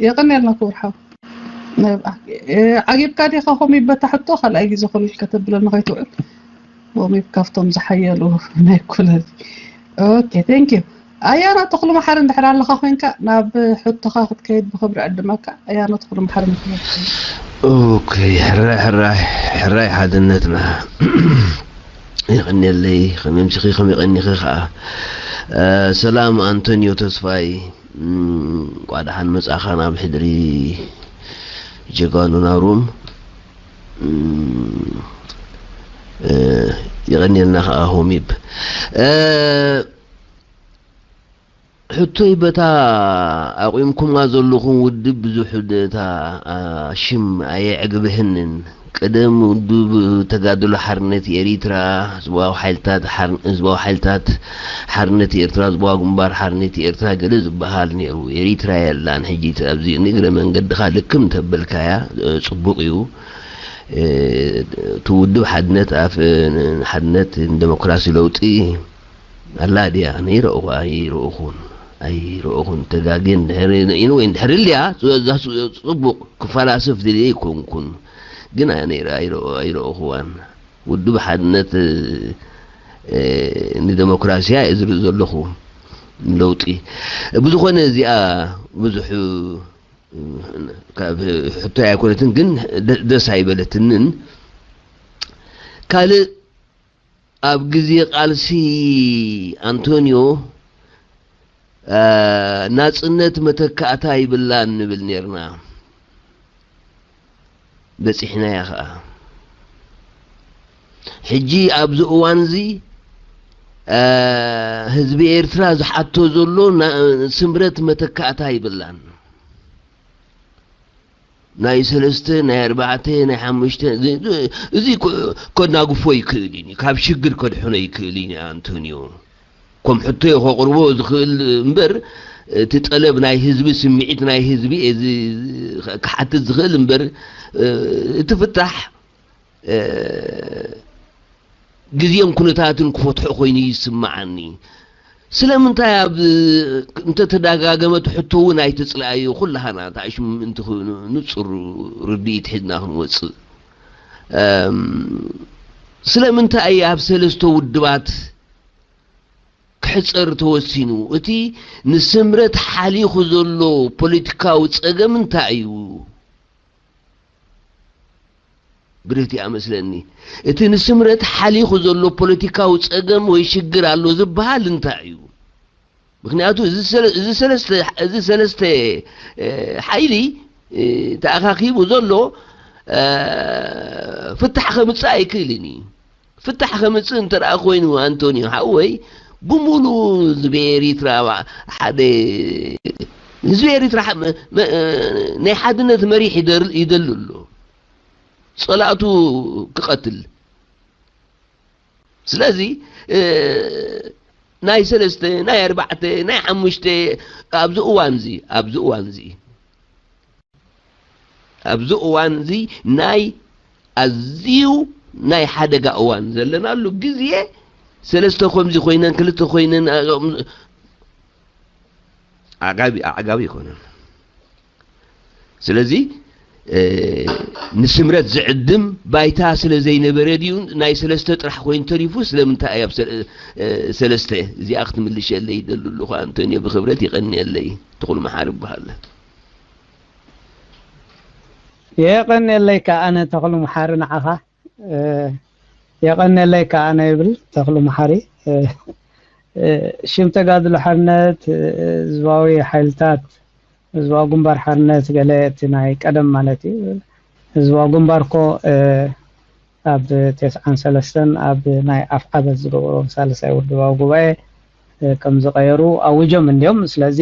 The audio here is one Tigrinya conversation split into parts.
የቐንየልና ክቡር ሓው። ዓጊብካ ዲኻ ኮሚብ በታ ሕቶ ካልኣይ ግዜ ኮል ከተብለና ከይትውዕል። ኮሚብ ካብቶም ዝሓየሉ ናይ ኮለል። ኦኬ፣ ቴንክ ዩ። ኣያና ተኽሉ መሓሪ እንድሕር ኣለኻ ኮንካ ናብ ሕቶኻ ክትከይድ ብኽብሪ ዕድመካ። ኣያና ተኽሉ መሓሪ እንድሕር ኣለኻ። ኦኬ፣ ሕራይ ሕራይ ሕራይ ሓድነትና። የቐንየለይ፣ ከመይ ምሲኺ፣ ከመይ ቀኒኺ ኸዓ። ሰላም ኣንቶኒዮ ተስፋይ፣ እንቋዕ ደሓን መጻኻ ናብ ሕድሪ ጀጋኑና ሩም። የቐንየልና ኸዓ ሆሚብ። ሕቶይ በታ ኣቑምኩማ ዘለኹም ውድብ ብዙሕ ነታ ሽም ኣየዕግብህንን። ቀደም ውድብ ተጋድሎ ሓርነት ኤሪትራ፣ ህዝባዊ ሓይልታት ሓር-፣ ህዝባዊ ሓይልታት ሓርነት ኤርትራ፣ ህዝባዊ ግንባር ሓርነት ኤርትራ ገለ ዝበሃል ነይሩ። ኤሪትራ የላን ሕጂ። እቲ ኣብዚ ንእግረ መንገድኻ ልክም እንተበልካያ ጽቡቕ እዩ። እቲ ውድብ ሓድነት ኣፍ-፣ ሓድነት ንደሞክራሲ ለውጢ ኣላ ድያ? ነይረእኹ ኣይረእኹን ኣይረእኹን ተጋግየ እንድሕር ኢሉ ወይ እንድሕር እልያ እዛ ጽቡቕ ክፈላስፍ ድልየ ኣይኮንኩን። ግን ኣነ ኣይረእኹዋን። ውድብ ሓድነት ንደሞክራሲያ እየ ዝርኢ ዘለኹ ለውጢ። ብዝኾነ እዚኣ ብዙሕ ካብ ሕቶ ኣይኮነትን፣ ግን ደስ ኣይበለትንን። ካልእ ኣብ ግዜ ቃልሲ ኣንቶንዮ ናጽነት መተካእታ ይብላን ንብል ኔርና። በጺሕናያ ኸኣ። ሕጂ ኣብዚ እዋንዚ ህዝቢ ኤርትራ ዝሓቶ ዘሎ ስምረት መተካእታ ይብላን። ናይ ሰለስተ ናይ ኣርባዕተ ናይ ሓሙሽተ እዚ ከናግፎ ይክእል እዩ፣ ካብ ሽግር ከድሕኖ ይክእል እዩ ኣንቶንዮ። ከም ሕቶ ከቕርቦ ዝኽእል እምበር እቲ ጠለብ ናይ ህዝቢ ስምዒት ናይ ህዝቢ ክሓትት ዝኽእል እምበር እቲ ፍታሕ ግዜን ኩነታትን ክፈትሖ ኮይኑ ይስምዓኒ። ስለምንታይ ኣብ እንተተደጋገመ እቲ ሕቶ እውን ኣይተጽልኣዮ፣ ኩላህና ተኣሽም እንትኾኑ ንጹር ርድኢት ሒዝና ክንወጽእ። ስለምንታይ ኣብ ሰለስተ ውድባት ክሕጸር ተወሲኑ? እቲ ንስምረት ሓሊኹ ዘሎ ፖለቲካዊ ጸገም እንታይ እዩ? ብርህቲ ኣመስለኒ እቲ ንስምረት ሓሊኹ ዘሎ ፖለቲካዊ ጸገም ወይ ሽግር ኣሎ ዝበሃል እንታይ እዩ? ምክንያቱ እዚ ሰለስተ ሓይሊ ተኣኻኺቡ ዘሎ ፍታሕ ከምፅእ ኣይክእልን እዩ። ፍታሕ ከምፅእ እንተ ደኣ ኮይኑ ኣንቶኒዮ ሓወይ ብምሉእ ህዝቢ ኤሪትራ ሓደ ህዝቢ ኤሪትራ ናይ ሓድነት መሪሕ ይደሊ ኣሎ። ጸላእቱ ክቐትል። ስለዚ ናይ ሰለስተ ናይ ኣርባዕተ ናይ ሓሙሽተ ኣብዚ እዋንዚ ኣብዚ እዋንዚ ኣብዚ እዋንዚ ናይ ኣዝዩ ናይ ሓደጋ እዋን ዘለናሉ ግዜ ሰለስተ ከምዚ ኮይነን ክልተ ኮይነን ኣዕጋቢ ኣዕጋቢ ይኮነን። ስለዚ ንስምረት ዝዕድም ባይታ ስለ ዘይነበረ ድዩ ናይ ሰለስተ ጥራሕ ኮይኑ ተሪፉ? ስለምንታይ ኣብ ሰለስተ እዚኣ ክትምልሸለይ ይደሉ ኣለኹ ኣንቶኒዮ ብክብረት ይቀንየለይ። ትኹል መሓር ይበሃል። የቀንየለይ ከኣ ኣነ ተኽሉ መሓሪ ንዓኻ። የቀንየለይ ከኣ ኣነ ይብል ተኽሉ መሓሪ። ሽም ተጋድሎ ሓርነት ህዝባዊ ሓይልታት ህዝባዊ ግንባር ሓርነት ገለ እቲ ናይ ቀደም ማለት እዩ። ህዝባዊ ግንባር ኮ ኣብ ተስዓን ሰለስተን ኣብ ናይ ኣፍዓበት ዝገበሮ ሳልሳይ ውድባዊ ጉባኤ ከም ዝቀየሩ ኣውጆም እንዲዮም። ስለዚ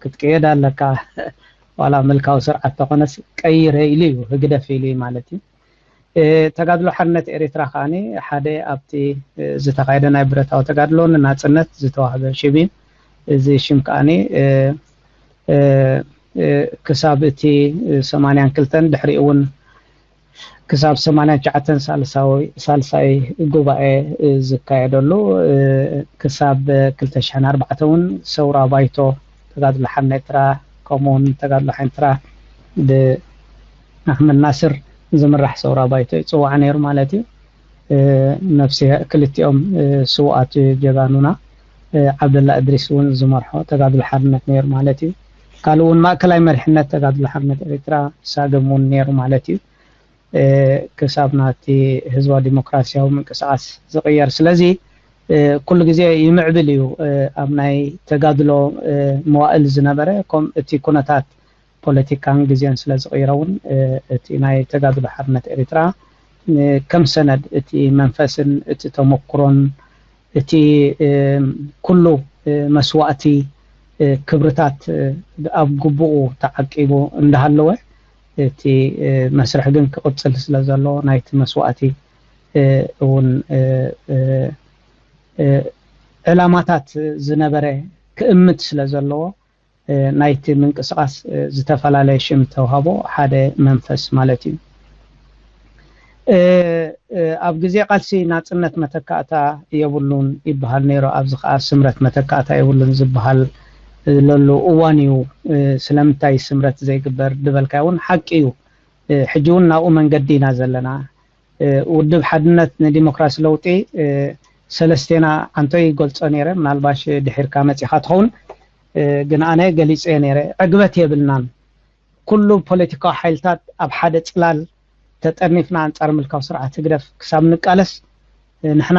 ክትቅየድ ኣለካ ዋላ ምልካዊ ስርዓት ተኾነስ ቀይረ ኢሉ እዩ ህግደፍ ኢሉ እዩ ማለት እዩ። ተጋድሎ ሓርነት ኤሪትራ ከዓኒ ሓደ ኣብቲ ዝተኻየደ ናይ ብረታዊ ተጋድሎ ንናጽነት ዝተዋህበ ሽም እዩ። እዚ ሽም ከዓኒ ክሳብ እቲ ሰማንያን ክልተን ድሕሪኡ እውን ክሳብ ሰማንያን ትሽዓተን ሳልሳይ ጉባኤ ዝካየደሉ ክሳብ ክልተ ሽሕን ኣርባዕተን እውን ሰውራ ባይቶ ተጋድሎ ሓርነት ኤርትራ ከምኡውን ተጋድሎ ሓይንትራ ብኣሕመድ ናስር ዝምራሕ ሰውራ ባይቶ ይፅዋዕ ነይሩ ማለት እዩ። ነፍሲ ክልቲኦም ስውኣት ጀጋኑና፣ ዓብደላ እድሪስ እውን ዝመርሖ ተጋድሎ ሓርነት ነይሩ ማለት እዩ። ካልእ እውን ማእከላይ መሪሕነት ተጋድሎ ሓርነት ኤርትራ ሳግም እውን ነይሩ ማለት እዩ። ክሳብ ናቲ ህዝባዊ ዲሞክራሲያዊ ምንቅስቃስ ዝቕየር። ስለዚ ኩሉ ግዜ ይምዕብል እዩ። ኣብ ናይ ተጋድሎ መዋእል ዝነበረ ከም እቲ ኩነታት ፖለቲካን ግዜን ስለ ዝቕይረ እውን እቲ ናይ ተጋድሎ ሓርነት ኤርትራ ከም ሰነድ እቲ መንፈስን እቲ ተመክሮን እቲ ኩሉ መስዋእቲ ክብርታት ኣብ ግቡኡ ተዓቂቡ እንዳሃለወ እቲ መስርሕ ግን ክቕፅል ስለ ዘሎ ናይቲ መስዋእቲ እውን ዕላማታት ዝነበረ ክእምት ስለ ዘለዎ ናይቲ ምንቅስቃስ ዝተፈላለየ ሽም ተውሃቦ ሓደ መንፈስ ማለት እዩ። ኣብ ግዜ ቃልሲ ናፅነት መተካእታ የብሉን ይበሃል ነይሩ። ኣብዚ ከዓ ስምረት መተካእታ የብሉን ዝበሃል ለሉ እዋን እዩ። ስለምንታይ ስምረት ዘይግበር ዝበልካ እውን ሓቂ እዩ። ሕጂ እውን ናብኡ መንገዲ ኢና ዘለና። ውድብ ሓድነት ንዲሞክራሲ ለውጢ ሰለስቴና ዓንቶ ይገልፆ ነይረ። ምናልባሽ ድሒርካ መፂኻ ትኸውን፣ ግን ኣነ ገሊፀ ነይረ። ዕግበት የብልናን። ኩሉ ፖለቲካዊ ሓይልታት ኣብ ሓደ ፅላል ተጠርኒፍና ኣንፃር ምልካዊ ስርዓት ህግደፍ ክሳብ ንቃለስ ንሕና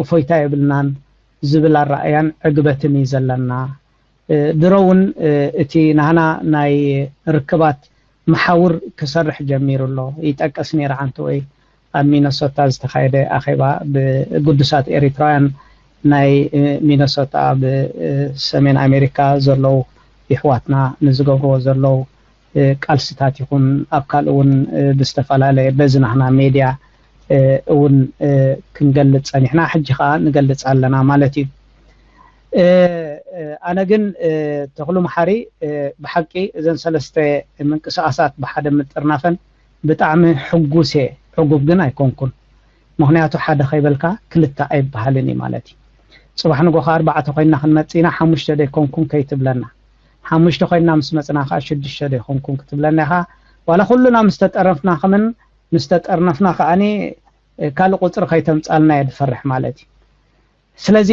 እፎይታ የብልናን ዝብል ኣረኣያን ዕግበትን እዩ ዘለና። ድሮ እውን እቲ ናህና ናይ ርክባት መሓውር ክሰርሕ ጀሚሩ ኣሎ። ይጠቅስ ነይረ ዓንተ ወይ ኣብ ሚነሶታ ዝተኻየደ ኣኼባ ብግዱሳት ኤሪትራውያን ናይ ሚነሶታ ብሰሜን ኣሜሪካ ዘለዉ ይሕዋትና ንዝገብርዎ ዘለዉ ቃልስታት ይኹን ኣብ ካልእ እውን ብዝተፈላለየ በዚ ናህና ሜድያ እውን ክንገልፅ ፀኒሕና፣ ሕጂ ከዓ ንገልፅ ኣለና ማለት እዩ። ኣነ ግን ተኽሉ መሓሪ ብሓቂ እዘን ሰለስተ ምንቅስቃሳት ብሓደ ምጥርናፈን ብጣዕሚ ሕጉስ እየ። ዕጉብ ግን ኣይኮንኩን። ምክንያቱ ሓደ ከይበልካ ክልተ ኣይበሃልን እዩ ማለት እዩ። ፅባሕ ንጎ ከዓ ኣርባዕተ ኮይና ክንመፅእ ኢና፣ ሓሙሽተ ደይኮንኩን ከይትብለና። ሓሙሽተ ኮይና ምስ መፅና ከዓ ሽዱሽተ ደይኮንኩን ክትብለና ኢኻ። ዋላ ኩሉና ምስ ተጠረፍና ከምን ምስ ተጠርነፍና ከዓኒ ካልእ ቁፅሪ ከይተምፃልና እየ ዝፈርሕ ማለት እዩ። ስለዚ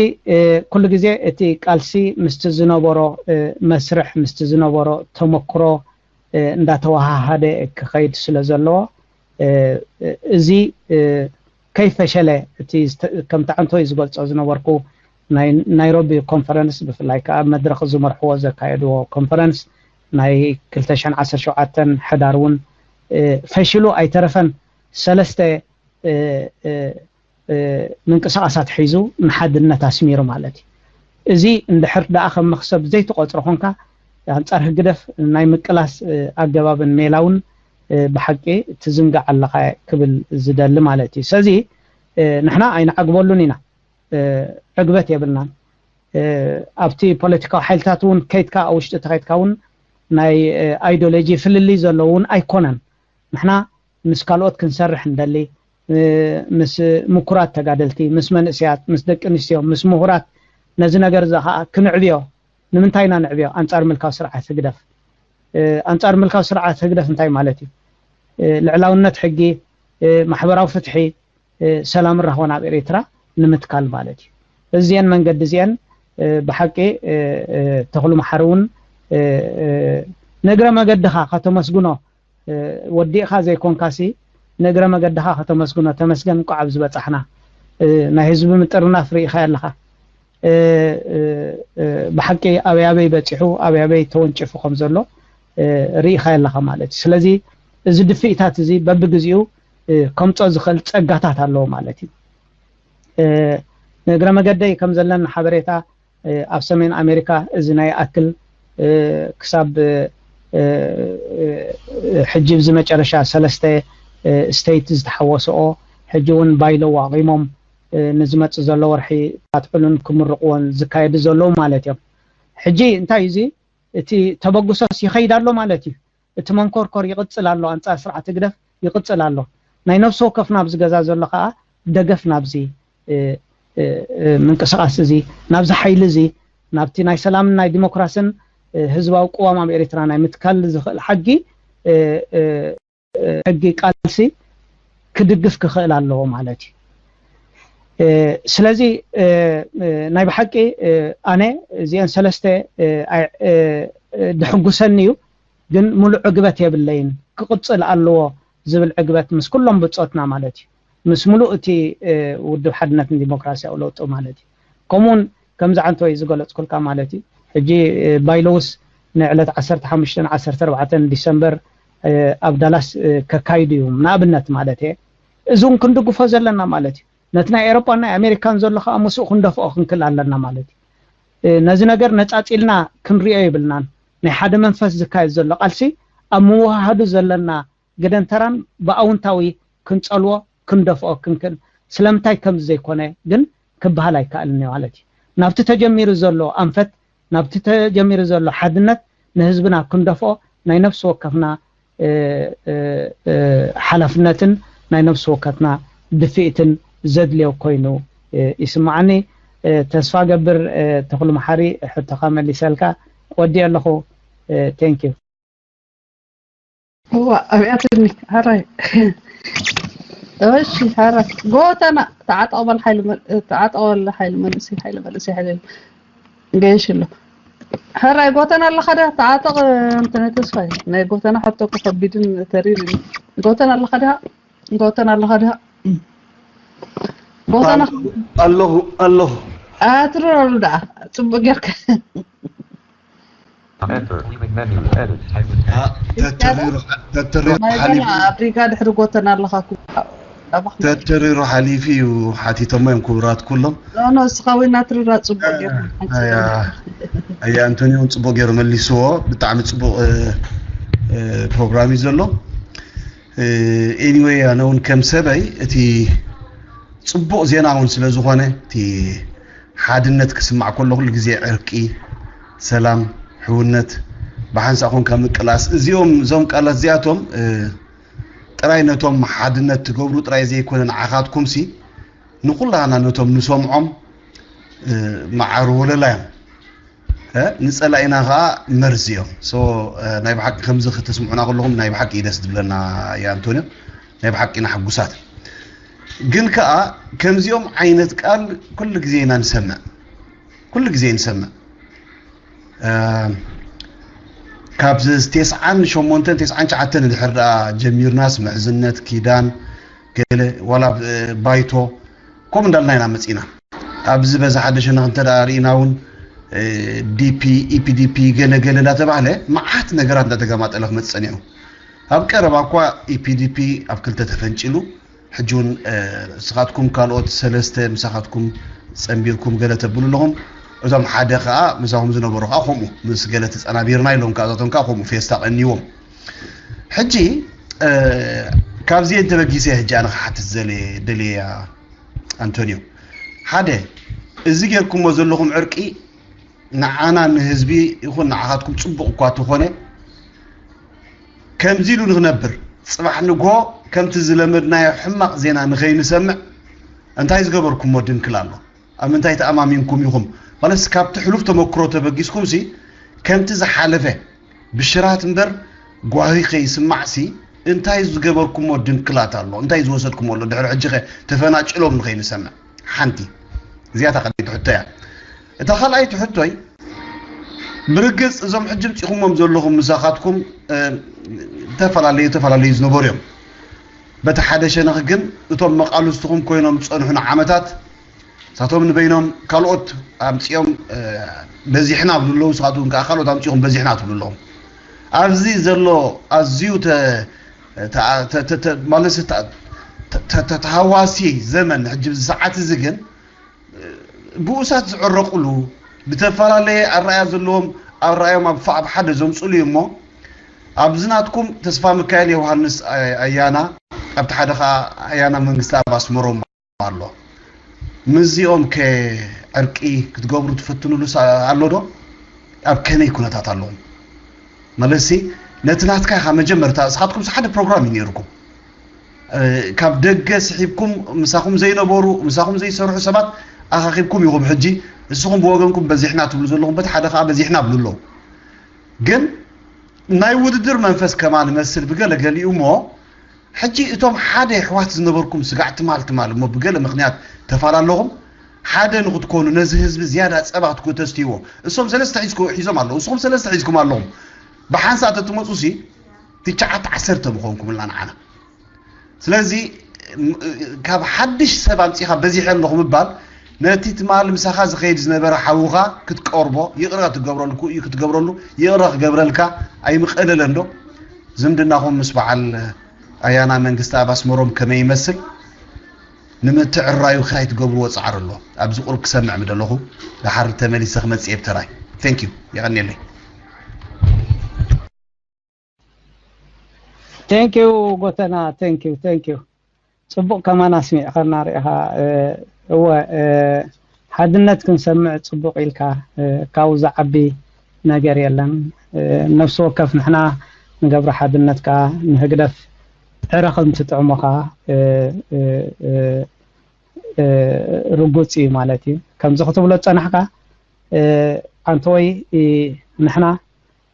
ኩሉ ግዜ እቲ ቃልሲ ምስቲ ዝነበሮ መስርሕ ምስቲ ዝነበሮ ተመክሮ እንዳተወሃሃደ ክኸይድ ስለ ዘለዎ እዚ ከይፈሸለ እቲ ከምቲ ዓንቶይ ዝገልፆ ዝነበርኩ ናይ ናይሮቢ ኮንፈረንስ ብፍላይ ከዓ ኣብ መድረክ ዝመርሕዎ ዘካየድዎ ኮንፈረንስ ናይ ክልተ ሽሕን ዓሰርተ ሸውዓተን ሕዳር እውን ፈሽሉ ኣይተረፈን ሰለስተ ምንቅስቃሳት ሒዙ ንሓድነት ኣስሚሩ ማለት እዩ። እዚ እንድሕር ደኣ ከም መክሰብ ዘይትቆፅሮ ኮንካ ኣንፃር ህግደፍ ናይ ምቅላስ ኣገባብን ሜላውን ብሓቂ ትዝንጋዕ ኣለኻ ክብል ዝደሊ ማለት እዩ። ስለዚ ንሕና ኣይንዓግበሉን ኢና፣ ዕግበት የብልናን። ኣብቲ ፖለቲካዊ ሓይልታት እውን ከይድካ ኣብ ውሽጢ ተኸይድካ እውን ናይ ኣይዲዮሎጂ ፍልልይ ዘለዎ እውን ኣይኮነን። ንሕና ምስ ካልኦት ክንሰርሕ እንደሊ፣ ምስ ምኩራት ተጋደልቲ፣ ምስ መንእሰያት፣ ምስ ደቂ ኣንስትዮ፣ ምስ ምሁራት ነዚ ነገር እዚ ከዓ ክንዕብዮ። ንምንታይ ኢና ንዕብዮ? ኣንፃር ምልካዊ ስርዓት ህግደፍ። ኣንፃር ምልካዊ ስርዓት ህግደፍ እንታይ ማለት እዩ? ልዕላውነት ሕጊ፣ ማሕበራዊ ፍትሒ፣ ሰላምን ራህዋን ኣብ ኤርትራ ንምትካል ማለት እዩ። እዚአን መንገዲ እዚአን ብሓቂ ተኽሉ መሓሪ እውን ንእግረ መገድኻ ከተመስግኖ ወዲእኻ ዘይኮንካሲ ንእግረ መገድኻ ከተመስግኖ፣ ተመስገን እንኳዕ ኣብዚ በፃሕና። ናይ ህዝቢ ምጥርናፍ ርኢኻ ኣለኻ። ብሓቂ ኣበይ ኣበይ በፂሑ ኣበይ ኣበይ ተወንጭፉ ከም ዘሎ ርኢኻ ኣለኻ ማለት እዩ። ስለዚ እዚ ድፍኢታት እዚ በብግዚኡ ከምፆ ዝኽእል ፀጋታት ኣለዎ ማለት እዩ። ንእግረ መገደይ ከም ዘለኒ ሓበሬታ ኣብ ሰሜን ኣሜሪካ እዚ ናይ ኣክል ክሳብ ሕጂ ብዚ መጨረሻ ሰለስተ ስቴት ዝተሓወስኦ ሕጂ እውን ባይሎ ዋቂሞም ንዝመፅእ ዘሎ ወርሒ ኣትዕሉን ክምርቕዎን ዝካየዱ ዘለዉ ማለት እዮም። ሕጂ እንታይ እዩ እዚ? እቲ ተበግሶስ ይኸይድ ኣሎ ማለት እዩ። እቲ መንኮርኮር ይቕፅል ኣሎ፣ ኣንፃር ስርዓት ህግደፍ ይቕፅል ኣሎ። ናይ ነፍሲ ወከፍ ናብዚ ገዛ ዘሎ ከዓ ደገፍ ናብዚ ምንቅስቃስ እዚ፣ ናብዚ ሓይሊ እዚ፣ ናብቲ ናይ ሰላምን ናይ ዲሞክራስን ህዝባዊ ቅዋም ኣብ ኤርትራ ናይ ምትካል ዝኽእል ሓጊ ሕጊ ቃልሲ ክድግፍ ክኽእል ኣለዎ ማለት እዩ። ስለዚ ናይ ብሓቂ ኣነ እዚአን ሰለስተ ድሕጉሰኒ እዩ፣ ግን ሙሉእ ዕግበት የብለይን። ክቕፅል ኣለዎ ዝብል ዕግበት ምስ ኩሎም ብፆትና ማለት እዩ፣ ምስ ሙሉእ እቲ ውድብ ሓድነትን ዲሞክራሲያዊ ለውጢ ማለት እዩ። ከምኡውን ከምዚ ዓንተወይ ዝገለፅኩልካ ማለት እዩ። ሕጂ ባይለውስ ንዕለት ዓሰርተ ሓሙሽተን ዓሰርተ ኣርባዕተን ዲሰምበር ኣብ ዳላስ ከካይዱ እዩ፣ ንኣብነት ማለት እየ። እዚ እውን ክንድግፎ ዘለና ማለት እዩ። ነቲ ናይ ኤሮጳን ናይ ኣሜሪካን ዘሎ ከዓ ምስኡ ክንደፍኦ ክንክል ኣለና ማለት እዩ። ነዚ ነገር ነፃፂልና ክንሪኦ የብልናን። ናይ ሓደ መንፈስ ዝካየድ ዘሎ ቃልሲ ኣብ ምውሃሃዱ ዘለና ግደን ተራን ብኣውንታዊ ክንፀልዎ ክንደፍኦ ክንክል ስለምንታይ ከምዚ ዘይኮነ ግን ክበሃል ኣይከኣልን እዩ ማለት እዩ። ናብቲ ተጀሚሩ ዘሎ ኣንፈት፣ ናብቲ ተጀሚሩ ዘሎ ሓድነት ንህዝብና ክንደፍኦ ናይ ነፍሲ ወከፍና ሓላፍነትን ናይ ነፍሲ ወከፍና ድፍኢትን ዘድልዮ ኮይኑ ይስምዓኒ። ተስፋ ገብር ተኽሉ መሓሪ ሕቶኻ መሊሰልካ ወዲእ ኣለኹ። Thank you። እዋ ኣብያትኒ ሐራይ እሺ ሐራይ ጎተና ተዓጠቕ በል ሓይሊ ተዓጠቕ በል ሓይሊ መንእሰይ ሓይሊ መንእሰይ ሓይሊ ገይሽ ኣሎ ሐራይ ጎተና ኣለኻ ዳ ተዓጠቕ እንተ ተስፋይ ናይ ጎተና ሕቶ ከቢድን ተሪር ጎተና ኣለኻ ዳ ጎተና ኣለኻ ዳ ጎተና ኣለኹ ኣለኹ ኣትርረሉ ዳ ጽቡቅ ጌርካ ተተሪሩ ሓሊፉ ኣፍሪካ ድሕሪ ጎተና ኣለካ ተተሪሩ ሓሊፉ እዩ ሓቲቶሞ እዮም ክቡራት ኩሎም ኖ እስኻ ወይ ናትርራ ፅቡቅ ገይሩ ኣያ ኣንቶኒዮ ፅቡቅ ገይሩ መሊስዎ ብጣዕሚ ፅቡቅ ፕሮግራም እዩ ዘሎ anyway ኣነ እውን ከም ሰበይ እቲ ፅቡቅ ዜና እውን ስለ ዝኾነ እቲ ሓድነት ክስማዕ ከሎ ኩሉ ግዜ ዕርቂ፣ ሰላም፣ ሕውነት፣ ብሓንሳእ ኮንካ ምቅላስ እዚኦም እዞም ቃላት እዚኣቶም ጥራይ ነቶም ሓድነት ትገብሩ ጥራይ ዘይኮነ ንዓኻትኩምሲ ንኩላህና ነቶም ንሰምዖም መዓር ወለላ እዮም። ንፀላኢና ከዓ መርዚ እዮም። ናይ ብሓቂ ከምዚ ከተስምዑና ከለኹም ናይ ብሓቂ ደስ ዝብለና ኣንቶኒዮ ናይ ብሓቂ ኢና ሕጉሳት። ግን ከዓ ከምዚኦም ዓይነት ቃል ኩሉ ግዜ ኢና ንሰምዕ ኩሉ ግዜ ንሰምዕ ካብ ተስዓን ሸሞንተን ተስዓን ትሽዓተን ድሕር ደኣ ጀሚርናስ ምሕዝነት ኪዳን ገለ ዋላ ባይቶ ከምኡ እንዳልና ኢና መፂና ኣብዚ በዚ ሓደ ሸነኽ እንተ ደኣ ርኢና እውን ዲፒ ኢፒዲፒ ገለ ገለ እንዳተባህለ መዓት ነገራት እንዳተገማጠለ ክመፅእ ፀኒሑ ኣብ ቀረባ እኳ ኢፒዲፒ ኣብ ክልተ ተፈንጭሉ ሕጂ እውን ንስኻትኩም ካልኦት ሰለስተ ምሳኻትኩም ፀንቢርኩም ገለ ተብሉ ኣለኹም እቶም ሓደ ከዓ ምሳኹም ዝነበሩ ከዓ ከምኡ ምስ ገለ ተፀናቢርና ኢሎም ከዓ እዛቶም ከዓ ከምኡ ፌስታ ቀንይዎም ሕጂ ካብዚኤን ተበጊሰ ሕጂ ኣነ ክሓትት ዘለ ደልየ ኣንቶኒዮ ሓደ እዚ ጌርኩሞ ዘለኹም ዕርቂ ንዓና ንህዝቢ ይኹን ንዓኻትኩም ፅቡቕ እኳ ተኾነ ከምዚ ኢሉ ንኽነብር ፅባሕ ንግሆ ከምቲ ዝለመድናዮ ሕማቕ ዜና ንኸይንሰምዕ እንታይ ዝገበርኩሞ ድንክል ኣሎ ኣብ ምንታይ ተኣማሚንኩም ኢኹም ማለትስ ካብቲ ሕሉፍ ተመክሮ ተበጊስኩም ሲ ከምቲ ዝሓለፈ ብሽራት እምበር ጓሂ ከይስማዕ ሲ እንታይ ዝገበርኩሞ ድንክላት ኣሎ እንታይ ዝወሰድኩሞ ኣሎ ድሕሪ ሕጂ ኸ ተፈናጭሎም ንኸይንሰምዕ ሓንቲ እዚኣ እታ ቀዳመይቲ ሕቶ እያ እታ ካልኣይቲ ሕቶይ ብርግፅ እዞም ሕጂ ምፂኹሞም ዘለኹም ምሳኻትኩም ዝተፈላለዩ ዝተፈላለዩ ዝነበሩ እዮም በቲ ሓደ ሸነኽ ግን እቶም መቃልስትኹም ኮይኖም ዝፀንሑ ንዓመታት ንሳቶም ንበይኖም ካልኦት ኣምፂኦም በዚሕና ብሉ ኣለዉ ንስኻትኩም ከዓ ካልኦት ኣምፂኹም በዚሕና ትብሉ ኣለኹም ኣብዚ ዘሎ ኣዝዩ ማለት ተሃዋሲ ዘመን ሕጂ እዚ ሰዓት እዚ ግን ብኡሳት ዝዕረቁሉ ብተፈላለየ ኣረኣያ ዘለዎም ኣረኣዮም ኣብ ሓደ ዘምፅሉ እዩ እሞ ኣብዚ ናትኩም ተስፋ ሚካኤል ዮሃንስ ኣያና ኣብቲ ሓደ ከዓ ኣያና መንግስቲ ኣብ ኣስመሮም ኣሎ ምስዚኦም ከ ዕርቂ ክትገብሩ ትፈትኑሉ ኣሎ ዶ ኣብ ከመይ ኩነታት ኣለኹም መለሲ ነቲ ናትካ ኢኻ መጀመርታ እስኻትኩም ሓደ ፕሮግራም እዩ ነይርኩም ካብ ደገ ስሒብኩም ምሳኹም ዘይነበሩ ምሳኹም ዘይሰርሑ ሰባት ኣኻኺብኩም ኢኹም ሕጂ እስኹም ብወገንኩም በዚሕና ትብሉ ዘለኹም በቲ ሓደ ከዓ በዚሕና ብሉ ኣለዉ ግን ናይ ውድድር መንፈስ ከማን መስል ብገለ ገሊኡ እሞ፣ ሕጂ እቶም ሓደ ኣሕዋት ዝነበርኩም ስጋዕ ትማል ትማል እሞ ብገለ ምኽንያት ተፈላለኹም፣ ሓደ ንክትኮኑ፣ ነዚ ህዝቢ ዝያዳ ጸባ ክትኮ-፣ ተስትይዎ። እሶም ሰለስተ ሒዝኩ-፣ ሒዞም ኣለዉ፣ እስኹም ሰለስተ ሒዝኩም ኣለኹም። ብሓንሳእ ተትመጹ ሲ ትሽዓተ ዓሰርተ ምኾንኩምልና ንዓና። ስለዚ ም-፣ ካብ ሓድሽ ሰብ ኣምጺኻ በዚሐ ኣለኹ ምባል፣ ነቲ ትማል ምሳኻ ዝኸይድ ዝነበረ ሓውኻ ክትቀርቦ፣ ይቕረ ክትገብረሉ፣ ክትገብረሉ፣ ይቕረ ክገብረልካ ኣይምቐለለን ዶ? ዝምድናኹም ምስ በዓል ኣያና መንግስቲ ኣብ ኣስመሮም ከመይ ይመስል? ንምትዕራዩ ክራይ ትገብርዎ ጻዕሪ ኣሎ። ኣብዚ ቁሩብ ክሰምዕ ምደለኹ፣ ደሓር ተመሊሰ ክመጽእ እየ ብተራይ። Thank you። የቐንየለይ። Thank you ጎተና፣ thank you፣ thank you። ጽቡቕ ከማን ኣስሚዕኻና ርኢኻ። እ፣ እወ፣ እ፣ ሓድነት ክንሰምዕ ጽቡቕ ኢልካ፣ እ፣ ካብኡ ዝዓቢ ነገር የለን። እ፣ ነፍሲ ወከፍ ንሕና ንገብሮ ሓድነት ከኣ ንህግደፍ ዕረ ከም ትጥዕሞ ከኣ፣ እ፣ እ፣ እ፣ እ፣ ርጉጽ እዩ ማለት እዩ። ከምዚ ክትብሎ ዝጸናሕካ፣ እ፣ ኣንተወይ፣ እ፣ ንሕና፣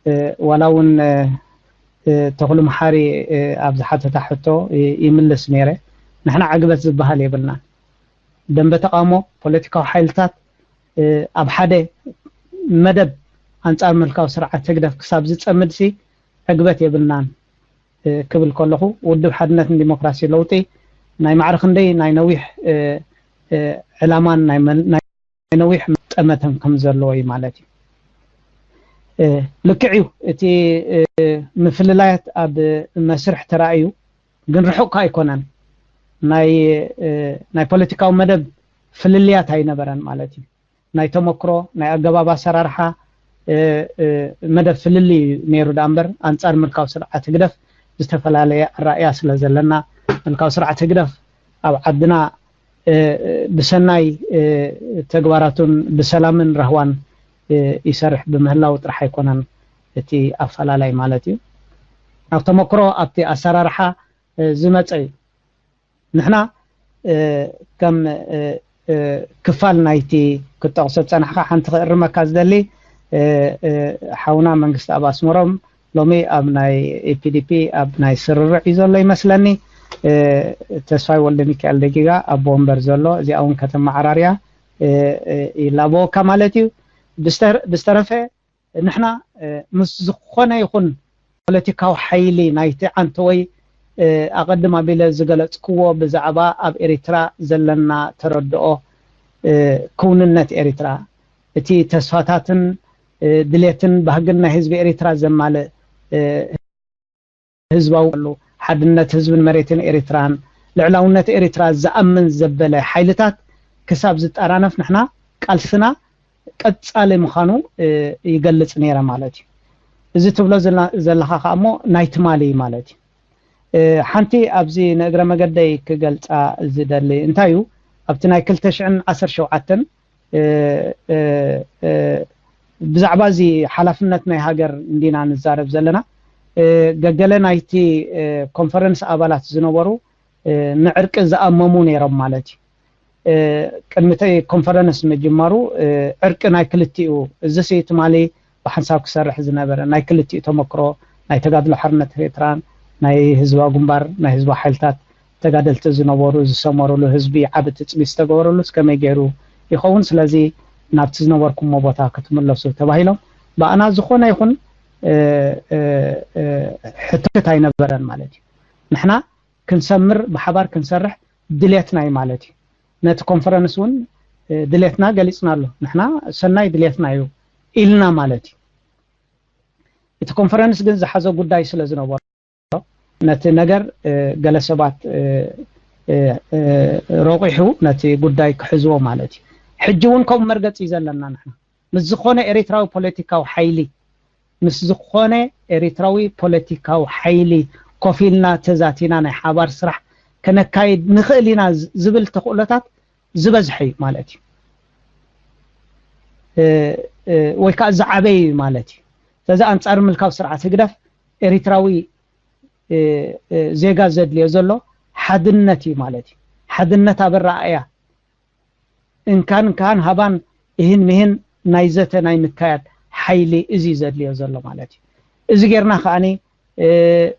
እ፣ ዋላ እውን፣ እ፣ እ፣ ተኽሉ መሓሪ፣ እ፣ ኣብ ዝሓተታ ሕቶ፣ እ፣ ይምልስ ነይረ። ንሕና ዕግበት ዝበሃል የብልናን። ደንበ ተቓውሞ፣ ፖለቲካዊ ሓይልታት፣ እ፣ ኣብ ሓደ መደብ ኣንጻር ምልካዊ ስርዓት ህግደፍ ክሳብ ዝጸምድሲ ዕግበት የብልናን፣ እ፣ ክብል ከለኹ፣ ውድብ ሓድነትን ዲሞክራሲ ለውጢ ናይ ማዕረ ክንደይ ናይ ነዊሕ፣ እ፣ እ፣ ዕላማን ናይ መን-፣ ናይ ነዊሕ ጠመተን ከም ዘለዎ እዩ ማለት እዩ። እ፣ ልክዕ እዩ፣ እቲ፣ እ፣ ምፍልላያት ኣብ መስርሕ ተራእዩ፣ ግን ርሑቕ ከኣ ኣይኮነን። ናይ፣ እ፣ ናይ ፖለቲካዊ መደብ ፍልልያት ኣይነበረን ማለት እዩ። ናይ ተመክሮ፣ ናይ ኣገባብ ኣሰራርሓ፣ እ፣ እ፣ መደብ ፍልልይ እዩ ነይሩ ደኣ እምበር፣ ኣንጻር ምልካዊ ስርዓት ህግደፍ ዝተፈላለየ ኣራእያ ስለ ዘለና፣ ምልካዊ ስርዓት ህግደፍ ኣብ ዓድና፣ እ፣ ብሰናይ፣ እ፣ ተግባራቱን ብሰላምን ራህዋን፣ እ፣ ይሰርሕ ብምህላው ጥራሕ ኣይኮነን እቲ ኣፈላላይ ማለት እዩ። ኣብ ተመክሮ፣ ኣብቲ ኣሰራርሓ፣ እ፣ ዝመጸ እዩ። ንሕና፣ እ፣ ከም፣ እ፣ እ፣ ክፋል ናይቲ ክትጠቕሶ ዝጸናሕካ ሓንቲ ክእርመካ ዝደሊ፣ እ፣ እ፣ ሓውና መንግስቲ ኣብ ኣስመሮም ሎሚ ኣብ ናይ ኤ ፒ ዲ ፒ ኣብ ናይ ስርርዕ እዩ ዘሎ ይመስለኒ። እ፣ ተስፋይ ወልደ ሚካኤል ደጊጋ ኣቦ ወንበር ዘሎ፣ እዚኣ እውን ከተመዓራርያ፣ እ፣ እ፣ ይላበወካ ማለት እዩ። ብዝተ-፣ ብዝተረፈ ንሕና፣ እ፣ ምስ ዝኾነ ይኹን ፖለቲካዊ ሓይሊ ናይቲ ዓንተወይ፣ እ፣ ኣቐድም ኣቢለ ዝገለጽክዎ ብዛዕባ ኣብ ኤሪትራ ዘለና ተረድኦ፣ እ፣ ክውንነት ኤሪትራ፣ እቲ ተስፋታትን፣ እ፣ ድሌትን ባህግን ናይ ህዝቢ ኤሪትራ ዘማልእ፣ እ፣ ህዝባዊ ኣሎ፣ ሓድነት ህዝብን መሬትን ኤሪትራን ልዕላውነት ኤሪትራ ዝኣምን ዘበለ ሓይልታት ክሳብ ዝጠራነፍ ንሕና ቃልስና ቀጻሊ ምዃኑ፣ እ፣ ይገልጽ ነይረ ማለት እዩ። እዚ ትብሎ ዘላ-፣ ዘለኻ ከኣ እሞ ናይ ትማሊ እዩ ማለት እዩ። እ፣ ሓንቲ ኣብዚ ንእግረ መገደይ ክገልጻ ዝደሊ እንታይ እዩ፣ ኣብቲ ናይ ክልተ ሽሕን ዓሰርተ ሸውዓተን፣ እ፣ እ፣ እ፣ ብዛዕባ እዚ ሓላፍነት ናይ ሃገር እንዲና ንዛረብ ዘለና፣ እ፣ ገገለ ናይቲ፣ እ፣ ኮንፈረንስ ኣባላት ዝነበሩ፣ እ፣ ንዕርቂ ዝኣመሙ ነይሮም ማለት እዩ። እ፣ ቅድሚ እቲ ኮንፈረንስ ምጅማሩ፣ እ፣ ዕርቂ ናይ ክልቲኡ፣ እዚሲ ትማሊ ብሓንሳብ ክሰርሕ ዝነበረ ናይ ክልቲኡ ተመክሮ፣ ናይ ተጋድሎ ሓርነት ኤርትራን ናይ ህዝባዊ ግንባር፣ ናይ ህዝባዊ ሓይልታት ተጋደልቲ ዝነበሩ ዝሰመሩሉ፣ ህዝቢ ዓቢ ትጽቢት ዝተገበረሉስ ከመይ ገይሩ ይኸውን? ስለዚ ናብቲ ዝነበርኩሞ ቦታ ክትምለሱ ተባሂሎም ብኣና ዝኾነ ይኹን፣ እ፣ እ፣ እ፣ ሕትት ኣይነበረን ማለት እዩ። ንሕና ክንሰምር፣ ብሓባር ክንሰርሕ ድሌትና እዩ ማለት እዩ። ነቲ ኮንፈረንስ እውን፣ እ፣ ድሌትና ገሊጽናሉ። ንሕና ሰናይ ድሌትና እዩ ኢልና ማለት እዩ። እቲ ኮንፈረንስ ግን ዝሓዞ ጉዳይ ስለ ዝነበሮ፣ ነቲ ነገር፣ እ፣ ገለ ሰባት፣ እ፣ እ፣ እ፣ ረቑሑ ነቲ ጉዳይ ክሕዝዎ ማለት እዩ። ሕጂ እውን ከምኡ መርገጺ እዩ ዘለና ንሕና። ምስ ዝኾነ ኤሪትራዊ ፖለቲካዊ ሓይሊ፣ ምስ ዝኾነ ኤሪትራዊ ፖለቲካዊ ሓይሊ ኮፍ ኢልና ተዛቲና ናይ ሓባር ስራሕ ከነካይድ ንኽእል ኢና ዝ-፣ ዝብል ተኽእሎታት ዝበዝሐ እዩ ማለት እዩ። እ፣ እ፣ ወይ ከዓ ዝዓበየ እዩ ማለት እዩ። ስለዚ ኣንጻር ምልካዊ ስርዓት ህግደፍ ኤሪትራዊ፣ እ፣ እ፣ ዜጋ ዘድልዮ ዘሎ ሓድነት እዩ ማለት እዩ። ሓድነት ኣብ ኣረኣእያ፣ እንካን እንካን ሃባን እህን ምህን ናይ ዘተ ናይ ምካያድ ሓይሊ እዚ ዘድልዮ ዘሎ ማለት እዩ። እዚ ጌርና ከዓኒ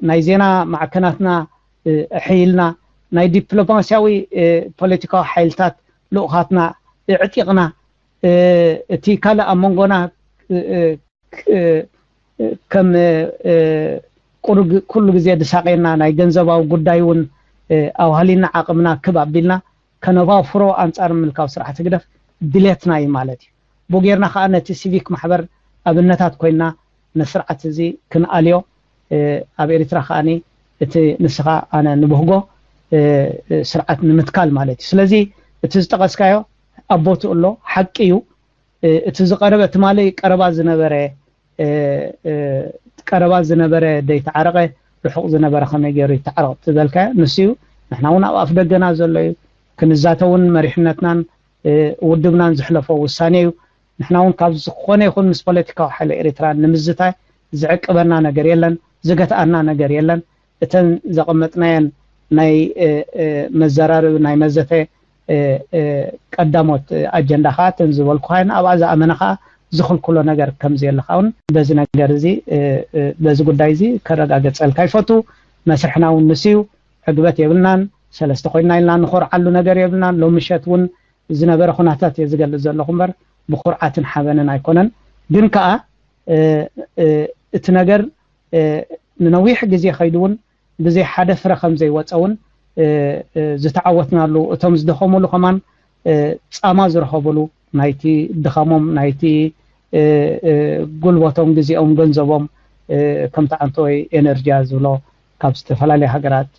ናይ ዜና ማዕከናትና ኣሕይልና ናይ ዲፕሎማስያዊ ፖለቲካዊ ሓይልታት ልኡኻትና ኣዕጢቕና እቲ ካልእ ኣብ መንጎና ከም ኩሉ ግዜ ድሳቄና ናይ ገንዘባዊ ጉዳይ እውን ኣዋህሊና ዓቕምና ክብ ኣቢልና ከነባፍሮ ኣንጻር ምልካዊ ስርዓት ህግደፍ ድሌትና እዩ ማለት እዩ። ብኡ ጌርና ከኣ ነቲ ሲቪክ ማሕበር ኣብነታት ኮይና ነስርዓት እዚ ክንኣልዮ ኣብ ኤርትራ ከኣ እቲ ንስኻ ኣነ ንብህጎ ስርዓት ንምትካል ማለት እዩ። ስለዚ እቲ ዝጠቐስካዮ ኣብ ቦትኡ ኣሎ፣ ሓቂ እዩ። እቲ ዝቐረበ ትማሊ ቀረባ ዝነበረ ቀረባ ዝነበረ ደይተዓረቐ ርሑቕ ዝነበረ ከመይ ገይሩ ይተዓረቕ ዝበልካዮ ንሱ እዩ። ንሕና እውን ኣብ ኣፍ ደገና ዘሎ እዩ። ክንዛተውን መሪሕነትናን ውድብናን ዝሕለፎ ውሳኔ እዩ። ንሕና እውን ካብ ዝኾነ ይኹን ምስ ፖለቲካዊ ሓይሊ ኤርትራ ንምዝታይ ዝዕቅበና ነገር የለን፣ ዝገትኣና ነገር የለን። እተን ዘቐመጥናየን ናይ መዘራርብ ናይ መዘተ ቀዳሞት ኣጀንዳ ከዓ እተን ዝበልኩኻየን ኣብኣ ዝኣመነ ከዓ ዝኽልክሎ ነገር ከምዘየለ ከዓ እውን በዚ ነገር እዚ በዚ ጉዳይ እዚ ከረጋገፀልካ ይፈቱ። መስርሕና እውን ንሱ እዩ። ዕግበት የብልናን። ሰለስተ ኮይንና ኢልና ንኾርዓሉ ነገር የብልናን። ሎሚ ምሸት እውን ዝነበረ ኩነታት እየ ዝገልፅ ዘለኹ እምበር ብኩርዓትን ሓበንን ኣይኮነን። ግን ከዓ እቲ ነገር ንነዊሕ ግዜ ከይዱ እውን ብዘይ ሓደ ፍረ ከም ዘይወፀ እውን ዝተዓወትናሉ፣ እቶም ዝደኸሙሉ ከማን ፃማ ዝረኸቡሉ ናይቲ ድኻሞም ናይቲ ጉልበቶም፣ ግዜኦም፣ ገንዘቦም ከምቲ ዓንተወይ ኤነርጂያ ዝብሎ ካብ ዝተፈላለዩ ሃገራት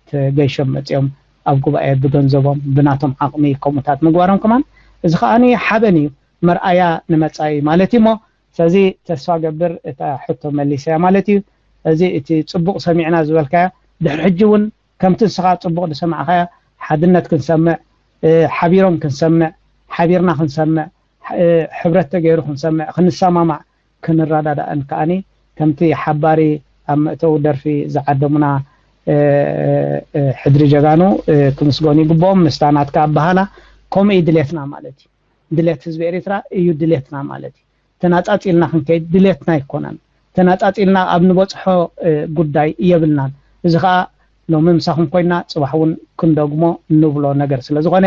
ተገይሾም መፂኦም ኣብ ጉባኤ ብገንዘቦም ብናቶም ዓቕሚ ከምኡታት ምግባሮም ከማን እዚ ከዓኒ ሓበን እዩ፣ መርኣያ ንመፃኢ ማለት እዩ። እሞ ስለዚ ተስፋ ገብር እታ ሕቶ መሊሰያ ማለት እዩ። እዚ እቲ ፅቡቕ ሰሚዕና ዝበልካያ ድሕሪ ሕጂ እውን ከምቲ ንስኻ ፅቡቕ ዝሰማዕኻያ ሓድነት ክንሰምዕ፣ ሓቢሮም ክንሰምዕ፣ ሓቢርና ክንሰምዕ፣ ሕብረት ተገይሩ ክንሰምዕ፣ ክንሰማማዕ፣ ክንረዳዳእን ከዓኒ ከምቲ ሓባሪ ኣብ መእተዊ ደርፊ ዝዓደሙና ሕድሪ ጀጋኑ ክምስገኑ ይግብኦም። ምስታ ናትካ ኣበሃላ ከምኡ እዩ ድሌትና ማለት እዩ። ድሌት ህዝቢ ኤርትራ እዩ ድሌትና ማለት እዩ። ተናጻጺልና ክንከይድ ድሌትና ኣይኮነን። ተናጻጺልና ኣብ ንበጽሖ ጉዳይ የብልናን። እዚ ኸኣ ሎሚ ምሳኹም ኮይና ጽባሕ እውን ክንደግሞ ንብሎ ነገር ስለ ዝኾነ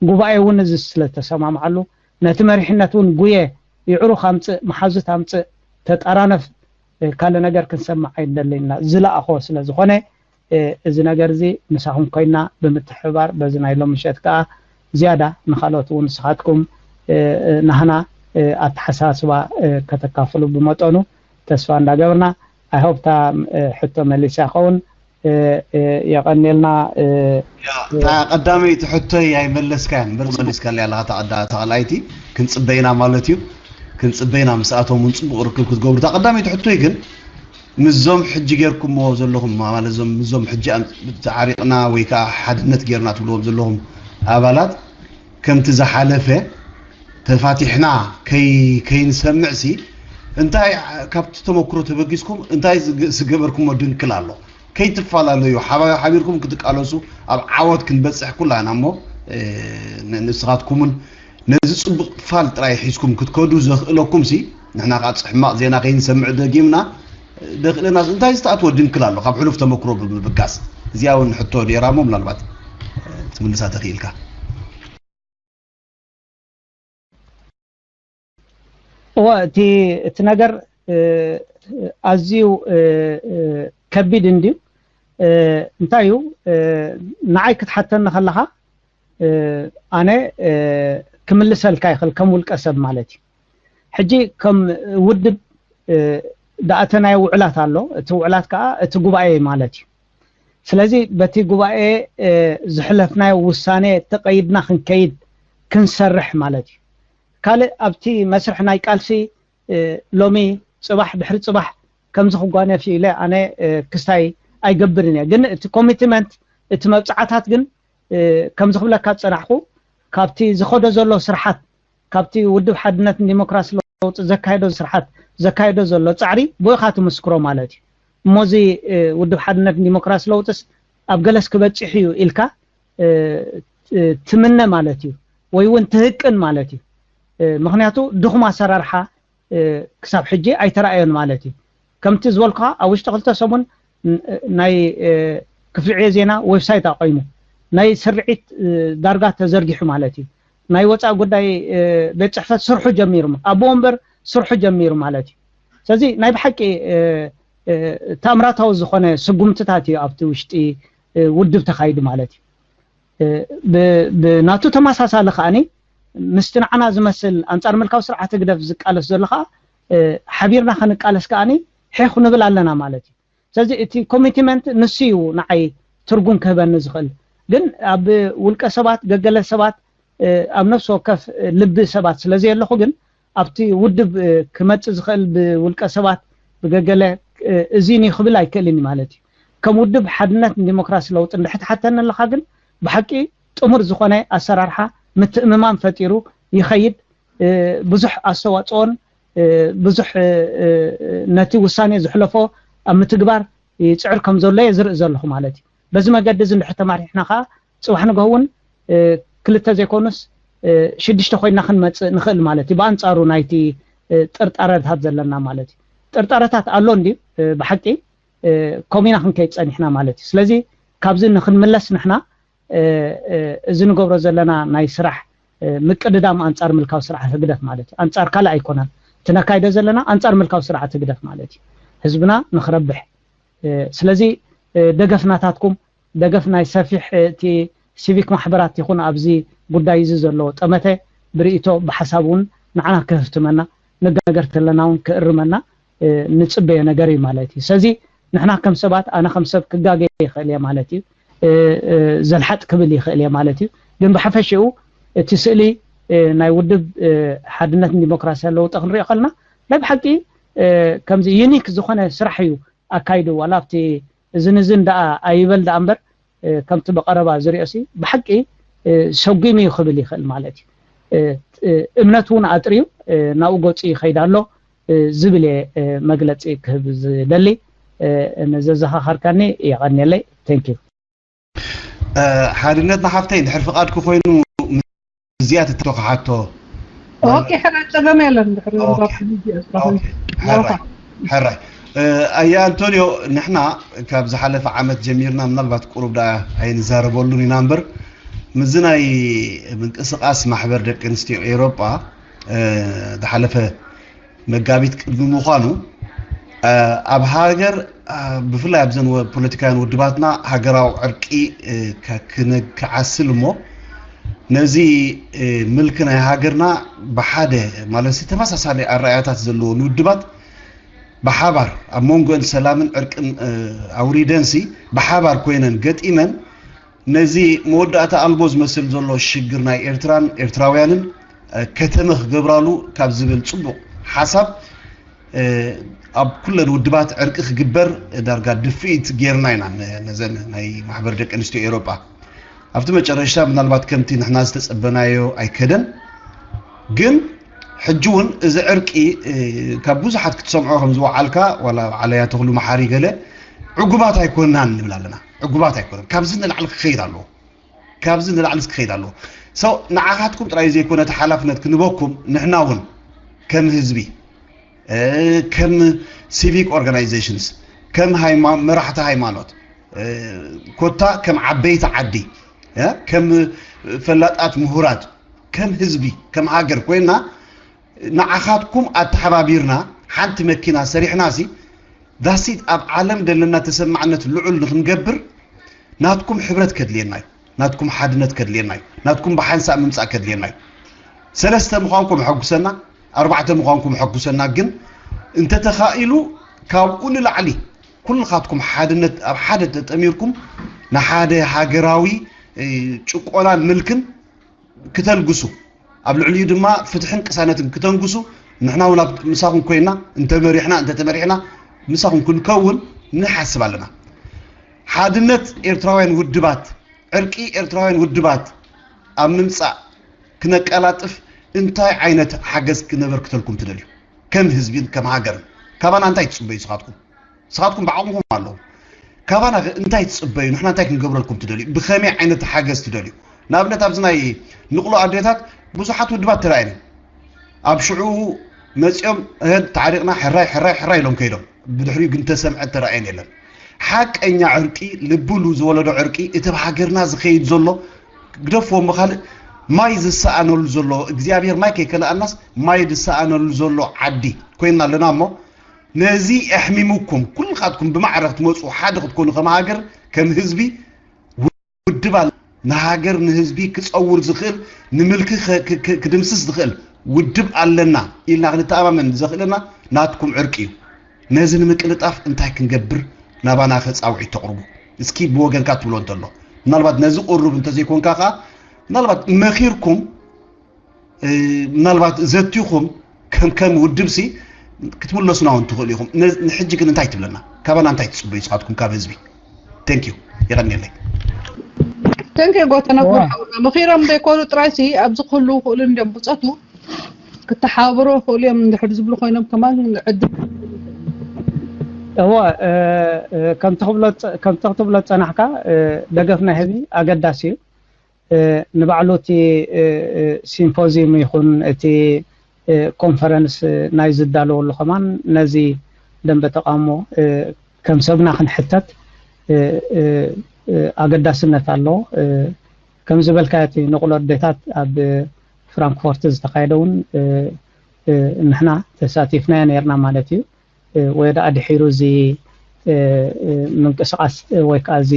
ጉባኤ እውን እዚ ስለ ዝተሰማምዓሉ ነቲ መሪሕነት እውን ጉየ ይዕሩኽ ኣምጽእ፣ መሓዙት ኣምጽእ፣ ተጠራነፍ ካልእ ነገር ክንሰምዕ ኣይንደልን ኢና። ዝለኣኾ ስለ ዝኾነ እዚ ነገር እዚ ምሳኹም ኮይና ብምትሕብባር በዚ ናይ ሎም ምሸት ከኣ ዝያዳ ንኻልኦት እውን ንስኻትኩም ናህና ኣተሓሳስባ ከተካፍሉ ብመጠኑ ተስፋ እንዳገበርና ኣይሆፕ እታ ሕቶ መሊሳ ይኸውን። የቐንየልና። እታ ቀዳመይቲ ሕቶይ ኣይመለስካያን እምበር መሊስካለይ ኣለኻ። እታ ቀዳ- እታ ካልኣይቲ ክንፅበይና ማለት እዩ። ክንፅበይና ምስኣቶም እውን ፅቡቕ ርክብ ክትገብሩ። እታ ቀዳመይቲ ሕቶይ ግን ምስዞም ሕጂ ጌርኩምዎ ዘለኹም ማለት እዞም ምስዞም ሕጂ ኣም- ተዓሪቕና ወይ ከዓ ሓድነት ጌርና ትብልዎም ዘለኹም ኣባላት ከምቲ ዝሓለፈ ተፋቲሕና ከይ- ከይንሰምዕ ሲ እንታይ ካብቲ ተመክሮ ተበጊስኩም እንታይ ዝገ- ዝገበርኩሞ ድንክል ኣሎ? ከይትፈላለዩ ሓባ- ሓቢርኩም ክትቃለሱ ኣብ ዓወት ክንበፅሕ ኩላና እሞ ንስኻትኩምን ነዚ ፅቡቅ ፋል ጥራይ ሒዝኩም ክትከዱ ዘኽእለኩም ሲ ንሕና ከዓ ሕማቅ ዜና ከይንሰምዕ ደጊምና ደኽእለና እንታይ ዝተኣትወ ድንክል ኣሎ ካብ ሕሉፍ ተመክሮ ብምብጋስ እዚኣ እውን ሕቶ ዲራሞ ምናልባት ትምልሳ ተኽኢልካ እወ እቲ እቲ ነገር ኣዝዩ ከቢድ እንድዩ እንታይ እዩ ንዓይ ክትሓተኒ ከለኻ ኣነ ክምልሰልካ ይኽእል ከም ውልቀ ሰብ ማለት እዩ ሕጂ ከም ውድብ ዝኣተናዮ ውዕላት ኣሎ እቲ ውዕላት ከዓ እቲ ጉባኤ ማለት እዩ ስለዚ በቲ ጉባኤ ዝሕለፍናዮ ውሳኔ ተቐይድና ክንከይድ ክንሰርሕ ማለት እዩ ካልእ ኣብቲ መስርሕ ናይ ቃልሲ ሎሚ ፅባሕ ድሕሪ ፅባሕ ከምዚ ክጓነፍ ኢለ ኣነ ክስታይ ኣይገብርን እየ ግን እቲ ኮሚትመንት እቲ መብፃዕታት ግን ከምዚ ክብለካ ዝፀናሕኩ ካብቲ ዝኸዶ ዘሎ ስርሓት ካብቲ ውድብ ሓድነትን ዲሞክራሲ ለውጢ ዘካየዶ ስርሓት ዘካየዶ ዘሎ ፃዕሪ ብኢኻ ትምስክሮ ማለት እዩ እሞዚ ውድብ ሓድነትን ዲሞክራሲ ለውጥስ ኣብ ገለስ ክበፅሕ እዩ ኢልካ ትምነ ማለት እዩ ወይ እውን ትህቅን ማለት እዩ ምክንያቱ ድኹም ኣሰራርሓ ክሳብ ሕጂ ኣይተራእዮን ማለት እዩ። ከምቲ ዝበልኩኻ ኣብ ውሽጢ ክልተ ሰሙን ናይ ክፍሊ ዕዮ ዜና ዌብሳይት ኣቆይሙ ናይ ስርዒት ዳርጋ ተዘርጊሑ ማለት እዩ። ናይ ወፃኢ ጉዳይ ቤት ፅሕፈት ስርሑ ጀሚሩ፣ ኣቦ ወንበር ስርሑ ጀሚሩ ማለት እዩ። ስለዚ ናይ ብሓቂ ተኣምራታዊ ዝኾነ ስጉምትታት እዩ ኣብቲ ውሽጢ ውድብ ተኻይዱ ማለት እዩ። ብናቱ ተመሳሳሊ ከዓኒ ምስቲ ንዓና ዝመስል ኣንጻር ምልካዊ ስርዓት ህግደፍ ዝቃለስ ዘሎ ከዓ ሓቢርና ክንቃለስ ከዓኒ ሒኹ ንብል ኣለና ማለት እዩ። ስለዚ እቲ ኮሚትመንት ንሱ እዩ ንዓይ ትርጉም ክህበኒ ዝኽእል። ግን ኣብ ውልቀ ሰባት ገገለ ሰባት ኣብ ነፍሲ ወከፍ ልቢ ሰባት ስለ ዘየለኹ ግን ኣብቲ ውድብ ክመጽእ ዝኽእል ብውልቀ ሰባት ብገገለ እዚን እዩ ክብል ኣይክእልን እዩ ማለት እዩ። ከም ውድብ ሓድነት ንዲሞክራሲ ለውጢ እንድሕር ትሓተኒ ኣለኻ ግን ብሓቂ ጥሙር ዝኾነ ኣሰራርሓ ምትእምማን ፈጢሩ ይኸይድ። ብዙሕ ኣስተዋፅኦን ብዙሕ ነቲ ውሳኔ ዝሕለፎ ኣብ ምትግባር ይፅዕር ከም ዘሎ እየ ዝርኢ ዘለኹ ማለት እዩ። በዚ መገዲ እዚ እንድሕር ተማሪሕና ከዓ ፅባሕ ንግሆ እውን ክልተ ዘይኮኑስ ሽዱሽተ ኮይና ክንመፅእ ንኽእል ማለት እዩ። ብኣንፃሩ ናይቲ ጥርጣረታት ዘለና ማለት እዩ። ጥርጣረታት ኣሎ እንድዩ ብሓቂ ከምኡ ኢና ክንከይድ ፀኒሕና ማለት እዩ። ስለዚ ካብዚ ንክንምለስ ንሕና እዚ ንገብሮ ዘለና ናይ ስራሕ ምቅድዳም ኣንጻር ምልካዊ ስርዓት ህግደፍ ማለት እዩ። ኣንጻር ካልእ ኣይኮነን። እቲ ነካይዶ ዘለና ኣንጻር ምልካዊ ስርዓት ህግደፍ ማለት እዩ። ህዝብና ንክረብሕ። ስለዚ ደገፍ ናታትኩም፣ ደገፍ ናይ ሰፊሕ እቲ ሲቪክ ማሕበራት ይኹን ኣብዚ ጉዳይ እዚ ዘለዎ ጠመተ ብርእይቶ ብሓሳብ እውን ንዓና ክህፍትመና፣ ንገር ተለና እውን ክእርመና ንጽበዮ ነገር እዩ ማለት እዩ። ስለዚ ንሕና ከም ሰባት ኣነ ከም ሰብ ክጋገ ይኽእል እየ ማለት እዩ። ዘልሓጥ ክብል ይኽእል እየ ማለት እዩ። ግን ብሓፈሽኡ እቲ ስእሊ ናይ ውድብ ሓድነትን ዲሞክራሲያን ለውጢ ክንሪኦ ከለና ናይ ብሓቂ ከምዚ ዩኒክ ዝኾነ ስራሕ እዩ ኣካይዱ። ዋላ ኣብቲ እዝን እዝን ደኣ ኣይበል ደኣ እምበር ከምቲ ብቐረባ ዝሪኦ ሲ ብሓቂ ሰጒሙ እዩ ክብል ይኽእል ማለት እዩ። እምነት እውን ኣጥርዩ ናብኡ ገፁ ይኸይድ ኣሎ ዝብል እየ መግለፂ ክህብ ዝደሊ። ንዘዘኻኸርካኒ የቐንየለይ። Thank you። ሓድነት ንሓፍተይ እንድሕር ፍቓድኪ ኮይኑ እዚኣ ትተኽሓቶ ኦኬ ሕራ ጸገም የለን ድሕሪ ሕራይ። ኣያ ኣንቶንዮ፣ ንሕና ካብ ዝሓለፈ ዓመት ጀሚርና ምናልባት ቁሩብ ደኣ ኣይንዛረበሉን ኢና እምበር፣ ምስዚ ናይ ምንቅስቓስ ማሕበር ደቂ ኣንስትዮ ኤውሮጳ ዝሓለፈ መጋቢት ቅድሚ ምዃኑ ኣብ ሃገር ብፍላይ ኣብዘን ፖለቲካውያን ውድባትና ሃገራዊ ዕርቂ ክዓስል እሞ ነዚ ምልኪ ናይ ሃገርና ብሓደ ማለት ተመሳሳሊ ኣረኣእያታት ዘለዎን ውድባት ብሓባር ኣብ መንጎን ሰላምን ዕርቅን ኣውሪደንሲ ብሓባር ኮይነን ገጢመን ነዚ መወዳእታ ኣልቦ ዝመስል ዘሎ ሽግር ናይ ኤርትራን ኤርትራውያንን ከተመ ክገብራሉ ካብ ዝብል ጽቡቕ ሓሳብ ኣብ ኩለን ውድባት ዕርቂ ክግበር ዳርጋ ድፍኢት ጌርና ኢና ነዘን ናይ ማሕበር ደቂ ኣንስትዮ ኤውሮጳ። ኣብቲ መጨረሽታ ምናልባት ከምቲ ንሕና ዝተጸበናዮ ኣይከደን፣ ግን ሕጂ እውን እዚ ዕርቂ ካብ ብዙሓት ክትሰምዖ ከም ዝወዓልካ ዋላ ዓለያ ተኽሉ መሓሪ ገለ ዕጉባት ኣይኮናን ንብል ኣለና። ዕጉባት ኣይኮነን። ካብዚ ንላዕሊ ክኸይድ ኣለዎ። ካብዚ ንላዕሊ ክኸይድ ኣለዎ። So ንዓኻትኩም ጥራይ ዘይኮነ እቲ ሓላፍነት ክንበኩም ንሕና እውን ከም ህዝቢ ከም civic organizations ከም መራሕቲ ሃይማኖት ኮታ ከም ዓበይቲ ዓዲ ከም ፈላጣት ምሁራት ከም ህዝቢ ከም ሃገር ኮይና ንዓኻትኩም ኣተሓባቢርና ሓንቲ መኪና ሰሪሕና ሲ ዳሲት ኣብ ዓለም ዘለና ተሰማዕነት ልዑል ንክንገብር ናትኩም ሕብረት ከድልየና እዩ። ናትኩም ሓድነት ከድልየና እዩ። ናትኩም ብሓንሳእ ምምፃእ ከድልየና እዩ። ሰለስተ ምዃንኩም ሕጉሰና፣ ኣርባዕተ ምዃንኩም ሕጉሰና። ግን እንተተኻኢሉ ካብኡ ንላዕሊ ኩልኻትኩም ሓድነት ኣብ ሓደ ተጠሚርኩም ንሓደ ሃገራዊ ጭቆናን ምልክን ክተልግሱ ኣብ ልዕሊኡ ድማ ፍትሕን ቅሳነትን ክተንግሱ ንሕና እውን ኣብ ምሳኹም ኮይና እንተመሪሕና እንተተመሪሕና ምሳኹም ክንከውን ንሓስብ ኣለና። ሓድነት ኤርትራውያን ውድባት ዕርቂ ኤርትራውያን ውድባት ኣብ ምምፃእ ክነቀላጥፍ እንታይ ዓይነት ሓገዝ ክነበርክተልኩም ትደልዩ? ከም ህዝብን ከም ሃገርን ካባና እንታይ ትፅበዩ? ስኻትኩም ስኻትኩም ብዓቕምኹም ኣለኹም ካባና እንታይ ትፅበዩ? ንሕና እንታይ ክንገብረልኩም ትደልዩ? ብኸመይ ዓይነት ሓገዝ ትደልዩ? ንኣብነት ኣብዚ ናይ ንቕሎ ኣዴታት ብዙሓት ውድባት ተራእየን ኣብ ሽዑ መፂኦም እህድ ታዕሪቕና ሕራይ ሕራይ ሕራይ ኢሎም ከይዶም፣ ብድሕሪኡ ግን ተሰምዐ ተረኣየን የለን። ሓቀኛ ዕርቂ፣ ልብሉ ዝወለዶ ዕርቂ፣ እቲ ኣብ ሃገርና ዝኸይድ ዘሎ ግደፍዎ እሞ ካልእ፣ ማይ ዝሰኣነሉ ዘሎ እግዚኣብሔር ማይ ከይከለኣናስ ማይ ዝሰኣነሉ ዘሎ ዓዲ ኮይና ኣለና። እሞ ነዚ ኣሕሚሙኩም ኩልኻትኩም ብማዕረ ክትመፁ ሓደ ክትኮኑ ከም ሃገር ከም ህዝቢ ውድብ ኣለ። ንሃገር ንህዝቢ ክፀውር ዝኽእል ንምልኪ ክድምስስ ዝኽእል ውድብ ኣለና ኢልና ክንተኣማመን ዘኽእለና ናትኩም ዕርቂ እዩ። ነዚ ንምቅልጣፍ እንታይ ክንገብር ናባና ከፃውዒት ተቕርቡ? እስኪ ብወገንካ ትብሎ እንተሎ ምናልባት ነዚ ቁሩብ እንተዘይኮንካ ከዓ ምናልባት መኺርኩም ምናልባት ዘቲኹም ከም ከም ውድብ ሲ ክትምለሱና እውን ትኽእሉ ኢኹም። ንሕጂ ግን እንታይ ትብለና? ካባና እንታይ ትፅበዩ ንስኻትኩም ካብ ህዝቢ? Thank you። የቐንየለይ። Thank you ጎተና። መኺሮም ዘይኮኑ ጥራይ ሲ ኣብዚ ኩሉ ክእሉ እንዲም ብፀቱ ክተሓባበሩ ክእሉ እዮም። እንድሕር ዝብሉ ኮይኖም ከማን ዕድል እወ ከምቲ ክትብሎ ዝፀናሕካ ደገፍ ናይ ህዝቢ ኣገዳሲ እዩ። ንባዕሉ እቲ ሲምፖዚዩም ይኹን እቲ ኮንፈረንስ ናይ ዝዳለወሉ ከማን ነዚ ደንበ ተቃውሞ ከም ሰብና ክንሕተት ኣገዳስነት ኣለዎ። ከም ዝበልካዮ እቲ ንቑሎ ኣዴታት ኣብ ፍራንክፎርት ዝተካየደ እውን ንሕና ተሳቲፍናዮ ነርና ማለት እዩ። ወይ ደኣ ድሒሩ እዚ ምንቅስቃስ ወይ ከዓ እዚ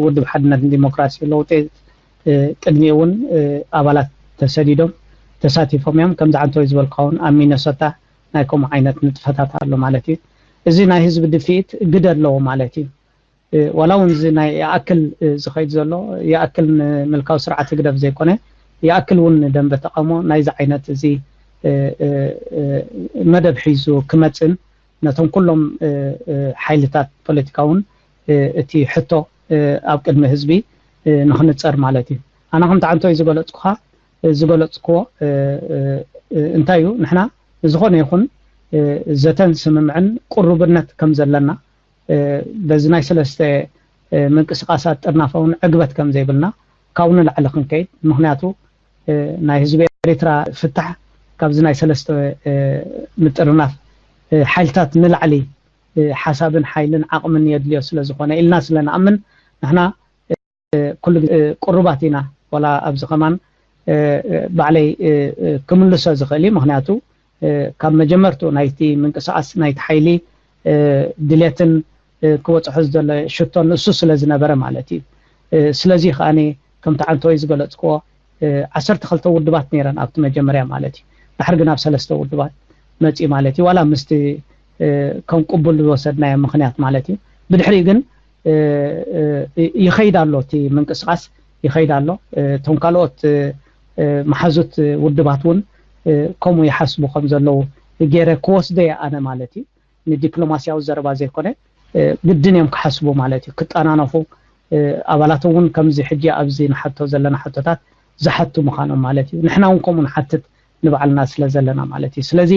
ውድብ ሓድነት ዲሞክራሲ ለውጢ ቅድሚኡ እውን ኣባላት ተሰዲዶም ተሳቲፎም እዮም። ከምዚ ዓንተወይ ዝበልካ እውን ኣብ ሚነሶታ ናይ ከምኡ ዓይነት ንጥፈታት ኣሎ ማለት እዩ። እዚ ናይ ህዝቢ ድፍኢት ግደ ኣለዎ ማለት እዩ። ዋላ እውን እዚ ናይ ይኣክል ዝኸይድ ዘሎ ይኣክል ንምልካዊ ስርዓት ህግደፍ ዘይኮነ ይኣክል እውን ንደንበ ተቃውሞ ናይዚ ዓይነት እዚ መደብ ሒዙ ክመፅን ነቶም ኩሎም ሓይልታት ፖለቲካ እውን እቲ ሕቶ ኣብ ቅድሚ ህዝቢ ንክንፀር ማለት እዩ። ኣነ ከምቲ ዓንቶይ ዝገለፅኩኻ ዝገለፅክዎ እንታይ እዩ ንሕና ዝኾነ ይኹን ዘተን ስምምዕን ቅሩብነት ከም ዘለና በዚ ናይ ሰለስተ ምንቅስቃሳት ጥርናፈ እውን ዕግበት ከም ዘይብልና ካብኡ ንላዕሊ ክንከይድ ምክንያቱ ናይ ህዝቢ ኤርትራ ፍታሕ ካብዚ ናይ ሰለስተ ምጥርናፍ ሓይልታት ንላዕሊ ሓሳብን ሓይልን ዓቕምን የድልዮ ስለ ዝኾነ ኢልና ስለ ንኣምን ንሕና ኩሉ ግዜ ቅሩባት ኢና። ዋላ ኣብዚ ከማን ባዕለይ ክምልሶ ዝኽእል እዩ። ምክንያቱ ካብ መጀመርትኡ ናይቲ ምንቅስቃስ ናይቲ ሓይሊ ድሌትን ክበፅሖ ዝደለ ሽቶን ንሱ ስለ ዝነበረ ማለት እዩ። ስለዚ ከኣ ከምቲ ዓንተወይ ዝገለፅክዎ ዓሰርተ ክልተ ውድባት ነይረን ኣብቲ መጀመርያ ማለት እዩ። ድሕር ግን ኣብ ሰለስተ ውድባት መፅኡ ማለት እዩ። ዋላ ምስቲ ከም ቅቡል ዝወሰድናዮ ምክንያት ማለት እዩ። ብድሕሪኡ ግን ይኸይድ ኣሎ፣ እቲ ምንቅስቃስ ይኸይድ ኣሎ። እቶም ካልኦት መሓዙት ውድባት እውን ከምኡ ይሓስቡ ከም ዘለዉ ገይረ ክወስዶ እየ ኣነ ማለት እዩ። ንዲፕሎማስያዊ ዘረባ ዘይኮነ ግድን እዮም ክሓስቡ ማለት እዩ። ክጠናነፉ ኣባላት እውን ከምዚ ሕጂ ኣብዚ ንሓቶ ዘለና ሕቶታት ዝሓቱ ምዃኖም ማለት እዩ። ንሕና እውን ከምኡ ንሓትት ንባዕልና ስለ ዘለና ማለት እዩ። ስለዚ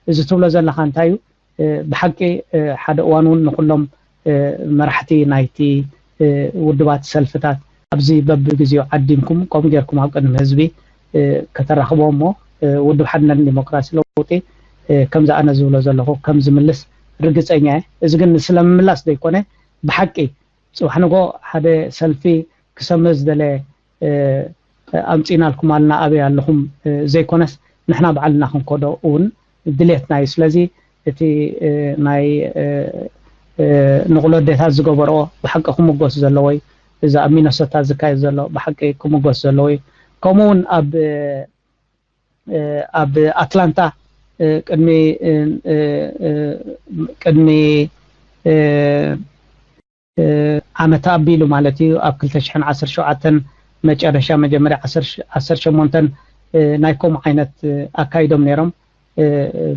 እዚ ትብሎ ዘለካ እንታይ እዩ? ብሓቂ ሓደ እዋን እውን ንኩሎም መራሕቲ ናይቲ ውድባት ሰልፍታት ኣብዚ በብግዜኡ ዓዲምኩም ከምኡ ጌርኩም ኣብ ቅድሚ ህዝቢ ከተራኽቦ እሞ ውድብ ሓድነትን ዲሞክራሲ ለውጢ ከምዚ ኣነ ዝብሎ ዘለኹ ከም ዝምልስ ርግፀኛ እየ። እዚ ግን ስለ ምምላስ ዘይኮነ ብሓቂ ፅባሕ ንጎ ሓደ ሰልፊ ክሰምር ዝደለ ኣምፂናልኩም ኣልና ኣበይ ኣለኹም ዘይኮነስ ንሕና ባዕልና ክንከዶ እውን ድሌትና እዩ። ስለዚ እቲ ናይ ንቑሎ ኣዴታት ዝገበርኦ ብሓቂ ክምጎስ ዘለዎይ እዚ ኣብ ሚነሶታ ዝካየድ ዘሎ ብሓቂ ክምጎስ ዘለዎይ ከምኡ እውን ኣብ ኣብ ኣትላንታ ቅድሚ ቅድሚ ዓመት ኣቢሉ ማለት እዩ ኣብ ክልተ ሽሕን ዓሰርተ ሸውዓተን መጨረሻ መጀመርያ ዓሰርተ ሸሞንተን ናይ ከምኡ ዓይነት ኣካይዶም ነይሮም።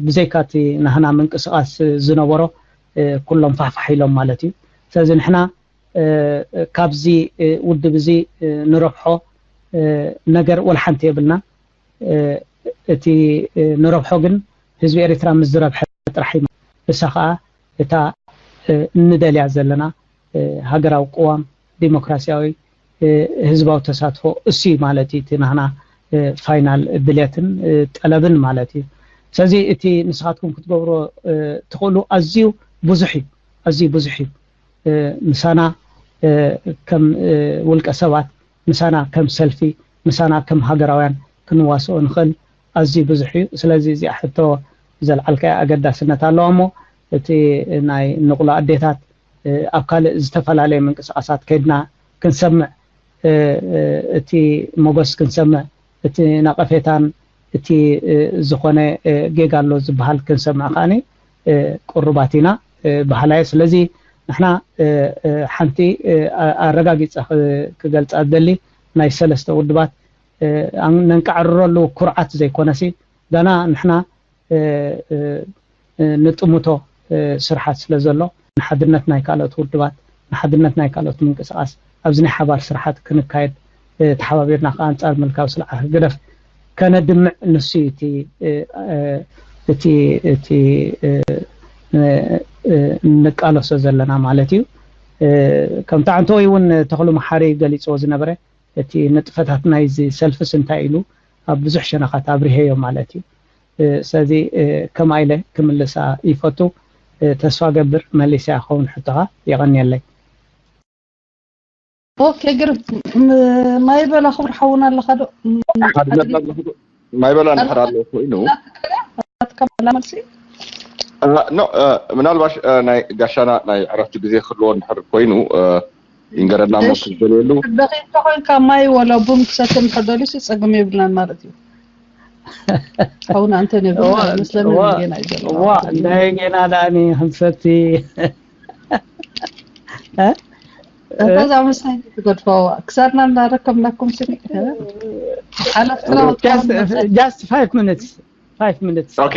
ብዘይካ እቲ ናህና ምንቅስቃስ ዝነበሮ ኩሎም ፋሕፋሕ ኢሎም ማለት እዩ። ስለዚ ንሕና ካብዚ ውድብ እዚ ንረብሖ ነገር ወላ ሓንቲ የብልና። እቲ ንረብሖ ግን ህዝቢ ኤርትራ ምስ ዝረብሐ ጥራሕ እዩ። እሳ ከዓ እታ እንደልያ ዘለና ሃገራዊ ቅዋም ዲሞክራሲያዊ ህዝባዊ ተሳትፎ እሱ ማለት እዩ እቲ ናህና ፋይናል ድሌትን ጠለብን ማለት እዩ። ስለዚ እቲ ንስኻትኩም ክትገብሮ ትኽእሉ ኣዝዩ ብዙሕ እዩ። ኣዝዩ ብዙሕ እዩ። ምሳና ከም ውልቀ ሰባት፣ ምሳና ከም ሰልፊ፣ ምሳና ከም ሃገራውያን ክንዋስኦ ንኽእል ኣዝዩ ብዙሕ እዩ። ስለዚ እዚኣ ሕቶ ዘልዓልካያ ኣገዳስነት ኣለዋ እሞ፣ እቲ ናይ ንቕሎ ኣዴታት ኣብ ካልእ ዝተፈላለየ ምንቅስቃሳት ከይድና ክንሰምዕ፣ እቲ ሞገስ ክንሰምዕ፣ እቲ ነቐፌታን እቲ ዝኾነ ጌጋ ኣሎ ዝበሃል ክንሰምዕ ከዓኒ ቅሩባት ኢና በሃላይ። ስለዚ ንሕና ሓንቲ ኣረጋጊፀ ክገልፃ ዝደሊ ናይ ሰለስተ ውድባት ነንቃዕርረሉ ኩርዓት ዘይኮነሲ፣ ገና ንሕና ንጥምቶ ስርሓት ስለ ዘሎ፣ ንሓድነት ናይ ካልኦት ውድባት፣ ንሓድነት ናይ ካልኦት ምንቅስቃስ ኣብዚ ናይ ሓባር ስርሓት ክንካየድ፣ ተሓባቢርና ከዓ ኣንጻር ምልካዊ ስርዓት ህግደፍ ከነድምዕ፣ ንሱ እዩ እቲ እቲ እቲ እንቃለሶ ዘለና ማለት እዩ። ከምቲ ዓንተወይ እውን ተኽሉ መሓሪ ገሊፅዎ ዝነበረ፣ እቲ ንጥፈታት ናይዚ ሰልፍስ እንታይ ኢሉ ኣብ ብዙሕ ሸነኻት ኣብሪሀዮ ማለት እዩ። ስለዚ ከምኣ ኢለ ክምልሳ ይፈቱ። ተስፋ ገብር መሊሰያ ክኸውን ሕቶኻ። የቐንየለይ። ኦኬ ግርም። ማይ በላ ክቡር ሓውና ኣለኻ ዶ? ማይ በላ እንድሕር ኣሎ ኮይኑ መልሲ ኖ ምናልባሽ ናይ ጋሻና ናይ ዕረፍቲ ግዜ ክህልዎ እንድሕር ኮይኑ ይንገረና እሞ ክትደልየሉ ደኺምካ ኮይንካ ማይ ወላ ቡን ክሰቲ እንድሕር ደልዩሲ ጸገም የብልናን ማለት እዩ። ሓውና ኣንተንዮ ቡን ኣይመስለንን ጌና እዩ ዘሎ። ዋ ናይ ጌና ዳኒ ክንሰቲ እዛ መሳይ ትገድፈዋ ክሳድና እንዳረከብናኩም ስኒ ሓለፍትና just five minutes five minutes ኦኬ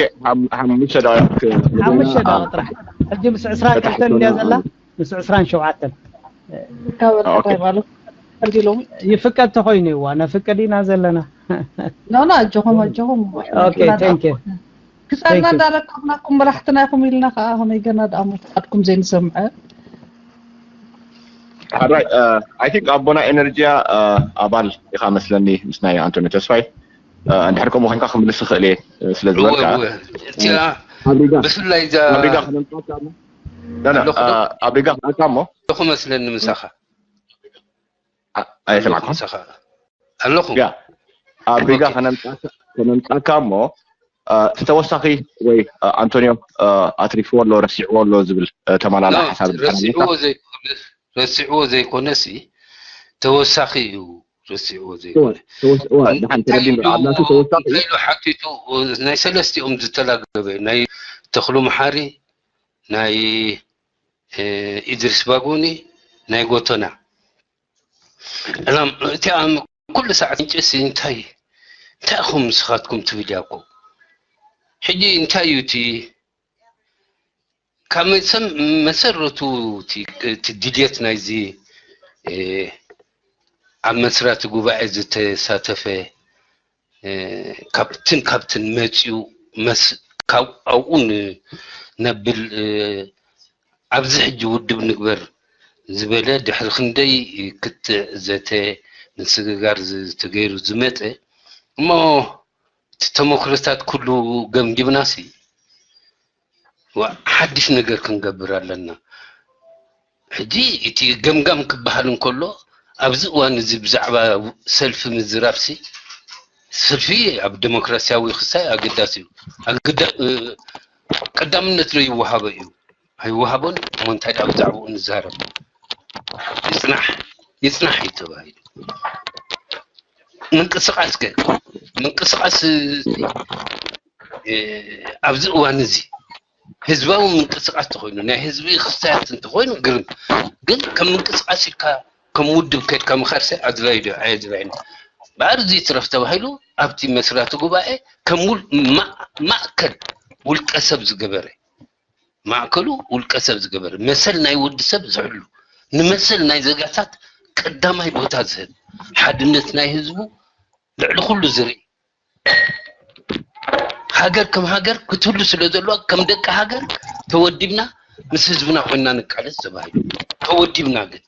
ሓሙሽተ ደቂቕ ሓሙሽተ ደቂቕ ጥራሕ ሕጂ ምስ ዕስራን ክልተን እንድያ ዘላ ምስ ዕስራን ሸውዓተን ካበል ማለት እንዲሎም ይፍቀድ ተኾይኑ ይዋ ነፍቅድ ኢና ዘለና ኖ ኖ ኣጆኹም ኣጆኹም okay thank you ክሳድና እንዳረከብናኩም መራሕትና ኢኹም ኢልና ከዓ ከመይ ገና ደኣ ሞት ዓድኩም ዘይንሰምዐ ሓራይ I think ኣቦና ኤነርጂያ ኣባል ኢኻ መስለኒ ምስ ናይ ኣንቶኒ ተስፋይ እንድሕር ከምኡ ኮይንካ ክምልስ ይኽእል እየ ስለ ዝበልካ እቲኣ ኣብ ሪጋ ብፍላይ እዛ ኣብ ሪጋ ክነምጣካ እሞ ዳና ኣብ ሪጋ ክነምጣካ እሞ ኣለኹ መስለኒ ምሳኻ ኣይሰማዕኩም ምሳኻ ኣለኹ ያ ኣብ ሪጋ ከነምጣካ ከነምጣካ እሞ ተወሳኺ ወይ ኣንቶኒዮ ኣትሪፍዎ ኣሎ ረሲዕዎ ኣሎ ዝብል ተመላላ ሓሳብ ረሲዕዎ ዘይኮነስ ረሲዕዎ ዘይኮነሲ ተወሳኺ እዩ ረሲዕዎ ዘይኮነ ድሓን ተረዲም ኣብናቱ ተወሳኺ ኢሉ ሓቲቱ ናይ ሰለስቲኦም ዝተላገበ ናይ ተኽሉ መሓሪ ናይ ኢድሪስ ባጎኒ ናይ ጎተና እቲኣ ኩሉ ሰዓት እንጨሲ እንታይ እንታይ ኢኹም ንስኻትኩም ትብል ያኮ ሕጂ እንታይ እዩ እቲ ካብ መሰረቱ እቲ ድልየት ናይዚ ኣብ መስራቲ ጉባኤ ዝተሳተፈ ካብትን ካብትን መፅኡ ኣብኡ ነብል ኣብዚ ሕጂ ውድብ ንግበር ዝበለ ድሕሪ ክንደይ ክትዕ ዘተ ምስግጋር ተገይሩ ዝመፀ እሞ እቲ ተመክሮታት ኩሉ ገምጊምናሲ ሓድሽ ነገር ክንገብር ኣለና። ሕጂ እቲ ገምጋም ክበሃል እንከሎ ኣብዚ እዋን እዚ ብዛዕባ ሰልፊ ምዝራብሲ ሰልፊ ኣብ ዴሞክራሲያዊ ክሳይ ኣገዳሲ እዩ። ቀዳምነት ዶ ይወሃቦ እዩ ኣይወሃቦን እሞ እንታይ ዳ ብዛዕባኡ ንዛረብ ይፅናሕ ይፅናሕ እዩ ተባሂሉ። ምንቅስቃስ ከ ምንቅስቃስ ኣብዚ እዋን እዚ ህዝባዊ ምንቅስቃስ ተኮይኑ ናይ ህዝቢ ክስታያት እንተኮይኑ ግርም ግን ከም ምንቅስቃስ ኢልካ ከም ውድብ ከድካ ምካድሰ ኣድላይ ዶ ኣየድላይን በኣር እዚ ትረፍ ተባሂሉ ኣብቲ መስራቲ ጉባኤ ከም ማእከል ውልቀ ሰብ ዝገበረ ማእከሉ ውልቀ ሰብ ዝገበረ መሰል ናይ ወዲ ሰብ ዝሕሉ ንመሰል ናይ ዘጋታት ቀዳማይ ቦታ ዝህብ ሓድነት ናይ ህዝቡ ልዕሊ ኩሉ ዝርኢ ሃገር ከም ሃገር ክትህሉ ስለ ዘለዋ ከም ደቂ ሃገር ተወዲብና ምስ ህዝብና ኮይና ንቃለስ ተባሂሉ ተወዲብና ግን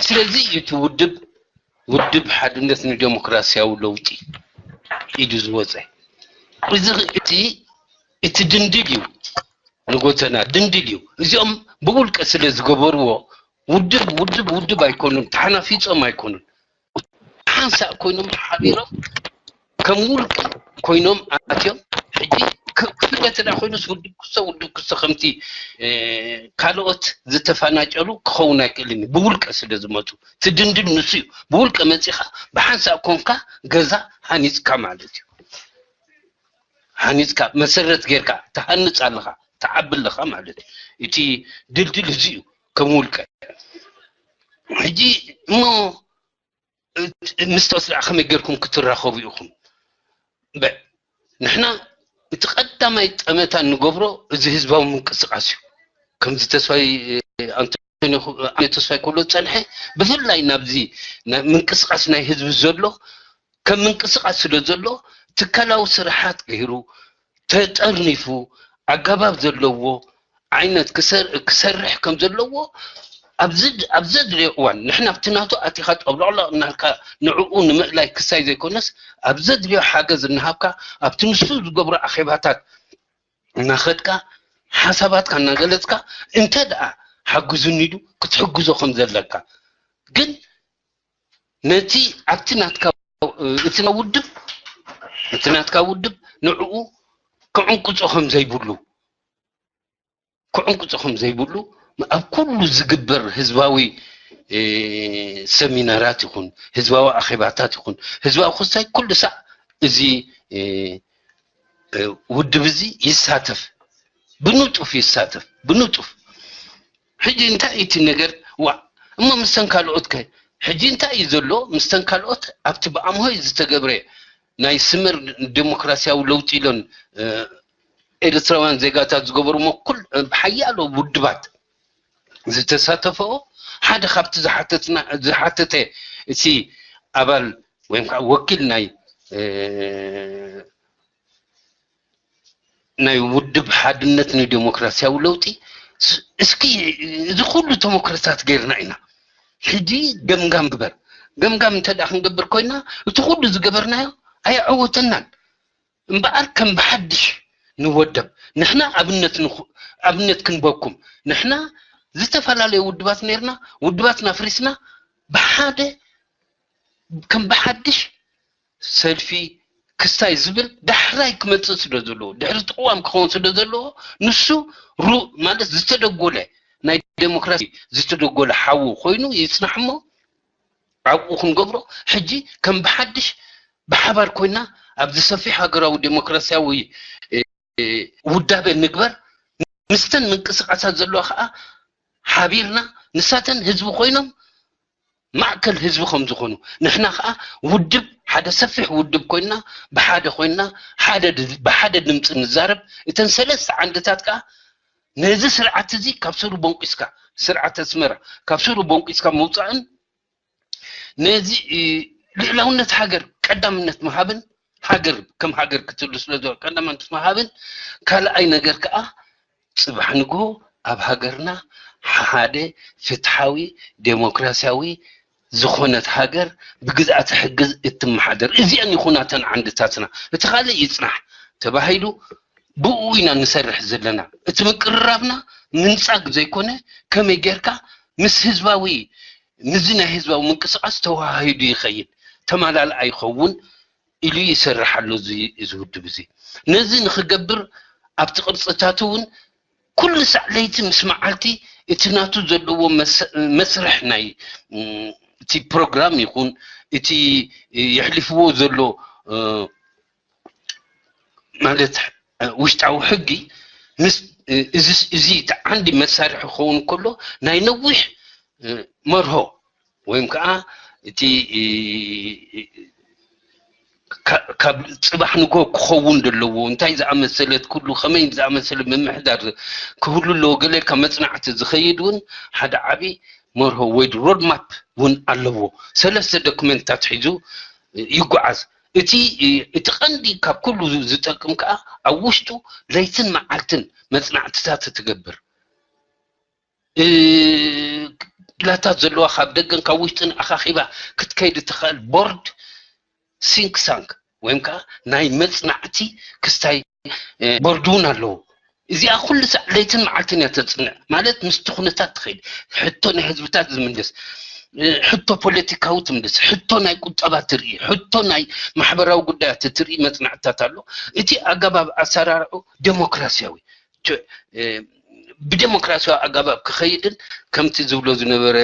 ስለዚ እቲ ውድብ ውድብ ሓድነት ንዴሞክራሲያዊ ለውጢ ኢዱ ዝወፀ እዚ እቲ እቲ ድንድል እዩ ንጎተና ድንድል እዩ። እዚኦም ብውልቀ ስለ ዝገበርዎ ውድብ ውድብ ውድብ ኣይኮኑን፣ ተሓናፊጾም ኣይኮኑን። ሓንሳእ ኮይኖም ሓቢሮም ከም ውልቀ ኮይኖም ኣትዮም። ሕጂ ክፍለ ተዳ ኮይኑስ ውድብ ክሶ ውድብ ክሶ ከምቲ ካልኦት ዝተፈናጨሉ ክኸውን ኣይክእልን እዩ። ብውልቀ ስለ ዝመፁ ትድንድል ንሱ እዩ። ብውልቀ መፂኻ ብሓንሳእ ኮንካ ገዛ ሃኒፅካ ማለት እዩ። ሃኒፅካ መሰረት ጌርካ ትሃንፅ ኣለኻ፣ ትዓቢ ኣለኻ ማለት እዩ። እቲ ድልድል እዚ እዩ ከም ውልቀ። ሕጂ እሞ ምስ ተወስዳ ከመይ ጌርኩም ክትራኸቡ ኢኹም? ንሕና እቲ ቀዳማይ ጠመታ እንገብሮ እዚ ህዝባዊ ምንቅስቃስ እዩ። ከምዚ ተስፋይ ኣንቶኒ ተስፋይ ክብሎ ዝፀንሐ ብፍላይ ናብዚ ምንቅስቃስ ናይ ህዝቢ ዘሎ ከም ምንቅስቃስ ስለ ዘሎ ትካላዊ ስራሓት ገይሩ ተጠርኒፉ ኣገባብ ዘለዎ ዓይነት ክሰርሕ ከም ዘለዎ ኣብዚ ዘድልዮ እዋን ንሕና ኣብቲ ናቱ ኣቲኻ ጠብሎቕሎቕ እናልካ ንዕኡ ንምእላይ ክሳይ ዘይኮነስ ኣብ ዘድልዮ ሓገዝ እናሃብካ ኣብቲ ንሱ ዝገብሮ ኣኼባታት እናኸድካ ሓሳባትካ እናገለፅካ እንተ ደኣ ሓግዙኒ ኢሉ ክትሕግዞ ከም ዘለካ ግን ነቲ ኣብቲ ናትካ እቲ ውድብ እቲ ናትካ ውድብ ንዕኡ ክዕንቅፆ ከም ዘይብሉ ክዕንቅፆ ከም ዘይብሉ ኣብ ኩሉ ዝግበር ህዝባዊ ሰሚናራት ይኹን ህዝባዊ ኣኼባታት ይኹን ህዝባዊ ክስታይ ኩሉ ሳዕ እዚ ውድብ እዚ ይሳተፍ፣ ብንጡፍ ይሳተፍ ብንጡፍ። ሕጂ እንታይ እዩ እቲ ነገር? ዋ እሞ ምስተን ካልኦት ከ ሕጂ እንታይ እዩ ዘሎ? ምስተን ካልኦት ኣብቲ ብኣምሆይ ዝተገብረ ናይ ስምር ዴሞክራሲያዊ ለውጢ ኢሎን ኤርትራውያን ዜጋታት ዝገበርሞ ኩል ብሓያሎ ውድባት ዝተሳተፈኦ ሓደ ካብቲ ዝሓተተ እቲ ኣባል ወይም ከዓ ወኪል ናይ ናይ ውድብ ሓድነት ንዴሞክራሲያዊ ለውጢ እስኪ እዚ ኩሉ ተመክሮታት ገይርና ኢና። ሕጂ ገምጋም ግበር። ገምጋም እንተ ደኣ ክንገብር ኮይና እቲ ኩሉ ዝገበርናዮ ኣየዐወተናን። እምበኣር ከም ብሓድሽ ንወደብ። ንሕና ኣብነት ኣብነት ክንበኩም። ንሕና ዝተፈላለዩ ውድባት ነርና፣ ውድባትና ኣፍሪስና ብሓደ ከም ብሓድሽ ሰልፊ ክስታይ ዝብል ዳሕራይ ክመፅእ ስለ ዘለዎ ድሕሪ እቲ ቅዋም ክኸውን ስለ ዘለዎ ንሱ ሩ ማለት ዝተደጎለ ናይ ዴሞክራሲ ዝተደጎለ ሓዉ ኮይኑ ይፅናሕ እሞ ኣብኡ ክንገብሮ ሕጂ ከም ብሓድሽ ብሓባር ኮይና ኣብዚ ሰፊሕ ሃገራዊ ዴሞክራሲያዊ ውዳበ ንግበር። ምስተን ምንቅስቃሳት ዘለዋ ከዓ ሓቢርና ንሳተን ህዝቢ ኮይኖም ማእከል ህዝቢ ከም ዝኾኑ ንሕና ከዓ ውድብ ሓደ ሰፊሕ ውድብ ኮይንና ብሓደ ኮይንና ሓደ ብሓደ ድምፂ ንዛረብ። እተን ሰለስተ ዓንድታት ከዓ ነዚ ስርዓት እዚ ካብ ስሩ ቦንቂስካ ስርዓት ኣስመራ ካብ ስሩ ቦንቂስካ ምውፃእን ነዚ ልዕላውነት ሃገር ቀዳምነት ምሃብን ሃገር ከም ሃገር ክትህሉ ስለ ቀዳምነት ምሃብን ካልኣይ ነገር ከዓ ፅባሕ ንግሆ ኣብ ሃገርና ሓደ ፍትሓዊ ዴሞክራሲያዊ ዝኾነት ሃገር ብግዝኣተ ሕጊ እትመሓደር እዚአን ይኹናተን ዓንድታትና እቲ ካልእ ይፅናሕ ተባሂሉ ብኡ ኢና ንሰርሕ ዘለና። እቲ ምቅርራብና ምንፃግ ዘይኮነ ከመይ ጌርካ ምስ ህዝባዊ ምስዚ ናይ ህዝባዊ ምንቅስቃስ ተወሃሂዱ ይኸይድ ተማላልኣ ይኸውን ኢሉ ይሰርሕ ኣሎ እዚ ውድብ እዚ። ነዚ ንክገብር ኣብቲ ቅርፅታቱ እውን ኩሉ ሳዕ ለይቲ ምስ መዓልቲ እቲ ናቱ ዘለዎ መስርሕ ናይ እቲ ፕሮግራም ይኹን እቲ የሕልፍዎ ዘሎ ማለት ውሽጣዊ ሕጊ ምስ እዚ ዓንዲ መሳርሒ ክኸውን ከሎ ናይ ነዊሕ መርሆ ወይም ከዓ እቲ ካብ ፅባሕ ንጎ ክኸውን ዘለዎ እንታይ ዝኣመሰለት ኩሉ ከመይ ዝኣመሰለ ምምሕዳር ክህሉ ኣለዎ ገለ ኢልካ መፅናዕቲ ዝኸይድ እውን ሓደ ዓብዪ መርሆ ወይ ሮድማፕ እውን ኣለዎ። ሰለስተ ዶክመንታት ሒዙ ይጓዓዝ። እቲ እቲ ቀንዲ ካብ ኩሉ ዝጠቅም ከዓ ኣብ ውሽጡ ለይትን መዓልትን መፅናዕትታት ትገብር ክላታት ዘለዋ ካብ ደገን ካብ ውሽጥን ኣኻኺባ ክትከይድ እትኽእል ቦርድ ሲንክ ሳንክ ወይም ከዓ ናይ መፅናዕቲ ክስታይ ቦርድ እውን ኣለዎ። እዚኣ ኩሉ ሳዕ ለይትን መዓልትን እያ ተፅንዕ፣ ማለት ምስቲ ኩነታት ትኸይድ፣ ሕቶ ናይ ህዝብታት ዝምልስ፣ ሕቶ ፖለቲካዊ ትምልስ፣ ሕቶ ናይ ቁጠባ ትርኢ፣ ሕቶ ናይ ማሕበራዊ ጉዳያት ትርኢ መፅናዕትታት ኣሎ። እቲ ኣገባብ ኣሰራርዑ ዴሞክራሲያዊ ብዴሞክራሲያዊ ኣገባብ ክኸይድን ከምቲ ዝብሎ ዝነበረ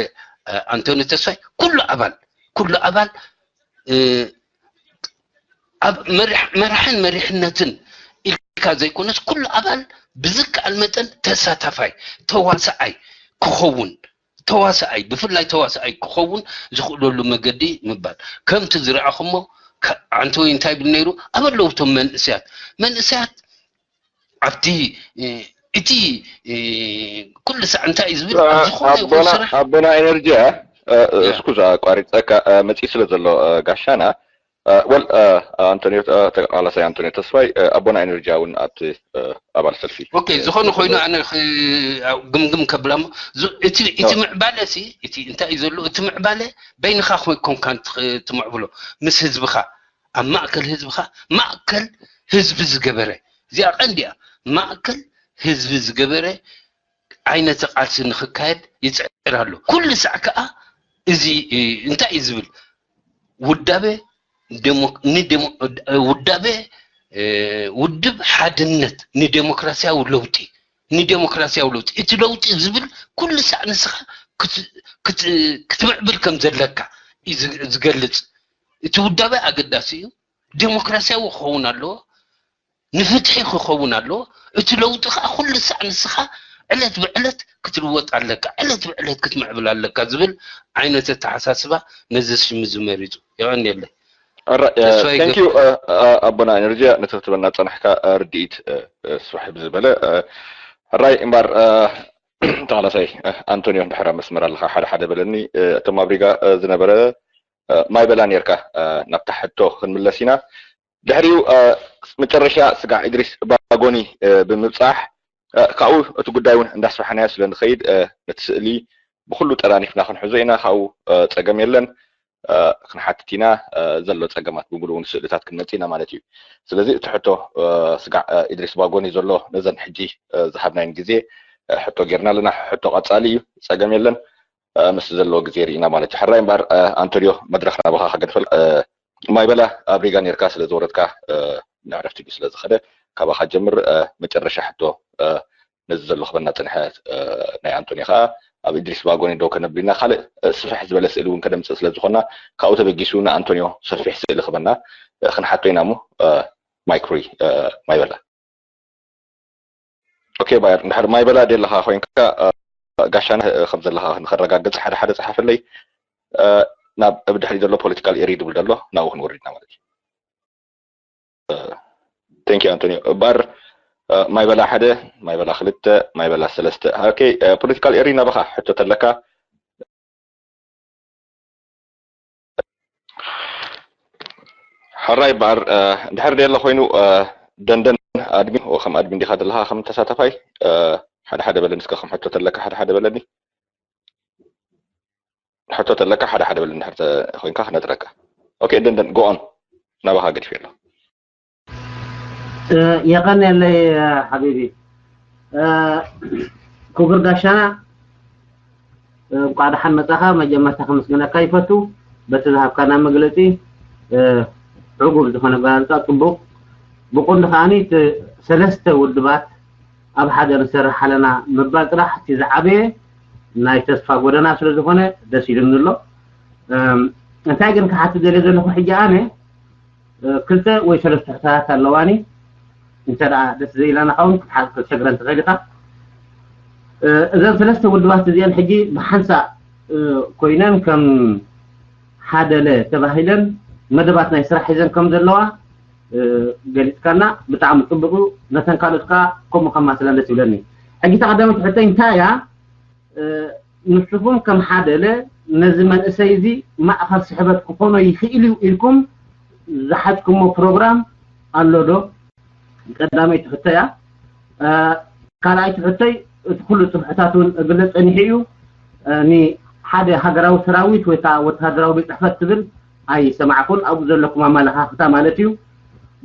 ኣንቶኒ ተስፋይ ኩሉ ኣባል ኩሉ ኣባል ኣብ መራሕን መሪሕነትን ኢልካ ዘይኮነስ ኩሉ ኣባል ብዝከኣል መጠን ተሳታፋይ ተዋሳኣይ ክኸውን ተዋሳኣይ ብፍላይ ተዋሳኣይ ክኸውን ዝኽእለሉ መገዲ ምባል ከምቲ ዝረኣኹሞ ኣንቶኒ እንታይ ብል ነይሩ ኣበለውቶም መንእሰያት መንእሰያት ኣብቲ እቲ ኩሉ ሳዕ እንታይ እዩ ዝብል ዝኾነ ኣቦና ኤነርጂ እስኩ ኣቋሪፀካ መፅኢ ስለ ዘሎ ጋሻና ወል ኣንቶኒዮ ተቃላሳይ ኣንቶኒዮ ተስፋይ ኣቦና ኤነርጂ እውን ኣብቲ ኣባል ሰልፊ ኦኬ ዝኾነ ኮይኑ ኣነ ግምግም ከብላ እሞ እቲ ምዕባለ ሲ እቲ እንታይ እዩ ዘሎ እቲ ምዕባለ በይንኻ ኮይኮንካ ትምዕብሎ ምስ ህዝብኻ ኣብ ማእከል ህዝብኻ ማእከል ህዝቢ ዝገበረ እዚኣ ቀንዲያ ማእከል ህዝቢ ዝገበረ ዓይነት ቃልሲ ንክካየድ ይፅዕር ኣሎ። ኩሉ ሳዕ ከዓ እዚ እንታይ እዩ ዝብል ውዳበ ውዳበ ውድብ ሓድነት ንዴሞክራሲያዊ ለውጢ ንዴሞክራሲያዊ ለውጢ እቲ ለውጢ ዝብል ኩሉ ሳዕ ንስኻ ክትምዕብል ከም ዘለካ ዝገልፅ እቲ ውዳበ ኣገዳሲ እዩ። ዴሞክራሲያዊ ክኸውን ኣለዎ፣ ንፍትሒ ክኸውን ኣለዎ። እቲ ለውጢ ከዓ ኩሉ ሳዕ ንስኻ ዕለት ብዕለት ክትልወጥ ኣለካ፣ ዕለት ብዕለት ክትምዕብል ኣለካ ዝብል ዓይነት ኣተሓሳስባ ነዚ ሽም እዚ መሪፁ። የቐንየለይ። ተንኪዩ ኣቦና ኤነርጂ ነቲ ክትበልና ፀናሕካ ርድኢት ስፍሕ ብዝበለ ሕራይ እምበር ተቓላሳይ ኣንቶኒዮ እንድሕር ኣብ መስመር ኣለኻ ሓደ ሓደ በለኒ እቶም ኣብ ሪጋ ዝነበረ ማይ በላ ነርካ ናብታ ሕቶ ክንምለስ ኢና ድሕሪኡ መጨረሻ ስጋዕ እድሪስ ባጎኒ ብምብፃሕ ካብኡ እቲ ጉዳይ እውን እንዳስፋሕናዮ ስለ ንኸይድ ነቲ ስእሊ ብኩሉ ጠራኒፍና ክንሕዞ ኢና ካብኡ ፀገም የለን ክንሓትት ኢና ዘሎ ፀገማት ብምሉኡ ንስእልታት ክንመፅእ ኢና ማለት እዩ ስለዚ እቲ ሕቶ ስጋዕ ኢድሪስ ባጎኒ ዘሎ ነዘን ሕጂ ዝሃብናይን ግዜ ሕቶ ጌርና ኣለና ሕቶ ቀፃሊ እዩ ፀገም የለን ምስ ዘለዎ ግዜ ርኢና ማለት እዩ ሕራይ እምበር ኣንቶኒዮ መድረክ ናባኻ ከገድፈል ማይበላ ኣብ ሪጋ ኔርካ ስለ ዝወረድካ ንዕረፍቲ ድዩ ስለ ዝኸደ ካባኻ ጀምር መጨረሻ ሕቶ ነዚ ዘሎ ክበና ፅንሐ ናይ ኣንቶኒዮ ከዓ ኣብ እድሪስ ባጎኒ ደው ከነብልና ካልእ ስፍሕ ዝበለ ስእሊ እውን ከደምፅእ ስለ ዝኾና ካብኡ ተበጊሱ ንኣንቶኒዮ ሰፊሕ ስእሊ ክበና ክንሓቶ ኢና እሞ ማይክሪ ማይበላ ኦኬ ባየር እንድሕር ማይበላ ደለኻ ኮይንካ ጋሻና ከም ዘለኻ ንኸረጋግፅ ሓደ ሓደ ፀሓፈለይ ናብ ብድሕሪ ዘሎ ፖለቲካል ኤሪ ድብል ዘሎ ናብኡ ክንወርድ ኢና ማለት እዩ ቴንክ ዩ ኣንቶኒዮ ባር ማይበላ ሓደ ማይበላ ክልተ ማይበላ ሰለስተ ኦኬ ፖለቲካል ኤሪ ናባኻ ሕቶ ተለካ ሕራይ በዓር እንድሕር ደየለ ኮይኑ ደንደን ኣድሚን ከም ኣድሚን ዲኻ ዘለኻ ከም ተሳተፋይ ሓደ ሓደ በለኒ እስከ ከም ሕቶ ተለካ ሓደ ሓደ በለኒ ሕቶ ተለካ ሓደ ሓደ በለኒ እንድሕር ኮይንካ ክነጥረካ ኦኬ ደንደን ጎኦን ናባኻ ገዲፍ ኣሎ የቐንየለይ ሓቢቢ ክቡር ጋሻና እንኳዕ ደሓን መጻኻ መጀመርታ ከመስግነካ ይፈቱ በቲ ዝሃብካና መግለጺ ዕጉብ ዝኾነ ኣገላልጻ ጽቡቕ ብቁንዲ ከዓኒ እቲ ሰለስተ ውድባት ኣብ ሓደ ንሰርሕ ኣለና ምባል ጥራሕ እቲ ዝዓበየ ናይ ተስፋ ጎደና ስለ ዝኾነ ደስ ኢሉኒ ኣሎ እንታይ ግን ክሓትት ደልየ ዘለኹ ሕጂ ኣነ ክልተ ወይ ሰለስተ ሕቶታት ኣለዋኒ እንተ ደኣ ደስ ዘይላና ካውን ክትሓዝ ክትሸግረን ትኽእል ኢኻ እዘን ሰለስተ ውድባት እዚአን ሕጂ ብሓንሳእ ኮይነን ከም ሓደለ ተባሂለን መደባት ናይ ስራሕ ሒዘን ከም ዘለዋ ገሊፅካና ብጣዕሚ ፅቡቅ እዩ ነተን ካልኦት ከዓ ከምኡ ከማስለን ደስ ይብለኒ ሕጂ ተቀዳመት ሕቶይ እንታይ እያ ንስኹም ከም ሓደለ ነዚ መንእሰይ እዚ ማእኸል ስሕበት ክኾኖ ይኽእል እዩ ኢልኩም ዝሓዝኩሞ ፕሮግራም ኣሎ ዶ? ቀዳመይቲ ሕቶ እያ። ካልኣይቲ ሕቶይ እቲ ኩሉ ፅፍሕታት እውን እግለ ፀኒሑ እዩ። ንሓደ ሃገራዊ ሰራዊት ወይ ከዓ ወታደራዊ ቤት ፅሕፈት ትብል ኣይሰማዕኩን። ኣብኡ ዘለኩም ኣመለኻኽታ ማለት እዩ።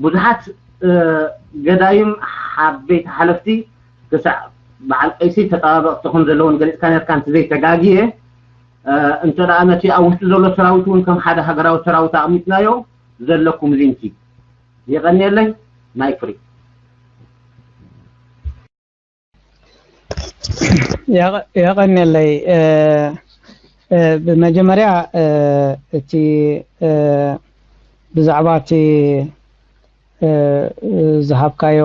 ብዙሓት ገዳይም ሓበይቲ ሓለፍቲ ክሳዕ በዓል ቀይሲ ተጠባበቕቲ ከም ዘለውን ገሊፅካ ነርካ እንተዘይተጋግየ፣ እንተ ደኣ ነቲ ኣብ ውሽጡ ዘሎ ሰራዊት እውን ከም ሓደ ሃገራዊ ሰራዊት ኣቕሚጥናዮ ዘለኩም ሊንኪ። የቐንየለይ። ማይክ ፍሪ። የቐንየለይ። ብመጀመርያ እቲ ብዛዕባ እቲ ዝሃብካዮ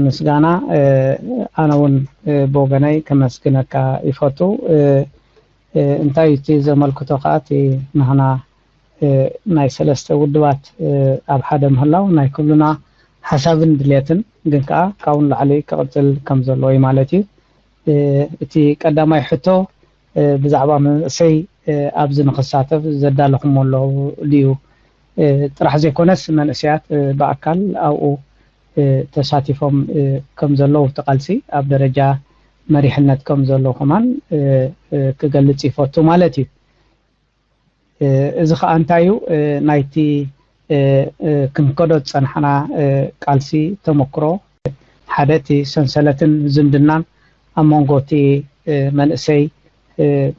ምስጋና ኣነ እውን ብወገነይ ከመስግነካ ይፈቱ። እንታይ እቲ ዘመልክቶ ከዓ እቲ ንሕና ናይ ሰለስተ ውድባት ኣብ ሓደ ምህላው ናይ ኩሉና ሓሳብን ድሌትን ግን ከዓ ካብኡ ንላዕሊ ክቕፅል ከም ዘለዎ እዩ ማለት እዩ። እቲ ቀዳማይ ሕቶ ብዛዕባ መንእሰይ ኣብዚ ንክሳተፍ ዘዳለኹሞ ኣለዉ ድዩ ጥራሕ ዘይኮነስ መንእሰያት ብኣካል ኣብኡ ተሳቲፎም ከም ዘለዉ እቲ ቃልሲ ኣብ ደረጃ መሪሕነት ከም ዘለዉ ከማን ክገልፅ ይፈቱ ማለት እዩ። እዚ ከዓ እንታይ እዩ? ናይቲ ክንከዶ ዝፀናሕና ቃልሲ ተመክሮ ሓደ እቲ ሰንሰለትን ዝምድናን ኣብ መንጎ እቲ መንእሰይ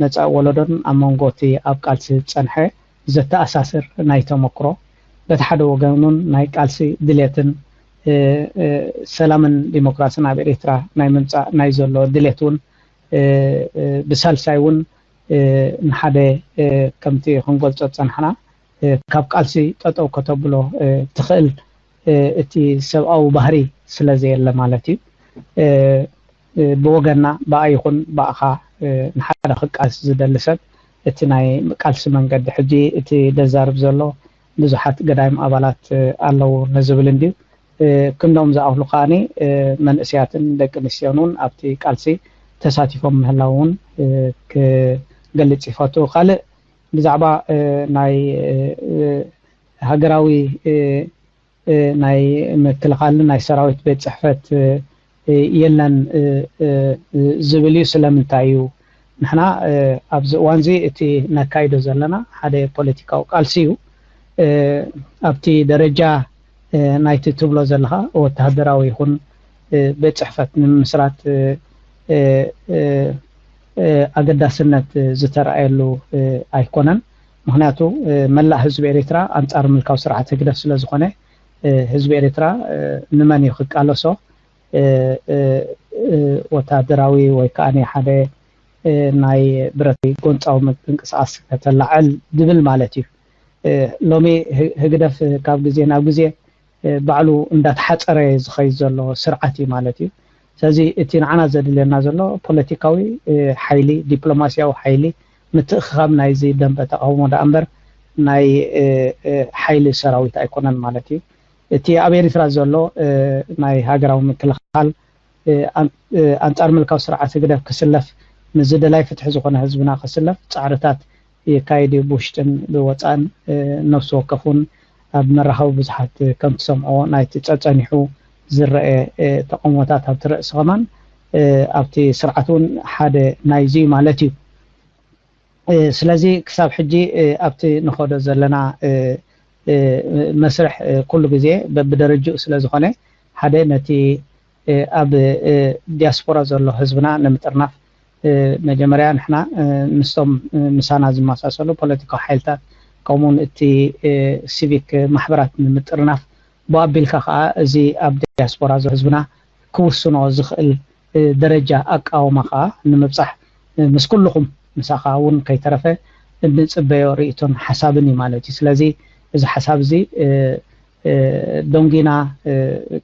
መፃኢ ወለዶን ኣብ መንጎ እቲ ኣብ ቃልሲ ዝፀንሐ ዘተኣሳስር ናይ ተመክሮ በቲ ሓደ ወገን እውን ናይ ቃልሲ ድሌትን ሰላምን ዲሞክራስን ኣብ ኤርትራ ናይ ምምፃእ ናይ ዘሎ ድሌት እውን ብሳልሳይ እውን ንሓደ ከምቲ ክንገልፆ ዝፀናሕና ካብ ቃልሲ ጠጠው ከተብሎ ትኽእል እቲ ሰብኣዊ ባህሪ ስለ ዘየለ ማለት እዩ። ብወገና ብኣ ይኹን ብኣኻ ንሓደ ክቃልስ ዝደሊ ሰብ እቲ ናይ ቃልሲ መንገዲ ሕጂ እቲ ደዛርብ ዘሎ ብዙሓት ገዳይም ኣባላት ኣለዉ ንዝብል እንድዩ። ክንዶም ዝኣኽሉ ከዓኒ መንእስያትን ደቂ ኣንስትዮን እውን ኣብቲ ቃልሲ ተሳቲፎም ምህላው እውን ክገልጽ ይፈቱ። ካልእ ብዛዕባ ናይ ሃገራዊ ናይ ምክልኻልን ናይ ሰራዊት ቤት ጽሕፈት የለን ዝብል እዩ። ስለምንታይ እዩ? ንሕና ኣብዚ እዋን እዚ እቲ ነካይዶ ዘለና ሓደ ፖለቲካዊ ቃልሲ እዩ። ኣብቲ ደረጃ ናይቲ ትብሎ ዘለኻ ወተሃደራዊ ይኹን ቤት ጽሕፈት ንምምስራት ኣገዳስነት ዝተረኣየሉ ኣይኮነን። ምኽንያቱ መላእ ህዝቢ ኤርትራ ኣንጻር ምልካዊ ስርዓት ህግደፍ ስለ ዝኾነ ህዝቢ ኤርትራ ንመን እዩ ክቃለሶ? ወታደራዊ ወይ ከዓ ሓደ ናይ ብረት ጎንፃዊ ምንቅስቃስ ከተላዕል ዝብል ማለት እዩ። ሎሚ ህግደፍ ካብ ግዜ ናብ ግዜ ባዕሉ እንዳተሓፀረ ዝኸይድ ዘሎ ስርዓት እዩ ማለት እዩ። ስለዚ እቲ ንዓና ዘድልየና ዘሎ ፖለቲካዊ ሓይሊ፣ ዲፕሎማሲያዊ ሓይሊ፣ ምትእኽኻብ ናይዚ ደንበ ተቃውሞ ደኣ እምበር ናይ ሓይሊ ሰራዊት ኣይኮነን ማለት እዩ። እቲ ኣብ ኤርትራ ዘሎ ናይ ሃገራዊ ምክልኻል ኣንጻር ምልካዊ ስርዓት ህግደፍ ክስለፍ፣ ንዝደላይ ፍትሒ ዝኾነ ህዝብና ክስለፍ ጻዕርታት የካይድ እዩ። ብውሽጥን ብወጻእን ነፍሲ ወከፍ እውን ኣብ መራኸቢ ብዙሓት ከም ትሰምዖ ናይቲ ጸጸኒሑ ዝረአ ተቃውሞታት ኣብቲ ርእሲ ከማን ኣብቲ ስርዓት እውን ሓደ ናይዚ እዩ ማለት እዩ። ስለዚ ክሳብ ሕጂ ኣብቲ ንኸዶ ዘለና መስርሕ ኩሉ ግዜ በብደረጅኡ ስለ ዝኾነ ሓደ ነቲ ኣብ ዲያስፖራ ዘሎ ህዝብና ንምጥርናፍ መጀመርያ ንሕና ምስቶም ምሳና ዝመሳሰሉ ፖለቲካዊ ሓይልታት ከምኡውን እቲ ሲቪክ ማሕበራት ንምጥርናፍ ብኣቢልካ ከዓ እዚ ኣብ ዲያስፖራ ዘሎ ህዝብና ክውስኖ ዝኽእል ደረጃ ኣቃውማ ከዓ ንምብፃሕ ምስ ኩልኹም ምሳኻ እውን ከይተረፈ እንፅበዮ ርእይቶን ሓሳብን እዩ ማለት እዩ። ስለዚ እዚ ሓሳብ እዚ ደንጊና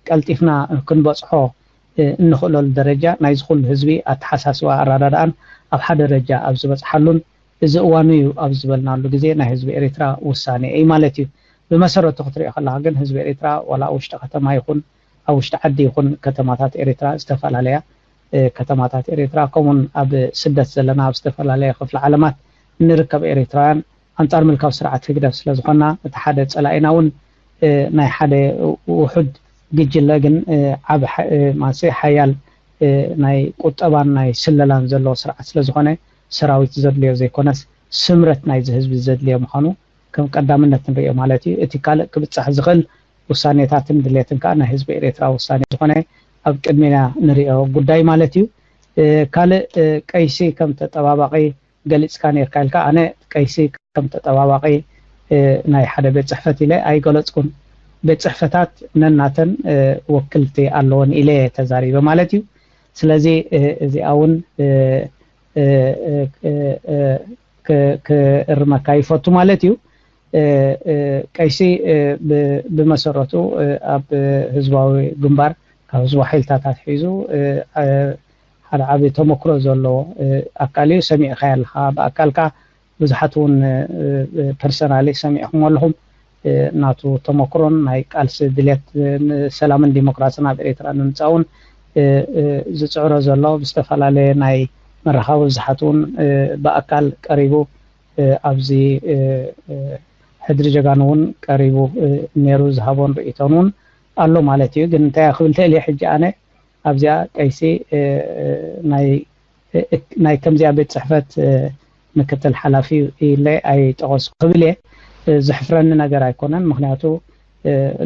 ቀልጢፍና ክንበፅሖ እንኽእለሉ ደረጃ ናይዚ ኩሉ ህዝቢ ኣተሓሳስባ ኣረዳድኣን ኣብ ሓደ ደረጃ ኣብ ዝበፅሓሉን እዚ እዋኑ እዩ ኣብ ዝበልናሉ ግዜ ናይ ህዝቢ ኤርትራ ውሳኔ እዩ ማለት እዩ። ብመሰረቱ ክትሪኦ ከለኻ ግን ህዝቢ ኤርትራ ዋላ ኣብ ውሽጢ ከተማ ይኹን ኣብ ውሽጢ ዓዲ ይኹን ከተማታት ኤርትራ ዝተፈላለያ ከተማታት ኤርትራ ከምኡን ኣብ ስደት ዘለና ኣብ ዝተፈላለየ ክፍለ ዓለማት እንርከብ ኤርትራውያን ኣንጻር ምልካዊ ስርዓት ህግደፍ ስለ ዝኾና እቲ ሓደ ጸላኢና እውን ናይ ሓደ ውሑድ ግጅለ ግን ዓብ ማንሰ ሓያል ናይ ቁጠባን ናይ ስለላን ዘለዎ ስርዓት ስለ ዝኾነ ሰራዊት ዘድልዮ ዘይኮነስ ስምረት ናይዚ ህዝቢ ዘድልዮ ምዃኑ ከም ቀዳምነት ንሪኦ ማለት እዩ። እቲ ካልእ ክብጻሕ ዝኽእል ውሳኔታትን ድሌትን ከዓ ናይ ህዝቢ ኤርትራ ውሳኔ ዝኾነ ኣብ ቅድሜና ንሪኦ ጉዳይ ማለት እዩ። ካልእ ቀይሲ ከም ተጠባባቂ ገሊጽካ ኔርካ ኢልካ፣ ኣነ ቀይሲ ከም ተጠባባቂ ናይ ሓደ ቤት ጽሕፈት ኢለ ኣይገለጽኩን። ቤት ጽሕፈታት ነናተን ወክልቲ ኣለወን ኢለ ተዛሪበ ማለት እዩ። ስለዚ እዚኣ እውን ክእርመካ ይፈቱ ማለት እዩ። ቀይሲ ብመሰረቱ ኣብ ህዝባዊ ግንባር ካብ ህዝባዊ ሓይልታት ኣትሒዙ ሓደ ዓቢ ተመክሮ ዘለዎ ኣካል እዩ። ሰሚዕካ ኣለኻ ብኣካልካ፣ ብዙሓት እውን ፐርሰናሊ ሰሚዕኩም ኣለኹም። ናቱ ተመክሮን ናይ ቃልሲ ድሌት ሰላምን ዲሞክራስን ኣብ ኤርትራ ንምምፃእ እውን ዝፅዕሮ ዘሎ ብዝተፈላለየ ናይ መራኸቢ ብዙሓት እውን ብኣካል ቀሪቡ ኣብዚ ሕድሪ ጀጋኑ እውን ቀሪቡ ነይሩ ዝሃቦን ርእይቶን እውን ኣሎ ማለት እዩ። ግን እንታይ ክብል ተልየ ሕጂ ኣነ ኣብዚኣ ቀይሲ ናይ ከምዚኣ ቤት ፅሕፈት ምክትል ሓላፊ ኢለ ኣይጠቐስኩ ክብል እየ። ዝሕፍረኒ ነገር ኣይኮነን። ምክንያቱ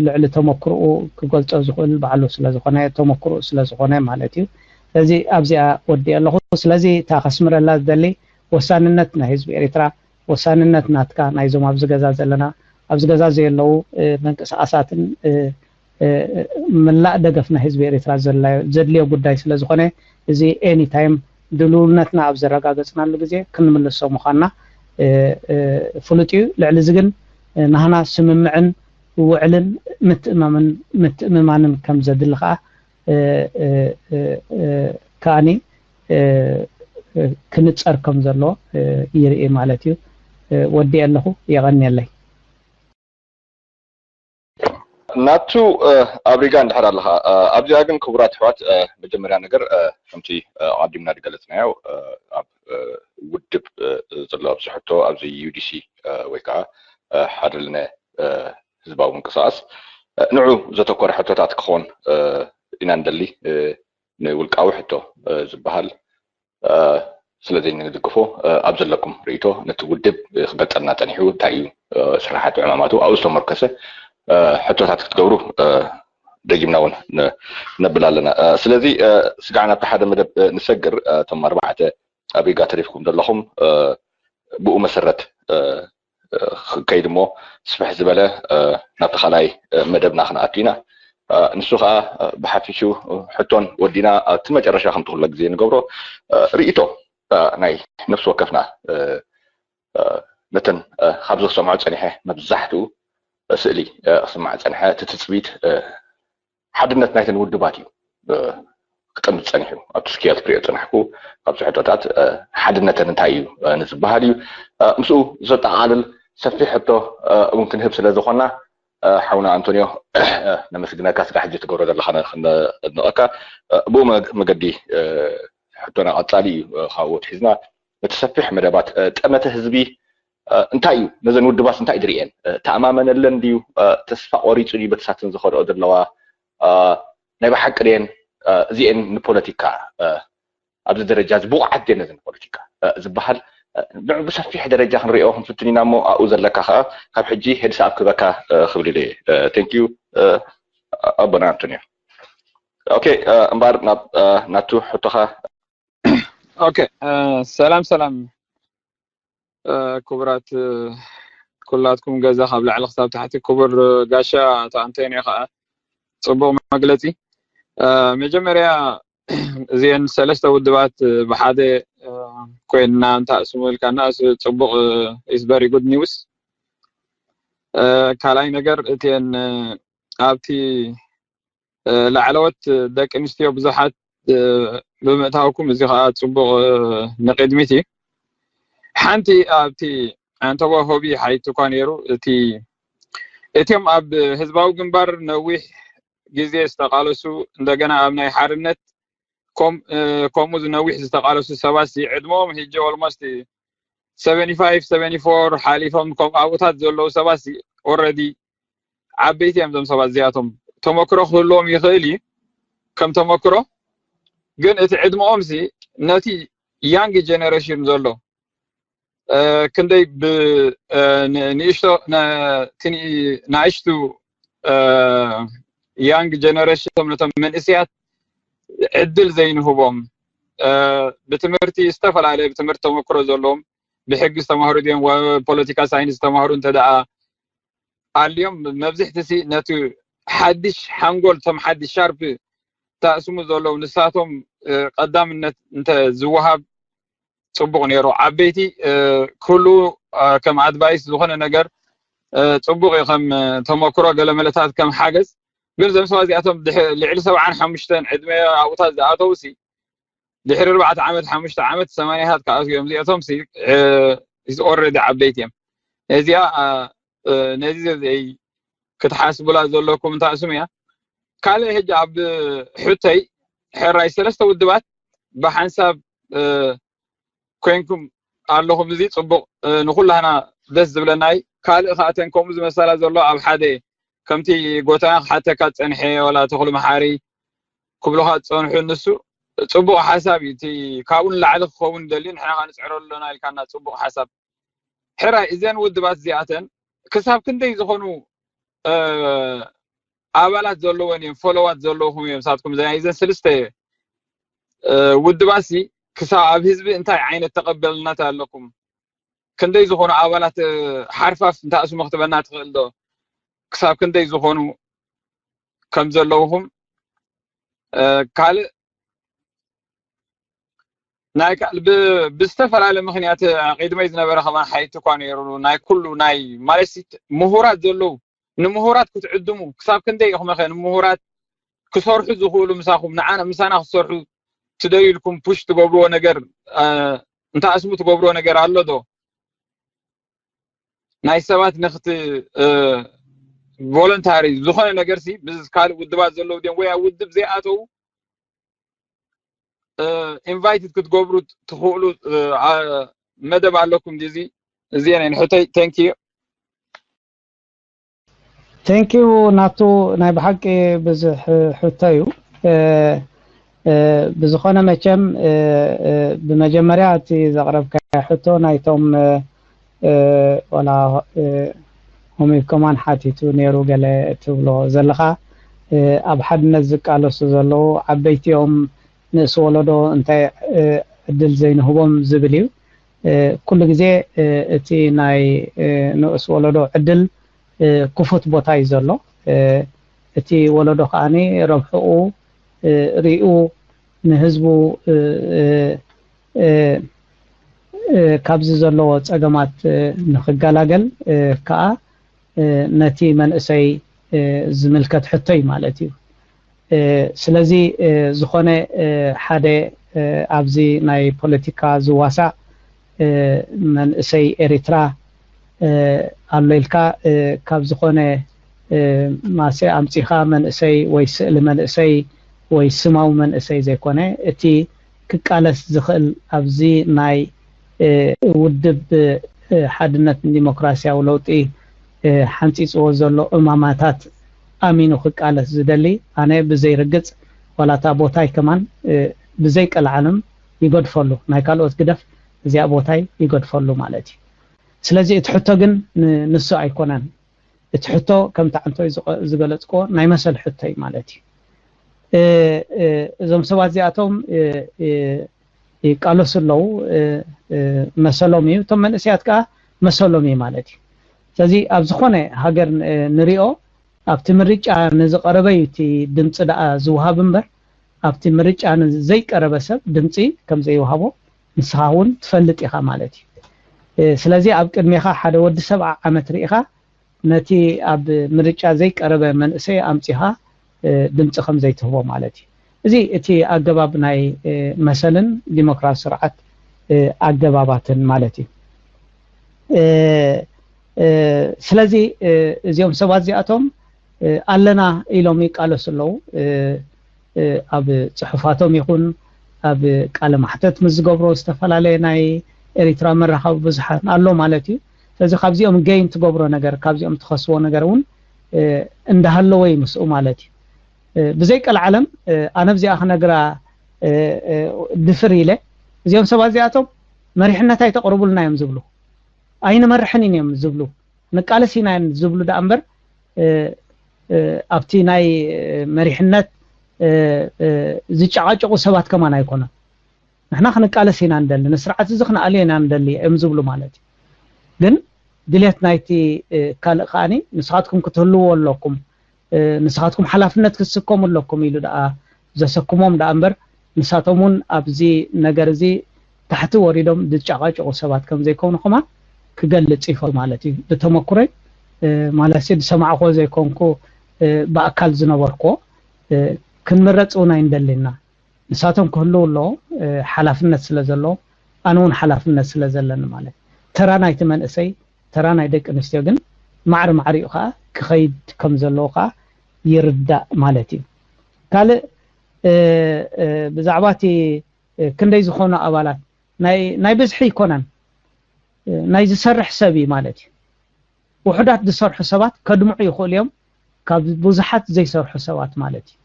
ልዕሊ ተመክርኡ ክገልፆ ዝኽእል ባዕሉ ስለዝኾነ ተመክርኡ ስለዝኾነ ማለት እዩ። ስለዚ ኣብዚኣ ወዲእ ኣለኹ። ስለዚ እታ ከስምረላ ዝደሊ ወሳንነት ናይ ህዝቢ ኤርትራ፣ ወሳንነት ናትካ ናይዞም ኣብዚ ገዛ ዘለና ኣብዚ ገዛ ዘየለዉ ምንቅስቃሳትን ምላእ ደገፍ ናይ ህዝቢ ኤርትራ ዘድልዮ ጉዳይ ስለዝኾነ እዚ ኤኒታይም ድልውነትና ኣብ ዘረጋገጽናሉ ግዜ ክንምልሶ ምዃንና ፍሉጥ እዩ። ልዕሊ እዚ ግን ናህና ስምምዕን ውዕልን ምትእማምን ምትእምማንን ከም ዘድሊ ከዓ ከኣኒ ክንጸር ከም ዘሎ ይርኢ ማለት እዩ። ወዲእ ኣለኹ። የቐንየለይ። ናቱ ኣብ ሪጋ እንድሕር ኣለኻ ኣብዚኣ ግን ክቡራት ኣሕዋት መጀመርያ ነገር ከምቲ ኣቐዲምና ዝገለፅናዮ ኣብ ውድብ ዘሎ ኣብዚ ሕቶ ኣብዚ ዩዲሲ ወይ ከዓ ሓደልነ ህዝባዊ ምንቅስቃስ ንዑ ዘተኮረ ሕቶታት ክኾን ኢና ንደሊ ንውልቃዊ ሕቶ ዝበሃል ስለዘይንድግፎ ኣብ ዘለኩም ርእይቶ ነቲ ውድብ ክገልፀልና ፀኒሑ እንታይ እዩ ስራሓት ዕማማቱ ኣብኡ ዝተመርከሰ ሕቶታት ክትገብሩ ደጊምና እውን ነብል ኣለና ስለዚ ስጋዕ ናብቲ ሓደ መደብ ንሰግር እቶም ኣርባዕተ ኣብ ሪጋ ተሪፍኩም ዘለኹም ብኡ መሰረት ከይድ እሞ ስፍሕ ዝበለ ናብቲ ካልኣይ መደብና ክንኣቱ ኢና ንሱ ከዓ ብሓፊሹ ሕቶን ወዲና ኣብቲ መጨረሻ ከምቲ ኩለ ግዜ ንገብሮ ርእይቶ ናይ ነፍሲ ወከፍና ነተን ካብዚ ክሰምዖ ፀኒሐ መብዛሕትኡ ስእሊ ክስማዕ ፀንሐ እቲ ትፅቢት ሓድነት ናይተን ውድባት እዩ ክጥምት ፀኒሑ ኣብቲ ስክያል ክሪኦ ፀናሕኩ ካብዚ ሕቶታት ሓድነተን እንታይ እዩ ንዝበሃል እዩ ምስኡ ዘጠቓልል ሰፊሕ ሕቶ እውን ክንህብ ስለ ዝኾና ሓውና ኣንቶኒዮ ነመስግነካ ስጋ ሕጂ ትገብሮ ዘለካ ነድንቐካ ብኡ መገዲ ሕቶና ቀፃሊ እዩ ካብኡ ትሒዝና እቲ ሰፊሕ መደባት ጠመተ ህዝቢ እንታይ እዩ ነዘን ውድባት እንታይ ድርእየን ተኣማመነለን ድዩ ተስፋ ቆሪፁ ድዩ በተሳትን ዝኸድኦ ዘለዋ ናይ ብሓቂ ድየን እዚአን ንፖለቲካ ኣብዚ ደረጃ እዚ ብቑዓት ድየን ነዚ ንፖለቲካ ዝበሃል ንዑ ብሰፊሕ ደረጃ ክንሪኦ ክንፍትን ኢና እሞ ኣብኡ ዘለካ ከዓ ካብ ሕጂ ሄድስ ኣብ ክበካ ክብል ኢለ thank you ኣቦና ኣንቶኒዮ okay እምበር ናብ ናቱ ሕቶኻ okay ሰላም ሰላም ክቡራት ኩላትኩም ገዛ ካብ ላዕሊ ክሳብ ታሕቲ ክቡር ጋሻ ኣቶ ኣንቶኒዮ ከዓ ፅቡቅ መግለፂ መጀመርያ እዚአን ሰለስተ ውድባት ብሓደ ኮይንና እንተኣስሙ ኢልካ እናእስ ፅቡቅ is very good news ካልኣይ ነገር እቲአን ኣብቲ ላዕለዎት ደቂ ኣንስትዮ ብዙሓት ብምእታውኩም እዚ ከዓ ፅቡቅ ንቅድሚት እዩ ሓንቲ ኣብቲ ኣንተቦ ሆቢ ሓይቲ እኳ ነይሩ እቲ እቲኦም ኣብ ህዝባዊ ግንባር ነዊሕ ግዜ ዝተቃለሱ እንደገና ኣብ ናይ ሓርነት ከምኡ ዝነዊሕ ዝተቃለሱ ሰባት ዕድሞም ሕጂ almost seventy five seventy four ሓሊፎም ከም ኣብኡታት ዘለዉ ሰባት already ዓበይቲ እዮም እዞም ሰባት እዚኣቶም ተመክሮ ክህልዎም ይኽእል እዩ ከም ተመክሮ ግን እቲ ዕድመኦም ሲ ነቲ young generation ዘሎ ክንደይ ንእሽቶ ንኣሽቱ young generation ነቶም መንእሰያት ዕድል ዘይንህቦም፣ ብትምህርቲ ዝተፈላለየ ብትምህርቲ ተመክሮ ዘለዎም፣ ብሕጊ ዝተማህሩ ድዮም፣ ፖለቲካ ሳይንስ ዝተማህሩ እንተ ደኣ ኣልዮም፣ መብዝሕቲ ሲ ነቲ ሓድሽ ሓንጎል፣ እቶም ሓድሽ ሻርፕ ተኣስሙ ዘለዉ ንሳቶም ቀዳምነት እንተ ዝወሃብ ጽቡቕ ነይሩ። ዓበይቲ ክህሉ ከም ኣድቫይስ ዝኾነ ነገር ጽቡቕ እዩ፣ ከም ተመክሮ ገለ መለታት ከም ሓገዝ። ግን እዞም ሰባት እዚኣቶም ልዕሊ ሰብዓን ሓሙሽተን ዕድመ ኣብኡታት ዝኣተው ሲ ድሕሪ ኣርባዕተ ዓመት ሓሙሽተ ዓመት ሰማንያታት ክኣትዉ እዮም። እዚኣቶም ሲ is already ዓበይቲ እዮም። እዚኣ ነዚ ዘይ ክትሓስቡላ ዘለኩም እንተኣስሙ እያ። ካልእ ሕጂ ኣብ ሕቶይ ሕራይ ሰለስተ ውድባት ብሓንሳብ ኮይንኩም ኣለኹም። እዚ ጽቡቕ ንኹላህና ደስ ዝብለናይ። ካልእ ከኣተን ከምኡ ዝመሰላ ዘሎ ኣብ ሓደ ከምቲ ጎተና ክሓተካ ዝጸንሐ ዋላ ተኽሉ መሓሪ ክብሉኻ ዝጸንሑ ንሱ ጽቡቕ ሓሳብ እዩ። እቲ ካብኡ ንላዕሊ ክኸውን ደልዩ ንሕና ከኣ ንጽዕረሉ ኣለና ኢልካና ጽቡቕ ሓሳብ። ሕራይ እዘን ውድባት እዚኣተን ክሳብ ክንደይ ዝኾኑ ኣባላት ዘለዎን እዮም፣ ፎሎዋት ዘለውኹም እዮም። ሳትኩም ናይ እዘን ስልስተ ውድባሲ ክሳብ ኣብ ህዝቢ እንታይ ዓይነት ተቐበልነት ኣለኩም? ክንደይ ዝኾኑ ኣባላት ሓርፋፍ እንተኣስሙ ክትበና ትኽእል ዶ? ክሳብ ክንደይ ዝኾኑ ከም ዘለውኹም ካልእ ናይ ብዝተፈላለየ ምክንያት ኣቂድመይ ዝነበረ ከማን ሓይቲ እኳ ነይሩ። ናይ ኩሉ ናይ ማለት ምሁራት ዘለዉ ንምሁራት ክትዕድሙ ክሳብ ክንደይ ኢኹም ኸ ንምሁራት ክሰርሑ ዝኽእሉ ምሳኹም ንዓና ምሳና ክሰርሑ ትደልዩ ኢልኩም ፑሽ ትገብርዎ ነገር እንተኣስሙ ትገብርዎ ነገር ኣሎ ዶ? ናይ ሰባት ንክቲ ቮለንታሪ ዝኾነ ነገር ሲ ብዚ ካልእ ውድባት ዘለዉ ድዮም ወይ ኣብ ውድብ ዘይኣተዉ ኢንቫይትድ ክትገብሩ ትኽእሉ መደብ ኣለኩም ድዚ? እዚአን እየን ሕቶይ። Thank you። Thank you ናቱ። ናይ ብሓቂ ብዙሕ ሕቶ እዩ። ብዝኾነ መቸም ብመጀመርያ እቲ ዘቕረብካዮ ሕቶ ናይቶም ዋላ ሆሚብ ከማን ሓቲቱ ነይሩ ገለ ትብሎ ዘለኻ ኣብ ሓድነት ዝቃለሱ ዘለዉ ዓበይቲ እዮም ንእስ ወለዶ እንታይ ዕድል ዘይንህቦም ዝብል እዩ። ኩሉ ግዜ እቲ ናይ ንኡስ ወለዶ ዕድል ክፉት ቦታ እዩ ዘሎ። እቲ ወለዶ ከዓኒ ረብሕኡ ሪኡ ንህዝቡ ካብዚ ዘለዎ ፀገማት ንክገላገል ከዓ ነቲ መንእሰይ ዝምልከት ሕቶ እዩ ማለት እዩ። ስለዚ ዝኾነ ሓደ ኣብዚ ናይ ፖለቲካ ዝዋሳእ መንእሰይ ኤሪትራ ኣሎ ኢልካ ካብ ዝኾነ ማሴ ኣምፂኻ መንእሰይ ወይ ስእሊ መንእሰይ ወይ ስማዊ መንእሰይ ዘይኮነ እቲ ክቃለስ ዝኽእል ኣብዚ ናይ ውድብ ሓድነትን ዲሞክራሲያዊ ለውጢ ሓንፂፅዎ ዘሎ እማማታት ኣሚኑ ክቃለስ ዝደሊ ኣነ ብዘይርግፅ ዋላ እታ ቦታይ ከማን ብዘይቀልዓለም ይገድፈሉ ናይ ካልኦት ግደፍ እዚኣ ቦታይ ይገድፈሉ ማለት እዩ። ስለዚ እቲ ሕቶ ግን ንሱ ኣይኮነን። እቲ ሕቶ ከምቲ ዓንቶይ ዝገለፅክዎ ናይ መሰል ሕቶ እዩ ማለት እዩ። እዞም ሰባት እዚኣቶም ይቃለሱ ኣለዉ። መሰሎም እዩ። እቶም መንእሰያት ከዓ መሰሎም እዩ ማለት እዩ። ስለዚ ኣብ ዝኾነ ሃገር ንሪኦ ኣብቲ ምርጫ ንዝቐረበ እዩ እቲ ድምፂ ደኣ ዝወሃብ እምበር ኣብቲ ምርጫ ንዘይቀረበ ሰብ ድምፂ ከም ዘይወሃቦ ንስኻ እውን ትፈልጥ ኢኻ ማለት እዩ። ስለዚ ኣብ ቅድሜኻ ሓደ ወዲ ሰብዓ ዓመት ርኢኻ ነቲ ኣብ ምርጫ ዘይቀረበ መንእሰይ ኣምፂኻ ድምፂ ከም ዘይትህቦ ማለት እዩ። እዚ እቲ ኣገባብ ናይ መሰልን ዲሞክራሲ ስርዓት ኣገባባትን ማለት እዩ። ስለዚ እዚኦም ሰባት እዚኣቶም ኣለና ኢሎም ይቃለሱ ኣለዉ። ኣብ ፅሑፋቶም ይኹን ኣብ ቃለ ማሕተት ምስ ዝገብሮ ዝተፈላለየ ናይ ኤሪትራ መራኸቢ ብዙሓን ኣሎ ማለት እዩ። ስለዚ ካብዚኦም ገይን ትገብሮ ነገር ካብዚኦም ትኸስቦ ነገር እውን እንዳሃለወ እዩ ምስኡ ማለት እዩ። ብዘይቀልዓለም ኣነ ብዚኣ ክነግራ ድፍር ኢለ እዚኦም ሰባት እዚኣቶም መሪሕነት ኣይተቕርቡልና እዮም ዝብሉ። ኣይንመርሕን ኢና እዮም ዝብሉ። ንቃለስ ኢና እዮም ዝብሉ ደኣ እምበር ኣብቲ ናይ መሪሕነት ዝጨቃጨቁ ሰባት ከማን ኣይኮነን። ንሕና ክንቃለስ ኢና ንደሊ፣ ንስርዓት እዚ ክንኣልዮ ኢና ንደሊ እዮም ዝብሉ ማለት እዩ። ግን ድሌት ናይቲ ካልእ ከዓኒ ንስኻትኩም ክትህልዎ ኣለኩም፣ ንስኻትኩም ሓላፍነት ክትስከሙ ኣለኩም ኢሉ ደኣ ዘሰክሞም ደኣ እምበር ንሳቶም እውን ኣብዚ ነገር እዚ ታሕቲ ወሪዶም ዝጨቃጨቁ ሰባት ከም ዘይኮኑ ከማን ክገልጽ ይፈ ማለት እዩ። ብተመኩረይ ማለት ዝሰማዕኮ ዘይኮንኩ ብኣካል ዝነበርኮ ክንምረጽ እውን ኣይንደሊና። ንሳቶም ክህልው ኣለዎ ሓላፍነት ስለ ዘለዎ ኣነ እውን ሓላፍነት ስለ ዘለኒ ማለት ተራ ናይቲ መንእሰይ ተራ ናይ ደቂ ኣንስትዮ ግን ማዕር ማዕሪኡ ከዓ ክኸይድ ከም ዘለዎ ከዓ ይርዳእ ማለት እዩ። ካልእ ብዛዕባ እቲ ክንደይ ዝኾኑ ኣባላት ናይ ብዝሒ ይኮነን ናይ ዝሰርሕ ሰብ እዩ ማለት እዩ። ውሑዳት ዝሰርሑ ሰባት ከድምዑ ይኽእሉ እዮም ካብ ብዙሓት ዘይሰርሑ ሰባት ማለት እዩ።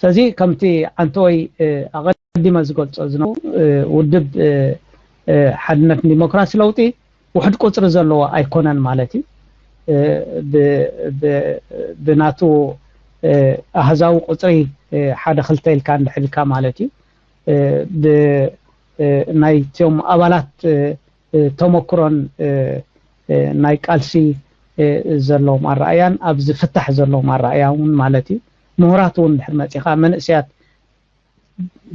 ስለዚ ከምቲ ዓንተወይ ኣቐዲመ ዝገልጾ ዝነበርኩ ውድብ ሓድነት ዲሞክራሲ ለውጢ ውሑድ ቁጽሪ ዘለዎ ኣይኮነን ማለት እዩ። ብናቱ ኣህዛዊ ቁጽሪ ሓደ ክልተ ኢልካ እንድሕር ኢልካ ማለት እዩ። ናይቶም ኣባላት ተመክሮን ናይ ቃልሲ ዘለዎም ኣረኣያን ኣብዚ ፍታሕ ዘለዎም ኣረኣያ እውን ማለት እዩ። ምሁራት እውን ድሕር መፂኻ መንእሰያት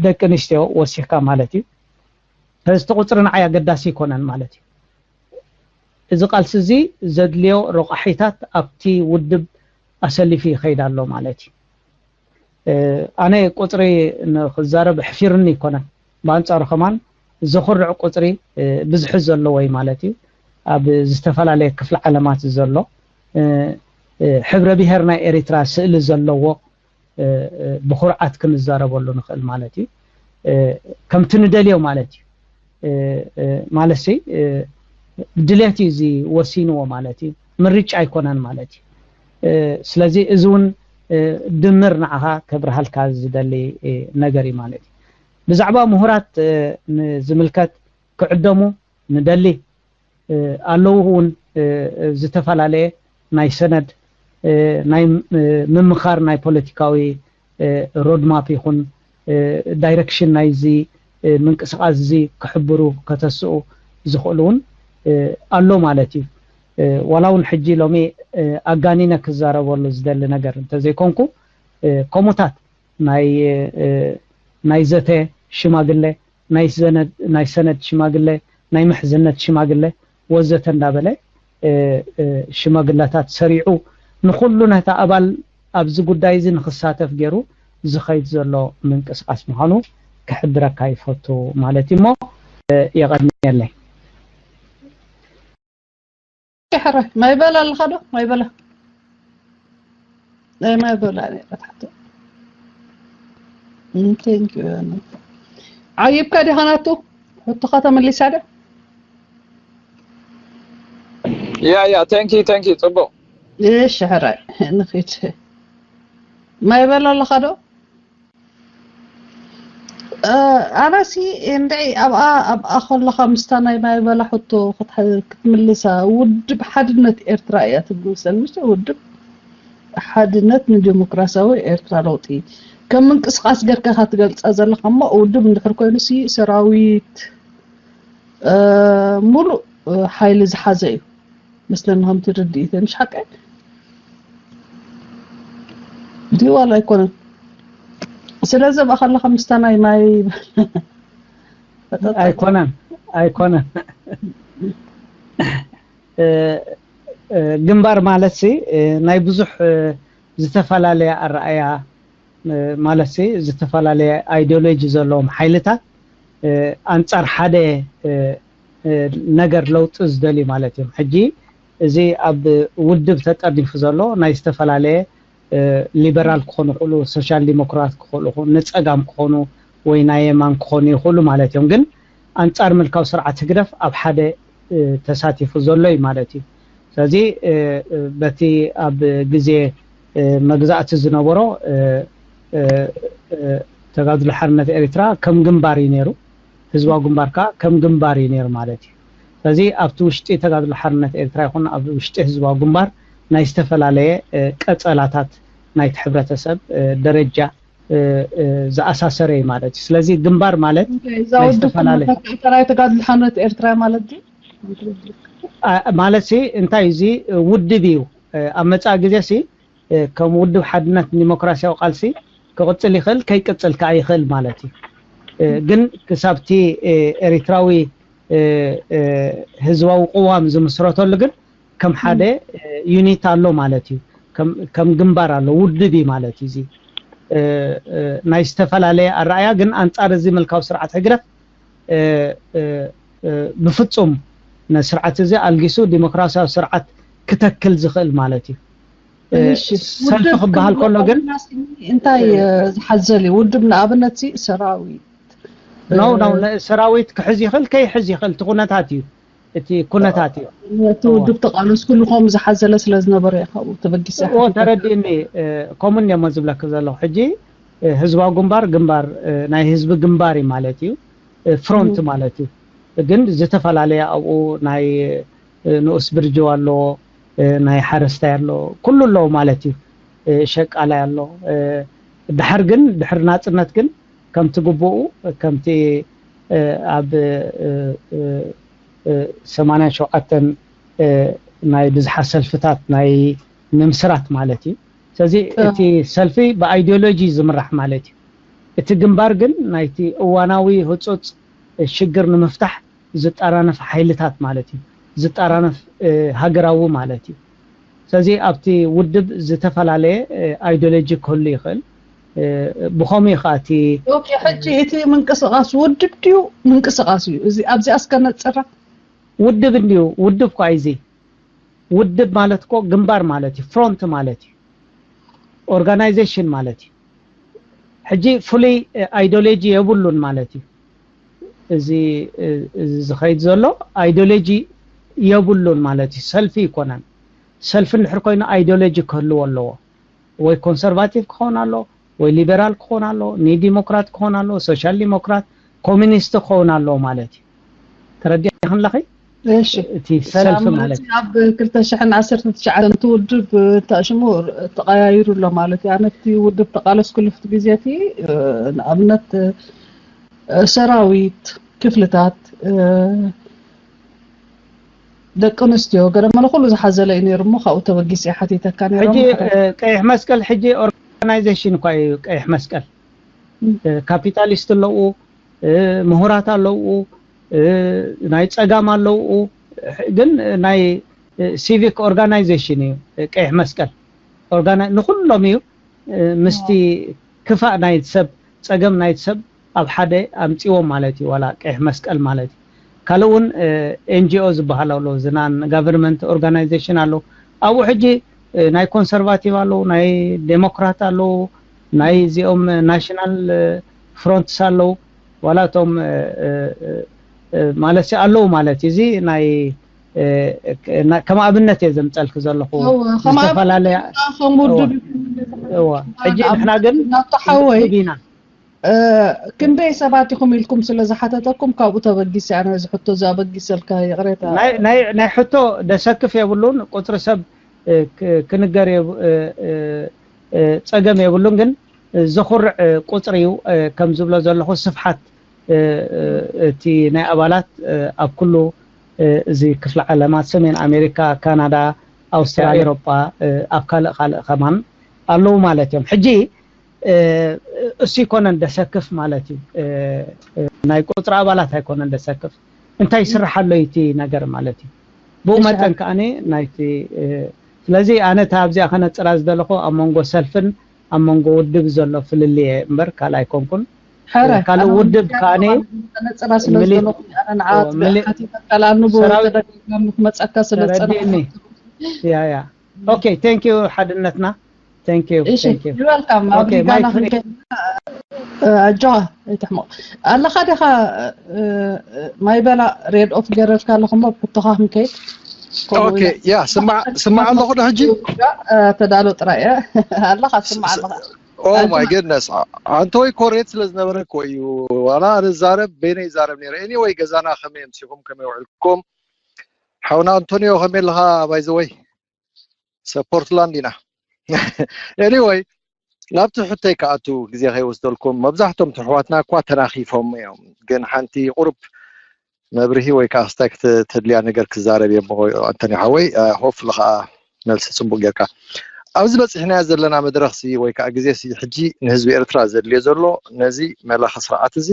ደቂ ኣንስትዮ ወሲኽካ ማለት እዩ። ስለዚ እቲ ቁፅሪ ንዓይ ኣገዳሲ ኣይኮነን ማለት እዩ። እዚ ቃልሲ እዚ ዘድልዮ ረቋሒታት ኣብቲ ውድብ ኣሰሊፉ ይኸይድ ኣሎ ማለት እዩ። ኣነ ቁፅሪ ንክዛረብ ኣሕፊርኒ ኣይኮነን። ብኣንፃሩ ከማን ዘኹርዕ ቁፅሪ ብዝሒ ዘለዎይ ማለት እዩ። ኣብ ዝተፈላለየ ክፍለ ዓለማት ዘሎ ሕብረ ብሄር ናይ ኤሪትራ ስእሊ ዘለዎ ብኩርዓት ክንዛረበሉ ንኽእል ማለት እዩ። ከምቲ ንደልዮ ማለት እዩ። ማለት ድሌት እዩ እዚ ወሲንዎ ማለት እዩ። ምርጫ ኣይኮነን ማለት እዩ። ስለዚ እዚ እውን ድምር ንዓኻ ከብርሃልካ ዝደሊ ነገር እዩ ማለት እዩ። ብዛዕባ ምሁራት ንዝምልከት ክዕደሙ ንደሊ ኣለዉ እውን ዝተፈላለየ ናይ ሰነድ ናይ ምምኻር ናይ ፖለቲካዊ ሮድማፕ ይኹን ዳይረክሽን ናይዚ ምንቅስቃስ እዚ ክሕብሩ ከተስኡ ዝኽእሉ እውን ኣሎ ማለት እዩ። ዋላ እውን ሕጂ ሎሚ ኣጋኒነ ክዛረበሉ ዝደሊ ነገር እንተዘይኮንኩ ከምኡታት ናይ ናይ ዘተ ሽማግለ ናይ ሰነድ ናይ ሰነድ ሽማግለ ናይ ምሕዝነት ሽማግለ ወዘተ እንዳበለ ሽማግለታት ሰሪዑ ንኩሉ ነታ ኣባል ኣብዚ ጉዳይ እዚ ንክሳተፍ ገይሩ ዝኸይድ ዘሎ ምንቅስቃስ ምዃኑ ክሕብረካ ይፈቱ ማለት እዩ። እሞ የቐንየለይ። ሕረ ማይ በላ ኣለኻ ዶ ማይ በላ ናይ ማይ በላ ነይረ ትሓቶ። Thank you። ዓይብካ ዲኻ ናቱ? ሕቶኻ ተመሊሳ ዶ? ያ ያ thank you thank you ጽቡቕ። እሺ ሕራይ ንኺድ። ማይ በላ ኣለኻ ዶ? ኣነሲ እንድዒ ኣብኣ ኣብኣ ከለኻ ምስታ ናይ ማይ በላ ሕቶ ክትምልሳ ውድብ ሓድነት ኤርትራ እያ ትብል መሰል ምስ ውድብ ሓድነት ንዲሞክራሲያዊ ኤርትራ ለውጢ ከም ምንቅስቃስ ገርካ ኢኻ ትገልጻ ዘለኻ እሞ ውድብ እንድሕር ኮይኑ ሲ ሰራዊት ሙሉእ ሓይሊ ዝሓዘ እዩ መስለኒ ከምቲ ርድኢተይ ምሽ ሓቀይ ድዩ ዋላ ኣይኮነን ስለዚ ኣብኣ ከለኻ ምስታ ናይ ማይ ኣይኮነን ኣይኮነን ግንባር ማለት ሲ ናይ ብዙሕ ዝተፈላለየ ኣረኣያ ማለት ሲ ዝተፈላለየ ኣይዲዮሎጂ ዘለዎም ሓይልታት ኣንፃር ሓደ ነገር ለውጢ ዝደልዩ ማለት እዮም። ሕጂ እዚ ኣብ ውድብ ተጠርኒፉ ዘሎ ናይ ዝተፈላለየ ሊበራል ክኾኑ ይኽእሉ፣ ሶሻል ዲሞክራት ክኽእሉ ይኽእሉ፣ ንፀጋም ክኾኑ ወይ ናይ የማን ክኾኑ ይኽእሉ ማለት እዮም። ግን ኣንፃር ምልካዊ ስርዓት ህግደፍ ኣብ ሓደ ተሳቲፉ ዘሎ እዩ ማለት እዩ። ስለዚ በቲ ኣብ ግዜ መግዛእቲ ዝነበሮ ተጋድሎ ሓርነት ኤርትራ ከም ግንባር እዩ ነይሩ። ህዝባዊ ግንባር ከዓ ከም ግንባር እዩ ነይሩ ማለት እዩ። ስለዚ ኣብቲ ውሽጢ ተጋድሎ ሓርነት ኤርትራ ይኹን ኣብ ውሽጢ ህዝባዊ ግንባር ናይ ዝተፈላለየ ቀጸላታት ናይቲ ሕብረተሰብ ደረጃ ዝኣሳሰረ እዩ ማለት እዩ። ስለዚ ግንባር ማለት ናይ ዝተፈላለየ ናይ ተጋድሎ ሓርነት ኤርትራ ማለት እዩ ማለት ሲ እንታይ እዚ ውድብ እዩ። ኣብ መጻኢ ግዜ ሲ ከም ውድብ ሓድነት ዲሞክራሲያዊ ቃልሲ ክቕጽል ይኽእል ከይቅጽል ከኣ ይኽእል ማለት እዩ። ግን ክሳብቲ ኤሪትራዊ ህዝባዊ ቅዋም ዝምስረተሉ ግን ከም ሓደ ዩኒት ኣሎ ማለት እዩ። ከም ግንባር ኣሎ ውድብ እዩ ማለት እዩ። እዚ ናይ ዝተፈላለየ ኣረኣያ ግን ኣንጻር እዚ ምልካዊ ስርዓት ህግደፍ ብፍጹም ነዚ ስርዓት እዚ ኣልጊሱ ዲሞክራሲያዊ ስርዓት ክተክል ዝኽእል ማለት እዩ። ሰልፊ ክበሃል ከሎ ግን እንታይ ዝሓዘል እዩ? ውድብ ንኣብነት ሰራዊት ነው ነው ሰራዊት ክሕዝ ይኽእል ከይሕዝ ይኽእል እቲ ኩነታት እዩ። እቲ ኩነታት እዩ። እቲ ውድብ ተቓለስኩሉ ከምኡ ዝሓዘለ ስለ ዝነበረ እዩ ካብኡ ተበጊሰ እዎ ተረዲእኒ። ከምኡን እሞ ዝብለክ ዘለኹ ሕጂ ህዝባዊ ግንባር ግንባር ናይ ህዝቢ ግንባር እዩ ማለት እዩ። ፍሮንት ማለት እዩ። ግን ዝተፈላለየ ኣብኡ ናይ ንኡስ ብርጅው ኣሎ፣ ናይ ሓረስታይ ኣሎ፣ ኩሉ ኣለዉ ማለት እዩ። ሸቃላይ ኣሎ። ድሓር ግን ድሕሪ ናጽነት ግን ከምቲ ግቡኡ ከምቲ ኣብ ሰማንያን ሸውዓተን ናይ ብዝሓ ሰልፍታት ናይ ምምስራት ማለት እዩ። ስለዚ እቲ ሰልፊ ብኣይዲዮሎጂ ዝምራሕ ማለት እዩ። እቲ ግንባር ግን ናይቲ እዋናዊ ህጹጽ ሽግር ንምፍታሕ ዝጠራነፍ ሓይልታት ማለት እዩ። ዝጠራነፍ ሃገራዊ ማለት እዩ። ስለዚ ኣብቲ ውድብ ዝተፈላለየ ኣይዲዮሎጂ ክህሉ ይኽእል። ብኸምኡ እዩ ከዓ እቲ ኦኬ፣ ሕጂ እቲ ምንቅስቓስ ውድብ ድዩ ምንቅስቓስ እዩ? እዚ ኣብዚኣ እስከ ነፅራ። ውድብ እንድዩ፣ ውድብ እኳ እዩ እዚ። ውድብ ማለት እኮ ግንባር ማለት እዩ፣ ፍሮንት ማለት እዩ፣ ኦርጋናይዜሽን ማለት እዩ። ሕጂ ፍሉይ ኣይዲዮሎጂ የብሉን ማለት እዩ። እዚ እዚ ዝኸይድ ዘሎ ኣይዲዮሎጂ የብሉን ማለት እዩ። ሰልፊ ይኮነን። ሰልፊ እንድሕር ኮይኑ ኣይዲዮሎጂ ክህልዎ ኣለዎ። ወይ ኮንሰርቫቲቭ ክኸውን ኣሎ፣ ወይ ሊበራል ክኸውን ኣሎ፣ ኒ ዲሞክራት ክኸውን ኣሎ፣ ሶሻል ዲሞክራት፣ ኮሚኒስት ክኸውን ኣሎ ማለት እዩ። ተረዲእክን ኣለኺ? እሺ እቲ ሰልፊ ማለት እዩ። ኣብ ክልተ ሽሕን ዓሰርተ ትሽዓተን እቲ ውድብ ተሽሙ ተቐያይሩ ኣሎ ማለት እዩ። ኣነ እቲ ውድብ ተቓለስኩሉ እቲ ግዜ እቲ ንኣብነት ሰራዊት፣ ክፍልታት፣ ደቂ ኣንስትዮ ገለ መለ ኩሉ ዝሓዘለ እዩ ነይሩ እሞ ካብኡ ተበጊሰ እየ ሓቲተካ ነይረ ሕጂ እሞ ሓደ ቀይሕ መስቀል ሕጂ ኦርጋናይዜሽን እኳ እዩ። ቀይሕ መስቀል ካፒታሊስት ኣለዉ፣ ምሁራት ኣለዉ፣ ናይ ጸጋም ኣለዉ፣ ግን ናይ ሲቪክ ኦርጋናይዜሽን እዩ ቀይሕ መስቀል። ኦርጋና ንኹሎም እዩ ምስቲ ክፋእ ናይ ሰብ ጸገም ናይ ሰብ ኣብ ሓደ ኣምጺዎም ማለት እዩ። ዋላ ቀይሕ መስቀል ማለት እዩ። ካልእ እውን ኤንጂኦ ዝበሃል ኣሎ፣ ዝናን ጋቨርንመንት ኦርጋናይዜሽን ኣሎ። ኣብኡ ሕጂ ናይ ኮንሰርቫቲቭ ኣለዉ፣ ናይ ዴሞክራት ኣለዉ፣ ናይ እዚኦም ናሽናል ፍሮንትስ ኣለዉ። ዋላ እቶም ማለት ኣለዉ ማለት እዩ። እዚ ናይ ከም ኣብነት እየ ዘምፀልክ ዘለኹ። ዝተፈላለያ ከም ውድብ እዋ ሕጂ ንሕና ግን ናብቲ ሓወይ ውድብ ኢና። ክንደይ ሰባት ኢኹም ኢልኩም ስለ ዝሓተተኩም ካብኡ ተበጊሰ ኣነ እዚ ሕቶ እዚ ኣበጊሰልካ ይቕሬታ። ናይ ናይ ናይ ሕቶ ደሰክፍ የብሉን። ቁፅሪ ሰብ እ፣ ክ- ክንገር የብ- እ፣ እ፣ እ፣ ፀገም የብሉን። ግን ዘኹርዕ እ፣ ቁፅሪ እዩ። እ፣ ከም ዝብሎ ዘለኹ ስፍሓት እ፣ እ፣ እቲ ናይ ኣባላት እ፣ ኣብ ኩሉ እ፣ እዚ ክፍለ ዓለማት ሰሜን ኣሜሪካ፣ ካናዳ፣ ኣውስትራልያ፣ ኤሮጳ እ፣ ኣብ ካልእ ካልእ ከማን ኣለዉ ማለት እዮም። ሕጂ እሱ ይኮነን ደሰክፍ ማለት እዩ። ናይ ቁፅሪ ኣባላት ኣይኮነን ደሰክፍ፣ እንታይ ይስራሕ ኣሎ እቲ ነገር ማለት እዩ። ብኡ መጠን ከዓኒ ናይቲ ስለዚ ኣነ እታ ኣብዚኣ ከነፅራ ዝደለኹ ኣብ መንጎ ሰልፍን ኣብ መንጎ ውድብ ዘሎ ፍልልየ እምበር ካልእ ኣይኮንኩን። ሕረ ካልእ ውድብ ከዓኒ ነፅራ ስለ ዝደለኹ ኣነ ንዓት ሓቲተካ ለኣኑ ብተደጋጋሚ ክመፀካ ስለ ዝፀናሕኩ ያ ያ ኦኬ thank you ሓድነትና thank you እሺ thank you ይወልካም ኣብ Okay, ሪጋና Mike, ክንከይድ ኣጆኻ ኣይትሕመቕ ኣለኻ ዲኻ ማይ በላ ሬድ ኦፍ ገረድካ ኣለኹ እሞ ብሕቶኻ ክንከይድ ኦኬ ያ ስማዕ ስማዕ ኣለኹ ዶ ሕጂ ተዳሎ ጥራይ እየ ኣለኻ ትስማዕ ኣለኻ ኦ ማይ ገድነስ ኣንተ ወይ ኮሬት ስለ ዝነበረ እኮ እዩ ዋላ ኣነ ዛረብ በይነ ይዛረብ ነይረ ኤኒ ወይ ገዛና ከመይ ኣምሲኹም ከመይ ውዕልኩም ሓውና ኣንቶኒዮ ከመይ ኣለኻ? ባይዘወይ ሰፖርትላንድ ኢና። ኤኒወይ ናብቲ ሕቶይ ክኣቱ ግዜ ከይወስደልኩም፣ መብዛሕቶም ትሕዋትና እኳ ተናኺፎም እዮም፣ ግን ሓንቲ ቁሩብ መብርሂ ወይ ከዓ ክስታይ ክትድልያ ነገር ክዛረብ እየ። ኣንቶኒ ሓወይ፣ ሆፍሊ ከዓ መልሲ ፅቡቅ ጌርካ። ኣብዚ በፂሕናዮ ዘለና መድረክ ሲ ወይ ከዓ ግዜ ሲ ሕጂ ንህዝቢ ኤርትራ ዘድልዮ ዘሎ ነዚ መላኺ ስርዓት እዚ፣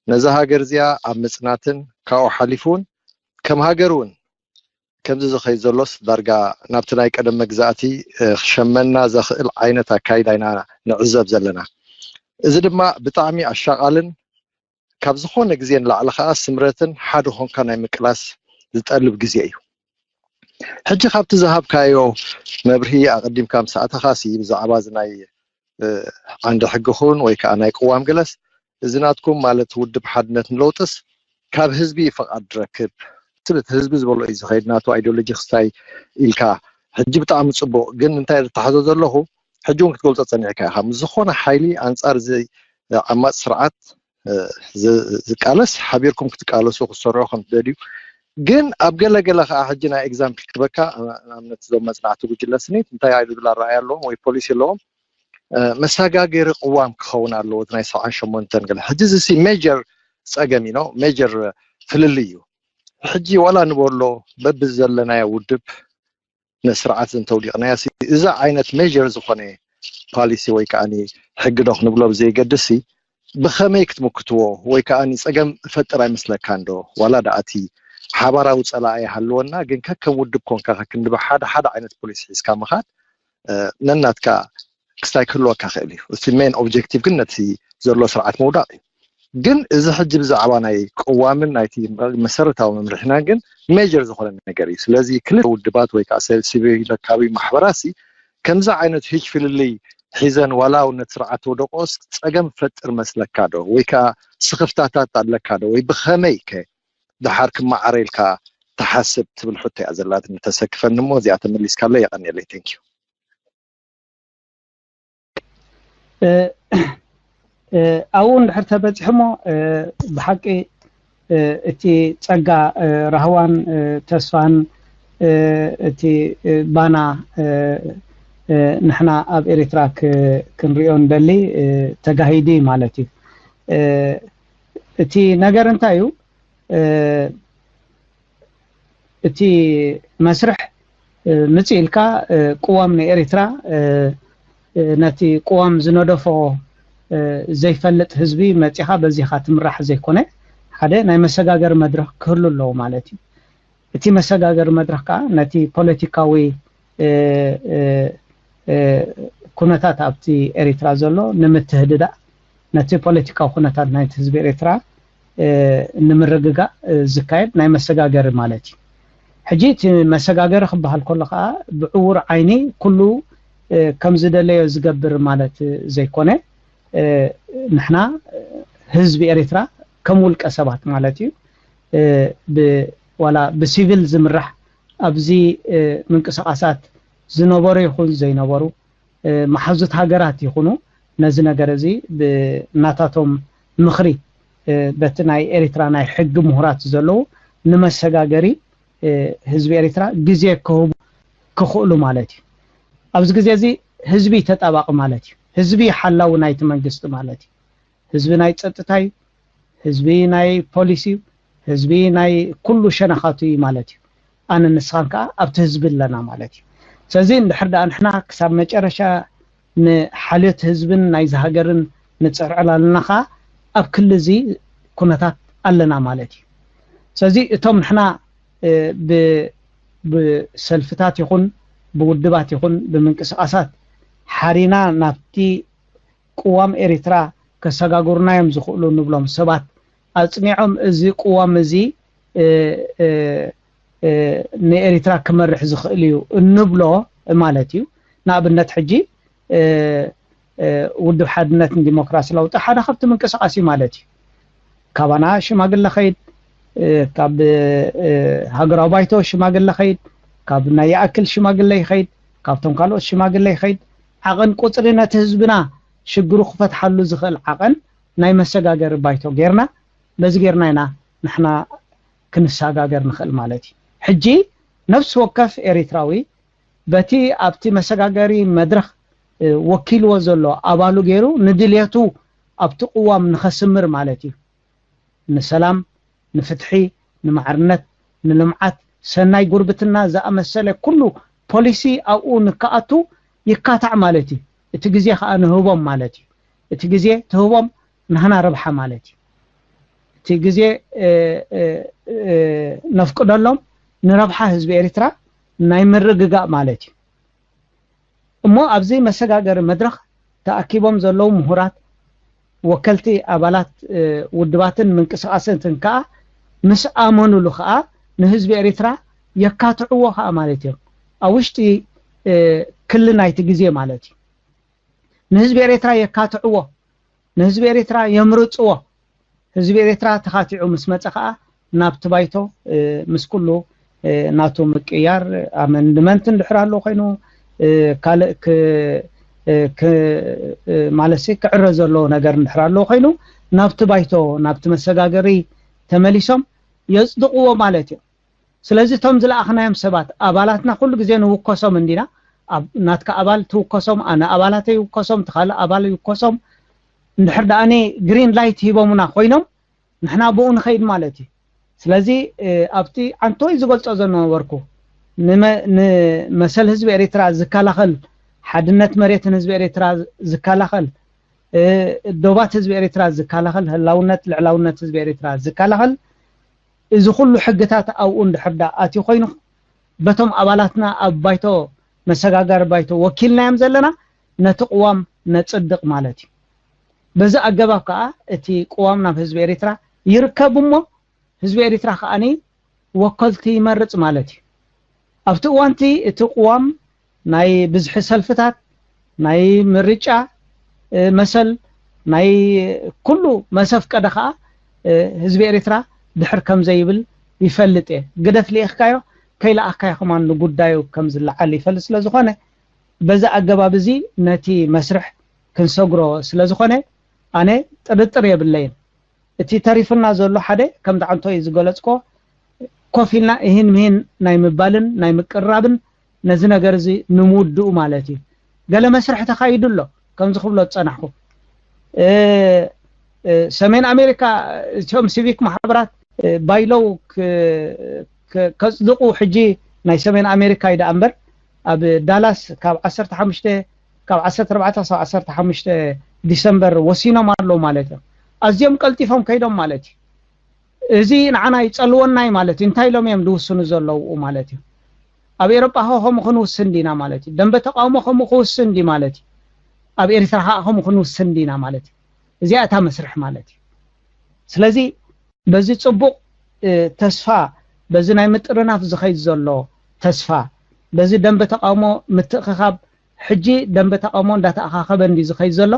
ነዛ ሃገር እዚኣ ኣብ ምፅናትን ካብኡ ሓሊፉ እውን ከም ሃገር እውን ከምዚ ዝኸይድ ዘሎስ ዳርጋ ናብቲ ናይ ቀደም መግዛእቲ ክሸመና ዘኽእል ዓይነት ኣካይዳ ኢና ንዕዘብ ዘለና። እዚ ድማ ብጣዕሚ ኣሻቓልን ካብ ዝኾነ ግዜ ንላዕሊ ከዓ ስምረትን ሓደ ኾንካ ናይ ምቅላስ ዝጠልብ ግዜ እዩ። ሕጂ ካብቲ ዝሃብካዮ መብርሂ ኣቐዲምካ ምስ ኣተኻሲ ብዛዕባ እዚ ናይ ዓንዲ ሕጊ ኹን ወይ ከዓ ናይ ቅዋም ገለስ እዚ ናትኩም ማለት ውድብ ሓድነት ንለውጥስ ካብ ህዝቢ ፍቓድ ረክብ ትብል ህዝቢ ዝበሎ እዩ ዝኸይድ ናቱ ኣይዲዮሎጂ ክስታይ ኢልካ ሕጂ ብጣዕሚ ፅቡቕ ግን እንታይ ዝተሓዞ ዘለኹ ሕጂ እውን ክትገልፆ ፀኒዕካ ኢኻ ምስ ዝኾነ ሓይሊ ኣንፃር እዚ ዓማፅ ስርዓት ዝቃለስ ሓቢርኩም ክትቃለሱ ክትሰርሑ ከም ትደልዩ ግን ኣብ ገለገለ ከዓ ሕጂ ናይ ኤግዛምፕል ክትበካ ንኣብነት እዞም መፅናዕቲ ጉጅለ ስኒት እንታይ ዝብል ኣረኣያ ኣለዎም ወይ ፖሊሲ ኣለዎም መሰጋገሪ ቅዋም ክኸውን ኣለዎ ናይ ሰብዓን ሸሞንተን ገለ ሕጂ እዚ ሜጀር ፀገም እዩ ሜጀር ፍልልይ እዩ ሕጂ ዋላ ንበሎ በቢ ዘለናዮ ውድብ ነስርዓት እንተውዲቕናዮ እዚ ዓይነት ሜጀር ዝኾነ ፓሊሲ ወይ ከዓ ሕጊ ዶ ክንብሎ ብዘየገድስ ብኸመይ ክትምክትዎ ወይ ከዓ ፀገም እፈጥር ኣይመስለካን ዶ ዋላ ደኣ እቲ ሓባራዊ ፀላኢ ይሃልወና ግን ከከም ውድብ ኮንካ ከክንዲ ሓደ ሓደ ዓይነት ፖሊሲ ሒዝካ ምኻድ ነናትካ ክስታይ ክህልወካ ክእል እዩ እቲ ሜን ኦብጀክቲቭ ግን ነቲ ዘሎ ስርዓት ምውዳቕ እዩ ግን እዚ ሕጂ ብዛዕባ ናይ ቅዋምን ናይቲ መሰረታዊ መምርሕና ግን ሜጀር ዝኾነ ነገር እዩ ስለዚ ክልተ ውድባት ወይ ከዓ ሲቪል ኣካባቢ ማሕበራሲ ከምዚ ዓይነት ሂጅ ፍልልይ ሒዘን ዋላ እውን ነቲ ስርዓት ተውደቆስ ፀገም ፈጥር መስለካ ዶ ወይ ከዓ ስኽፍታታት ኣለካ ዶ ወይ ብኸመይ ከ ደሓር ክመዓረ ኢልካ ትሓስብ ትብል ሕቶ እያ ዘላትኒ ተሰክፈኒ እሞ እዚኣ ተመሊስካለይ የቐንየለይ thank you ኣብኡ እንድሕር ተበፂሑ እሞ ብሓቂ እቲ ፀጋ ራህዋን ተስፋን እቲ ባና ንሕና ኣብ ኤሪትራ ክንሪኦ ንደሊ ተጋሂዱ ማለት እዩ እቲ ነገር እንታይ እዩ እቲ መስርሕ ምፅእ ኢልካ ቅዋም ንኤሪትራ ነቲ ቅዋም ዝነደፎ ዘይፈልጥ ህዝቢ መፂኻ በዚኻ ትምራሕ ዘይኮነ ሓደ ናይ መሰጋገሪ መድረክ ክህሉ ኣለዎ ማለት እዩ እቲ መሰጋገሪ መድረክ ከዓ ነቲ ፖለቲካዊ ኩነታት ኣብቲ ኤሪትራ ዘሎ ንምትህድዳእ ነቲ ፖለቲካዊ ኩነታት ናይቲ ህዝቢ ኤሪትራ ንምርግጋእ ዝካየድ ናይ መሰጋገሪ ማለት እዩ ሕጂ እቲ መሰጋገሪ ክበሃል ከሎ ከዓ ብዕውር ዓይኒ ኩሉ ከም ዝደለዮ ዝገብር ማለት ዘይኮነ ንሕና ህዝቢ ኤሪትራ ከም ውልቀ ሰባት ማለት እዩ ዋላ ብሲቪል ዝምራሕ ኣብዚ ምንቅስቃሳት ዝነበሩ ይኹን ዘይነበሩ መሓዙት ሃገራት ይኹኑ ነዚ ነገር እዚ ብናታቶም ምኽሪ በቲ ናይ ኤሪትራ ናይ ሕጊ ምሁራት ዘለዉ ንመሰጋገሪ ህዝቢ ኤሪትራ ግዜ ክህቡ ክኽእሉ ማለት እዩ ኣብዚ ግዜ እዚ ህዝቢ ተጣባቂ ማለት እዩ ህዝቢ ሓላዊ ናይቲ መንግስቲ ማለት እዩ ህዝቢ ናይ ፀጥታ እዩ ህዝቢ ናይ ፖሊስ እዩ ህዝቢ ናይ ኩሉ ሸነኻቱ እዩ ማለት እዩ ኣነ ንስኻን ከዓ ኣብቲ ህዝቢ ኣለና ማለት እዩ ስለዚ እንድሕር ደኣ ንሕና ክሳብ መጨረሻ ንሓልዮት ህዝብን ናይዚ ሃገርን ንፅዕርዕል ኣለና ከዓ ኣብ ክሊ እዚ ኩነታት ኣለና ማለት እዩ ስለዚ እቶም ንሕና ብሰልፍታት ይኹን ብውድባት ይኹን ብምንቅስቃሳት ሓሪና ናብቲ ቅዋም ኤሪትራ ከሰጋግሩና እዮም ዝኽእሉ ንብሎም ሰባት ኣፅኒዖም እዚ ቅዋም እዚ ንኤሪትራ ክመርሕ ዝኽእል እዩ እንብሎ ማለት እዩ ንኣብነት ሕጂ ውድብ ሓድነትን ዲሞክራሲ ለውጢ ሓደ ካብቲ ምንቅስቃስ እዩ ማለት እዩ ካባና ሽማግለ ኸይድ ካብ ሃገራዊ ባይቶ ሽማግለ ኸይድ ካብ ናይ ይኣክል ሽማግለ ይኸይድ ካብቶም ካልኦት ሽማግለ ይኸይድ ዓቐን ቁፅሪ ነቲ ህዝብና ሽግሩ ክፈትሓሉ ዝኽእል ዓቐን ናይ መሰጋገሪ ባይቶ ጌርና በዚ ጌርና ኢና ንሕና ክንሰጋገር ንኽእል ማለት እዩ ሕጂ ነፍሲ ወከፍ ኤሪትራዊ በቲ ኣብቲ መሰጋገሪ መድረኽ ወኪልዎ ዘሎ ኣባሉ ገይሩ ንድልየቱ ኣብቲ ቅዋም ንኸስምር ማለት እዩ። ንሰላም፣ ንፍትሒ፣ ንማዕርነት፣ ንልምዓት፣ ሰናይ ጉርብትና ዝኣመሰለ ኩሉ ፖሊሲ ኣብኡ ንክኣቱ ይካታዕ ማለት እዩ። እቲ ግዜ ከዓ ንህቦም ማለት እዩ። እቲ ግዜ ትህቦም ናህና ረብሓ ማለት እዩ። እቲ ግዜ ነፍቅደሎም ንረብሓ ህዝቢ ኤርትራ ናይ ምርግጋእ ማለት እዩ። እሞ ኣብዚ መሰጋገሪ መድረኽ ተኣኪቦም ዘለዉ ምሁራት፣ ወከልቲ ኣባላት ውድባትን ምንቅስቃስትን ከዓ ምስ ኣመኑሉ ከዓ ንህዝቢ ኤርትራ የካትዕዎ ከዓ ማለት እዮም። ኣብ ውሽጢ ክሊ ናይቲ ግዜ ማለት እዩ። ንህዝቢ ኤርትራ የካትዕዎ፣ ንህዝቢ ኤርትራ የምርፅዎ። ህዝቢ ኤርትራ ተኻቲዑ ምስ መፀ ከዓ ናብቲ ባይቶ ምስ ኩሉ ናቱ ምቅያር ኣመንድመንት እንድሕር ኣሎ ኮይኑ ካልእ ማለት ክዕረ ዘለዎ ነገር እንድሕር ኣሎ ኮይኑ ናብቲ ባይቶ ናብቲ መሰጋገሪ ተመሊሶም የፅድቕዎ ማለት እዩ። ስለዚ እቶም ዝለኣኽናዮም ሰባት ኣባላትና ኩሉ ግዜ ንውከሶም እንዲና። ናትካ ኣባል ትውከሶም፣ ኣነ ኣባላተይ ይውከሶም፣ ትኻልእ ኣባል ይውከሶም። እንድሕር ደኣ ግሪን ላይት ሂቦምና ኮይኖም ንሕና ብኡ ንኸይድ ማለት እዩ። ስለዚ ኣብቲ ዓንቶይ ዝገልጾ ዝነበርኩ ንመሰል ህዝቢ ኤርትራ ዝከላኸል፣ ሓድነት መሬትን ህዝቢ ኤርትራ ዝከላኸል፣ ዶባት ህዝቢ ኤርትራ ዝከላኸል፣ ህላውነት ልዕላውነት ህዝቢ ኤርትራ ዝከላኸል እዚ ኩሉ ሕግታት ኣብኡ እንድሕር ዳ ኣትዩ ኮይኑ በቶም ኣባላትና ኣብ ባይቶ መሰጋገሪ ባይቶ ወኪልናዮም ዘለና ነቲ ቅዋም ነፅድቕ ማለት እዩ። በዚ ኣገባብ ከዓ እቲ ቅዋም ናብ ህዝቢ ኤርትራ ይርከብ እሞ ህዝቢ ኤርትራ ከዓኒ ወከልቲ ይመርፅ ማለት እዩ። ኣብቲ እዋንቲ እቲ ቅዋም ናይ ብዝሒ ሰልፍታት ናይ ምርጫ መሰል ናይ ኩሉ መሰፍቀደ ከዓ ህዝቢ ኤርትራ ድሕር ከም ዘይብል ይፈልጥ እየ። ግደፍ ልኢኽካዮ ከይለኣኽካዮ ከማን ንጉዳዩ ከም ዝለዓል ይፈልጥ ስለ ዝኾነ በዚ ኣገባብ እዚ ነቲ መስርሕ ክንሰግሮ ስለ ዝኾነ ኣነ ጥርጥር የብለይን። እቲ ተሪፉና ዘሎ ሓደ ከምቲ ዓንቶይ ዝገለፅኮ ኮፍ ኢልና እሂን ምሂን ናይ ምባልን ናይ ምቅርራብን ነዚ ነገር እዚ ንምውድኡ ማለት እዩ። ገለ መስርሕ ተኻይዱ ኣሎ ከምዚ ክብሎ ዝፀናሕኩ ሰሜን ኣሜሪካ እቶም ሲቪክ ማሕበራት ባይለው ከፅድቁ ሕጂ ናይ ሰሜን ኣሜሪካ እዩ ደኣ እምበር ኣብ ዳላስ ካብ ዓሰርተ ሓሙሽተ ካብ ዓሰርተ ኣርባዕተ ክሳብ ዓሰርተ ሓሙሽተ ዲሰምበር ወሲኖም ኣለዉ ማለት እዮም። ኣዝዮም ቀልጢፎም ከይዶም ማለት እዩ። እዚ ንዓና ይጸልወና እዩ ማለት እዩ። እንታይ ኢሎም እዮም ዝውስኑ ዘለዉ ማለት እዩ። ኣብ ኤሮጳ ኸ ከምኡ ክንውስን ዲና ማለት እዩ። ደንበ ተቃውሞ ከምኡ ክውስን ዲ ማለት እዩ። ኣብ ኤርትራ ኸዓ ከምኡ ክንውስን ዲና ማለት እዩ። እዚኣ እታ መስርሕ ማለት እዩ። ስለዚ በዚ ጽቡቕ ተስፋ በዚ ናይ ምጥርናፍ ዝኸይድ ዘሎ ተስፋ በዚ ደንበ ተቃውሞ ምትእኽኻብ ሕጂ ደንበ ተቃውሞ እንዳተኣኻኸበ እንዲ ዝኸይድ ዘሎ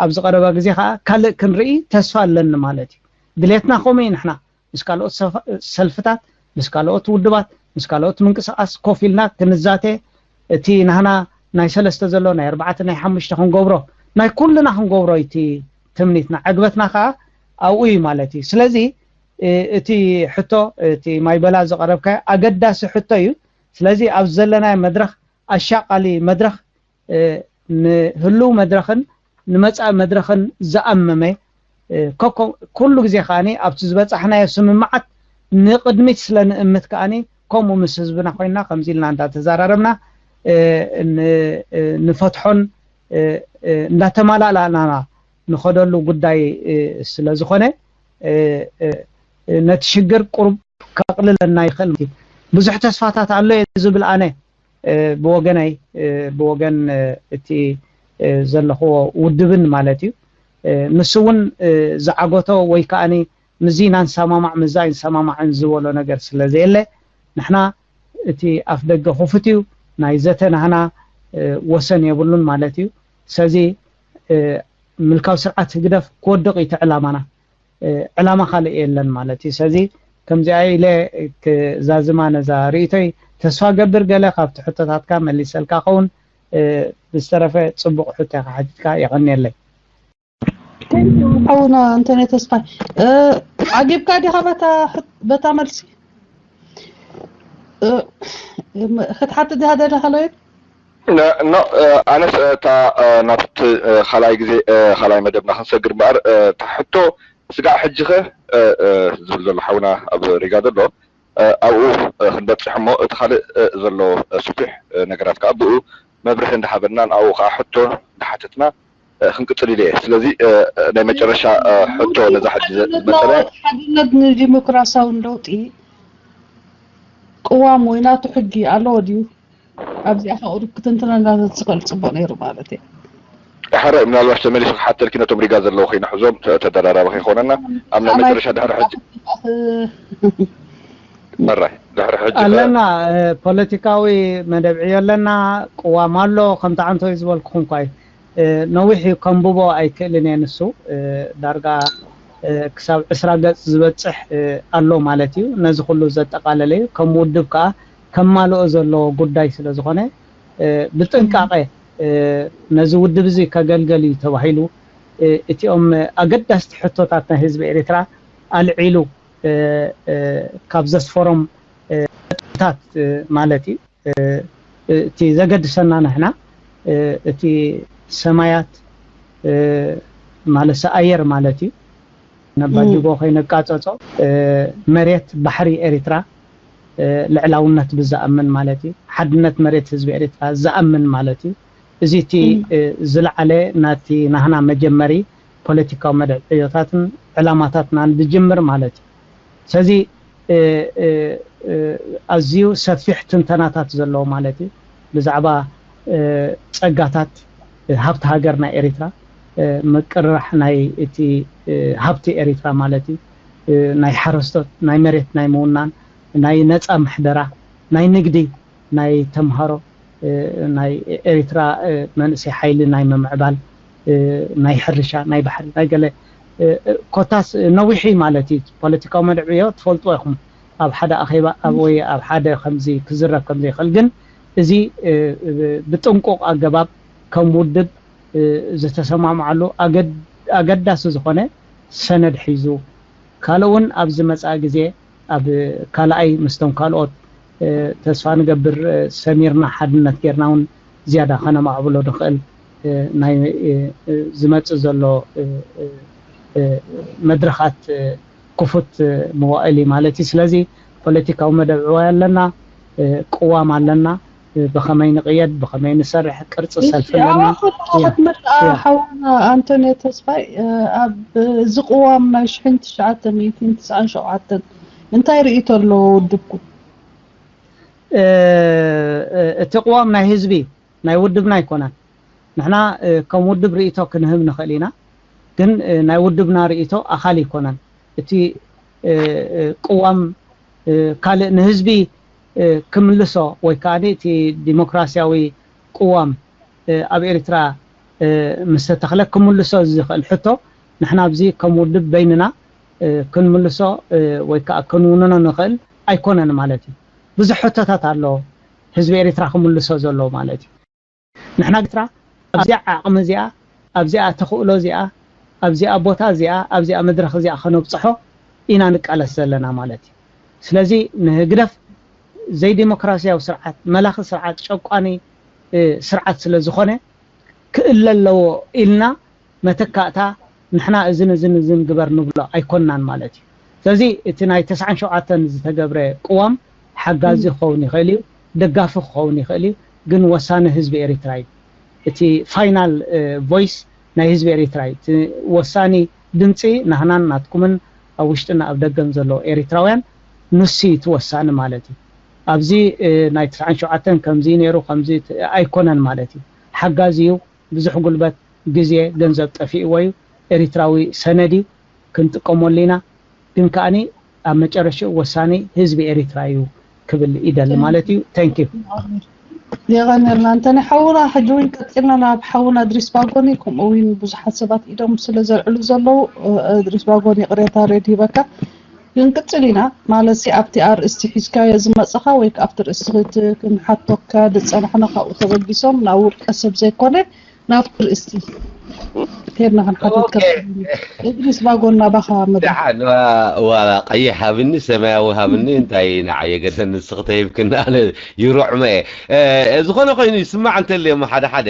ኣብዚ ቀረባ ግዜ ከዓ ካልእ ክንርኢ ተስፋ ኣለኒ ማለት እዩ። ድሌትና ከምኡ እዩ። ንሕና ምስ ካልኦት ሰልፍታት ምስ ካልኦት ውድባት ምስ ካልኦት ምንቅስቃስ ኮፍ ኢልና ክንዛተ እቲ ናህና ናይ ሰለስተ ዘሎ ናይ ኣርባዕተ ናይ ሓሙሽተ ክንገብሮ ናይ ኩልና ክንገብሮ እቲ ትምኒትና ዕግበትና ከዓ ኣብኡ እዩ ማለት እዩ። ስለዚ እቲ ሕቶ እቲ ማይበላ ዘቐረብካዮ ኣገዳሲ ሕቶ እዩ። ስለዚ ኣብ ዘለናዮ መድረኽ ኣሻቓሊ መድረኽ ንህልው መድረኽን ንመጻኢ መድረኽን ዝኣመመ ኩሉ ግዜ ከዓኒ ኣብቲ ዝበጻሕናዮ ስምምዓት ንቕድሚት ስለ ንእምት ከዓኒ ከምኡ ምስ ህዝብና ኮይንና ከምዚ ኢልና እንዳተዘራረብና ንፈትሖን እንዳተማላላእና ንኸደሉ ጉዳይ ስለ ዝኾነ ነቲ ሽግር ቁሩብ ከቕልለና ይኽእል። ብዙሕ ተስፋታት ኣሎ እየ ዝብል ኣነ ብወገነይ ብወገን እቲ ዘለኽዎ ውድብን ማለት እዩ። ንሱ እውን ዝዓገቶ ወይ ከዓኒ ምዚ ኢና ንሰማማዕ ምዛ ኣይንሰማማዕን ዝበሎ ነገር ስለ ዘየለ ንሕና እቲ ኣፍ ደገ ክፉት እዩ። ናይ ዘተ ናህና ወሰን የብሉን ማለት እዩ። ሰዚ ምልካዊ ስርዓት ህግደፍ ክወድቕ እዩ እቲ ዕላማና። ዕላማ ካልእ የለን ማለት እዩ። ሰዚ ከምዚኣ ኢለ ክዛዝማ ነዛ ርእይቶይ ተስፋ ገብር ገለ ካብቲ ሕቶታትካ መሊሰልካ ኸውን ብዝተረፈ ጽቡቕ ሕቶ ኢኻ ሓቲትካ የቐንየለይ። ሓውና እንተነ ተስፋይ ዓጊብካ ዲኻ በታ በታ መልሲ ክትሓትት ዲኻ ደለኻ ሎይድ? ኖ ኣነስ እታ ናብቲ ካልኣይ ግዜ ካልኣይ መደብና ክንሰግር እምበኣር እታ ሕቶ ስጋዕ ሕጂ ኸ ዝብል ዘሎ ሓውና ኣብ ሪጋ ዘሎ ኣብኡ ክንበፅሕ እሞ እቲ ካልእ ዘሎ ስፊሕ ነገራት ከዓ ብኡ መብርህ እንዳሃበና ንኣኡ ከዓ ሕቶ እንዳሓተትና ክንቅፅል ኢለ እየ። ስለዚ ናይ መጨረሻ ሕቶ ነዛ ሕጂ ዝመፀና ሓድነት ንዲሞክራሲያዊ ለውጢ ቅዋም ወይ ናቱ ሕጊ ኣለዎ ድዩ? ኣብዚኣ ከቕርብ ክትንትነና ዝኽእል ፅቡቕ ነይሩ ማለት እየ። ሕራይ ምናልባሽ ተመሊሱ ክሓተልኪ ነቶም ሪጋ ዘለዉ ከይንሕዞም ተደራራቢ ከይኮነና ኣብ ናይ መጨረሻ ድሕሪ ሕጂ ሕራይ ድሕሪ ሕጂ ኣለና ፖለቲካዊ መደብ ዕዮ ኣለና ቅዋም ኣሎ ከምቲ ዓንቶይ ዝበልኩኹም ኳይ ነዊሕ እዩ ከንብቦ ኣይክእልን እየ ንሱ ዳርጋ ክሳብ ዕስራ ገፅ ዝበፅሕ ኣሎ ማለት እዩ ነዚ ኩሉ ዘጠቃለለ እዩ ከም ውድብ ከዓ ከማልኦ ዘለዎ ጉዳይ ስለ ዝኾነ ብጥንቃቐ ነዚ ውድብ እዚ ከገልገል እዩ ተባሂሉ እቲኦም ኣገዳስቲ ሕቶታት ናይ ህዝቢ ኤርትራ ኣልዒሉ ካብ ዘስፈሮም ታት ማለት እዩ እቲ ዘገድሰና ንሕና እቲ ሰማያት ማለት ኣየር ማለት እዩ ነባጅጎ ከይነቃፀፆ መሬት ባሕሪ ኤርትራ ልዕላውነት ብዝኣምን ማለት እዩ ሓድነት መሬት ህዝቢ ኤርትራ ዝኣምን ማለት እዩ እዚ እቲ ዝለዓለ ናቲ ናህና መጀመሪ ፖለቲካዊ መደብ ዕዮታትን ዕላማታትናን ዝጅምር ማለት እዩ ስለዚ ኣዝዩ ሰፊሕ ትንተናታት ዘለዎ ማለት እዩ ብዛዕባ ፀጋታት ሃብቲ ሃገር ናይ ኤሪትራ ምቅርራሕ ናይ እቲ ሃብቲ ኤሪትራ ማለት እዩ ናይ ሓረስቶት ናይ መሬት ናይ ምውናን ናይ ነፃ ምሕደራ ናይ ንግዲ ናይ ተምሃሮ ናይ ኤሪትራ መንእሰይ ሓይሊ ናይ ምምዕባል ናይ ሕርሻ ናይ ባሕሪ ናይ ገለ ኮታስ ነዊሕ ማለት እዩ ፖለቲካዊ መደብ ዕዮ ትፈልጥዎ ኢኹም ኣብ ሓደ ኣኼባ ኣብ ወይ ኣብ ሓደ ከምዚ ክዝረብ ከም ዘይኽእል ግን እዚ ብጥንቁቕ ኣገባብ ከም ውድብ ዝተሰማምዓሉ ኣገዳሲ ዝኾነ ሰነድ ሒዙ ካልእ እውን ኣብ ዝመፅኣ ግዜ ኣብ ካልኣይ ምስቶም ካልኦት ተስፋ ንገብር ሰሚርና ሓድነት ጌርና እውን ዝያዳ ከነማዕብሎ ንኽእል ናይ ዝመፅእ ዘሎ መድረኻት ክፉት መዋእል እዩ ማለት እዩ ስለዚ ፖለቲካዊ መደብ ዕዋይ ኣለና ቅዋም ኣለና ብኸመይ ንቕየድ ብኸመይ ንሰርሕ ቅርፂ ሰልፊ ኣለና ሓውና ኣንቶኒዮ ተስፋይ ኣብ እዚ ቅዋም ናይ ሽሕን ትሽዓተ ሚእትን ትስዓን ሸውዓተን እንታይ ርእይቶ ኣለዎ ውድብኩም እቲ ቅዋም ናይ ህዝቢ ናይ ውድብና ኣይኮነን ንሕና ከም ውድብ ርእይቶ ክንህብ ንኽእል ኢና ግን ናይ ውድብና ርእይቶ ኣኻል ኣይኮነን እቲ ቅዋም ካልእ ንህዝቢ ክምልሶ ወይ ከዓ እቲ ዲሞክራሲያዊ ቅዋም ኣብ ኤርትራ ምስ ተተኽለ ክምልሶ ዝኽእል ሕቶ ንሕና ኣብዚ ከም ውድብ በይንና ክንምልሶ ወይ ከዓ ክንውንኖ ንኽእል ኣይኮነን ማለት እዩ ብዙሕ ሕቶታት ኣሎ ህዝቢ ኤርትራ ክምልሶ ዘለዎ ማለት እዩ ንሕና ኤርትራ ኣብዚኣ ዓቕሚ እዚኣ ኣብዚኣ ተኽእሎ እዚኣ ኣብዚኣ ቦታ እዚኣ ኣብዚኣ መድረኽ እዚኣ ከነብፅሖ ኢና ንቃለስ ዘለና ማለት እዩ ስለዚ ንህግደፍ ዘይዲሞክራሲያዊ ስርዓት መላኺ ስርዓት ጨቋኒ ስርዓት ስለ ዝኾነ ክእለ ኣለዎ ኢልና መተካእታ ንሕና እዝን እዝን እዝን ግበር ንብሎ ኣይኮንናን ማለት እዩ ስለዚ እቲ ናይ ተስዓን ሸውዓተን ዝተገብረ ቅዋም ሓጋዚ ክኸውን ይኽእል እዩ ደጋፊ ክኸውን ይኽእል እዩ ግን ወሳኒ ህዝቢ ኤሪትራ እዩ እቲ ፋይናል ቮይስ ናይ ህዝቢ ኤሪትራ እዩ ወሳኒ ድምፂ ናህናን ናትኩምን ኣብ ውሽጥና ኣብ ደገን ዘለዉ ኤሪትራውያን ንሱ እዩ ትወሳኒ ማለት እዩ ኣብዚ ናይ ትስዓን ሸውዓተን ከምዚ ነይሩ ከምዚ ኣይኮነን ማለት እዩ ሓጋዚ እዩ ብዙሕ ጉልበት ግዜ ገንዘብ ጠፊእዎ እዩ ኤሪትራዊ ሰነድ እዩ ክንጥቀመሉ ኢና ግን ከዓኒ ኣብ መጨረሽኡ ወሳኒ ህዝቢ ኤሪትራ እዩ ክብል ይደሊ ማለት እዩ thank you የቐንየልና እንተ ናይ ሓውና ሕጂ እውን ቀፂልና ናብ ሓውና ድሪስ ባጎኒ ከምኡ እውን ብዙሓት ሰባት ኢዶም ስለ ዘልዕሉ ዘለዉ ድሪስ ባጎኒ ቅሬታ ሬድ ሂበካ ክንቅፅል ኢና ማለት ሲ ኣብቲ ኣርእስቲ ሒዝካዮ ዝመፀኻ ወይ ኣብቲ ርእስቲ ክንሓቶካ ዝፀናሕና ካብኡ ተበጊሶም ናብ ውልቀ ሰብ ዘይኮነ ናብቲ ርእስቲ ሄድና ክንሓተት ኦኬ። ከ እድሪስ ባጎና ባኻ መድረኽ ደሓን ዋ- ዋላ ቀይሕ ሃብኒ ሰማያዊ ሃብኒ እንታይ ንዓየ ገደን ንስኺ ተሂብክና ኣነ ይሩዕመ እየ። እ፣ ዝኾነ ኮይኑ ይስማዕ እንተልዮ እሞ ሓደ ሓደ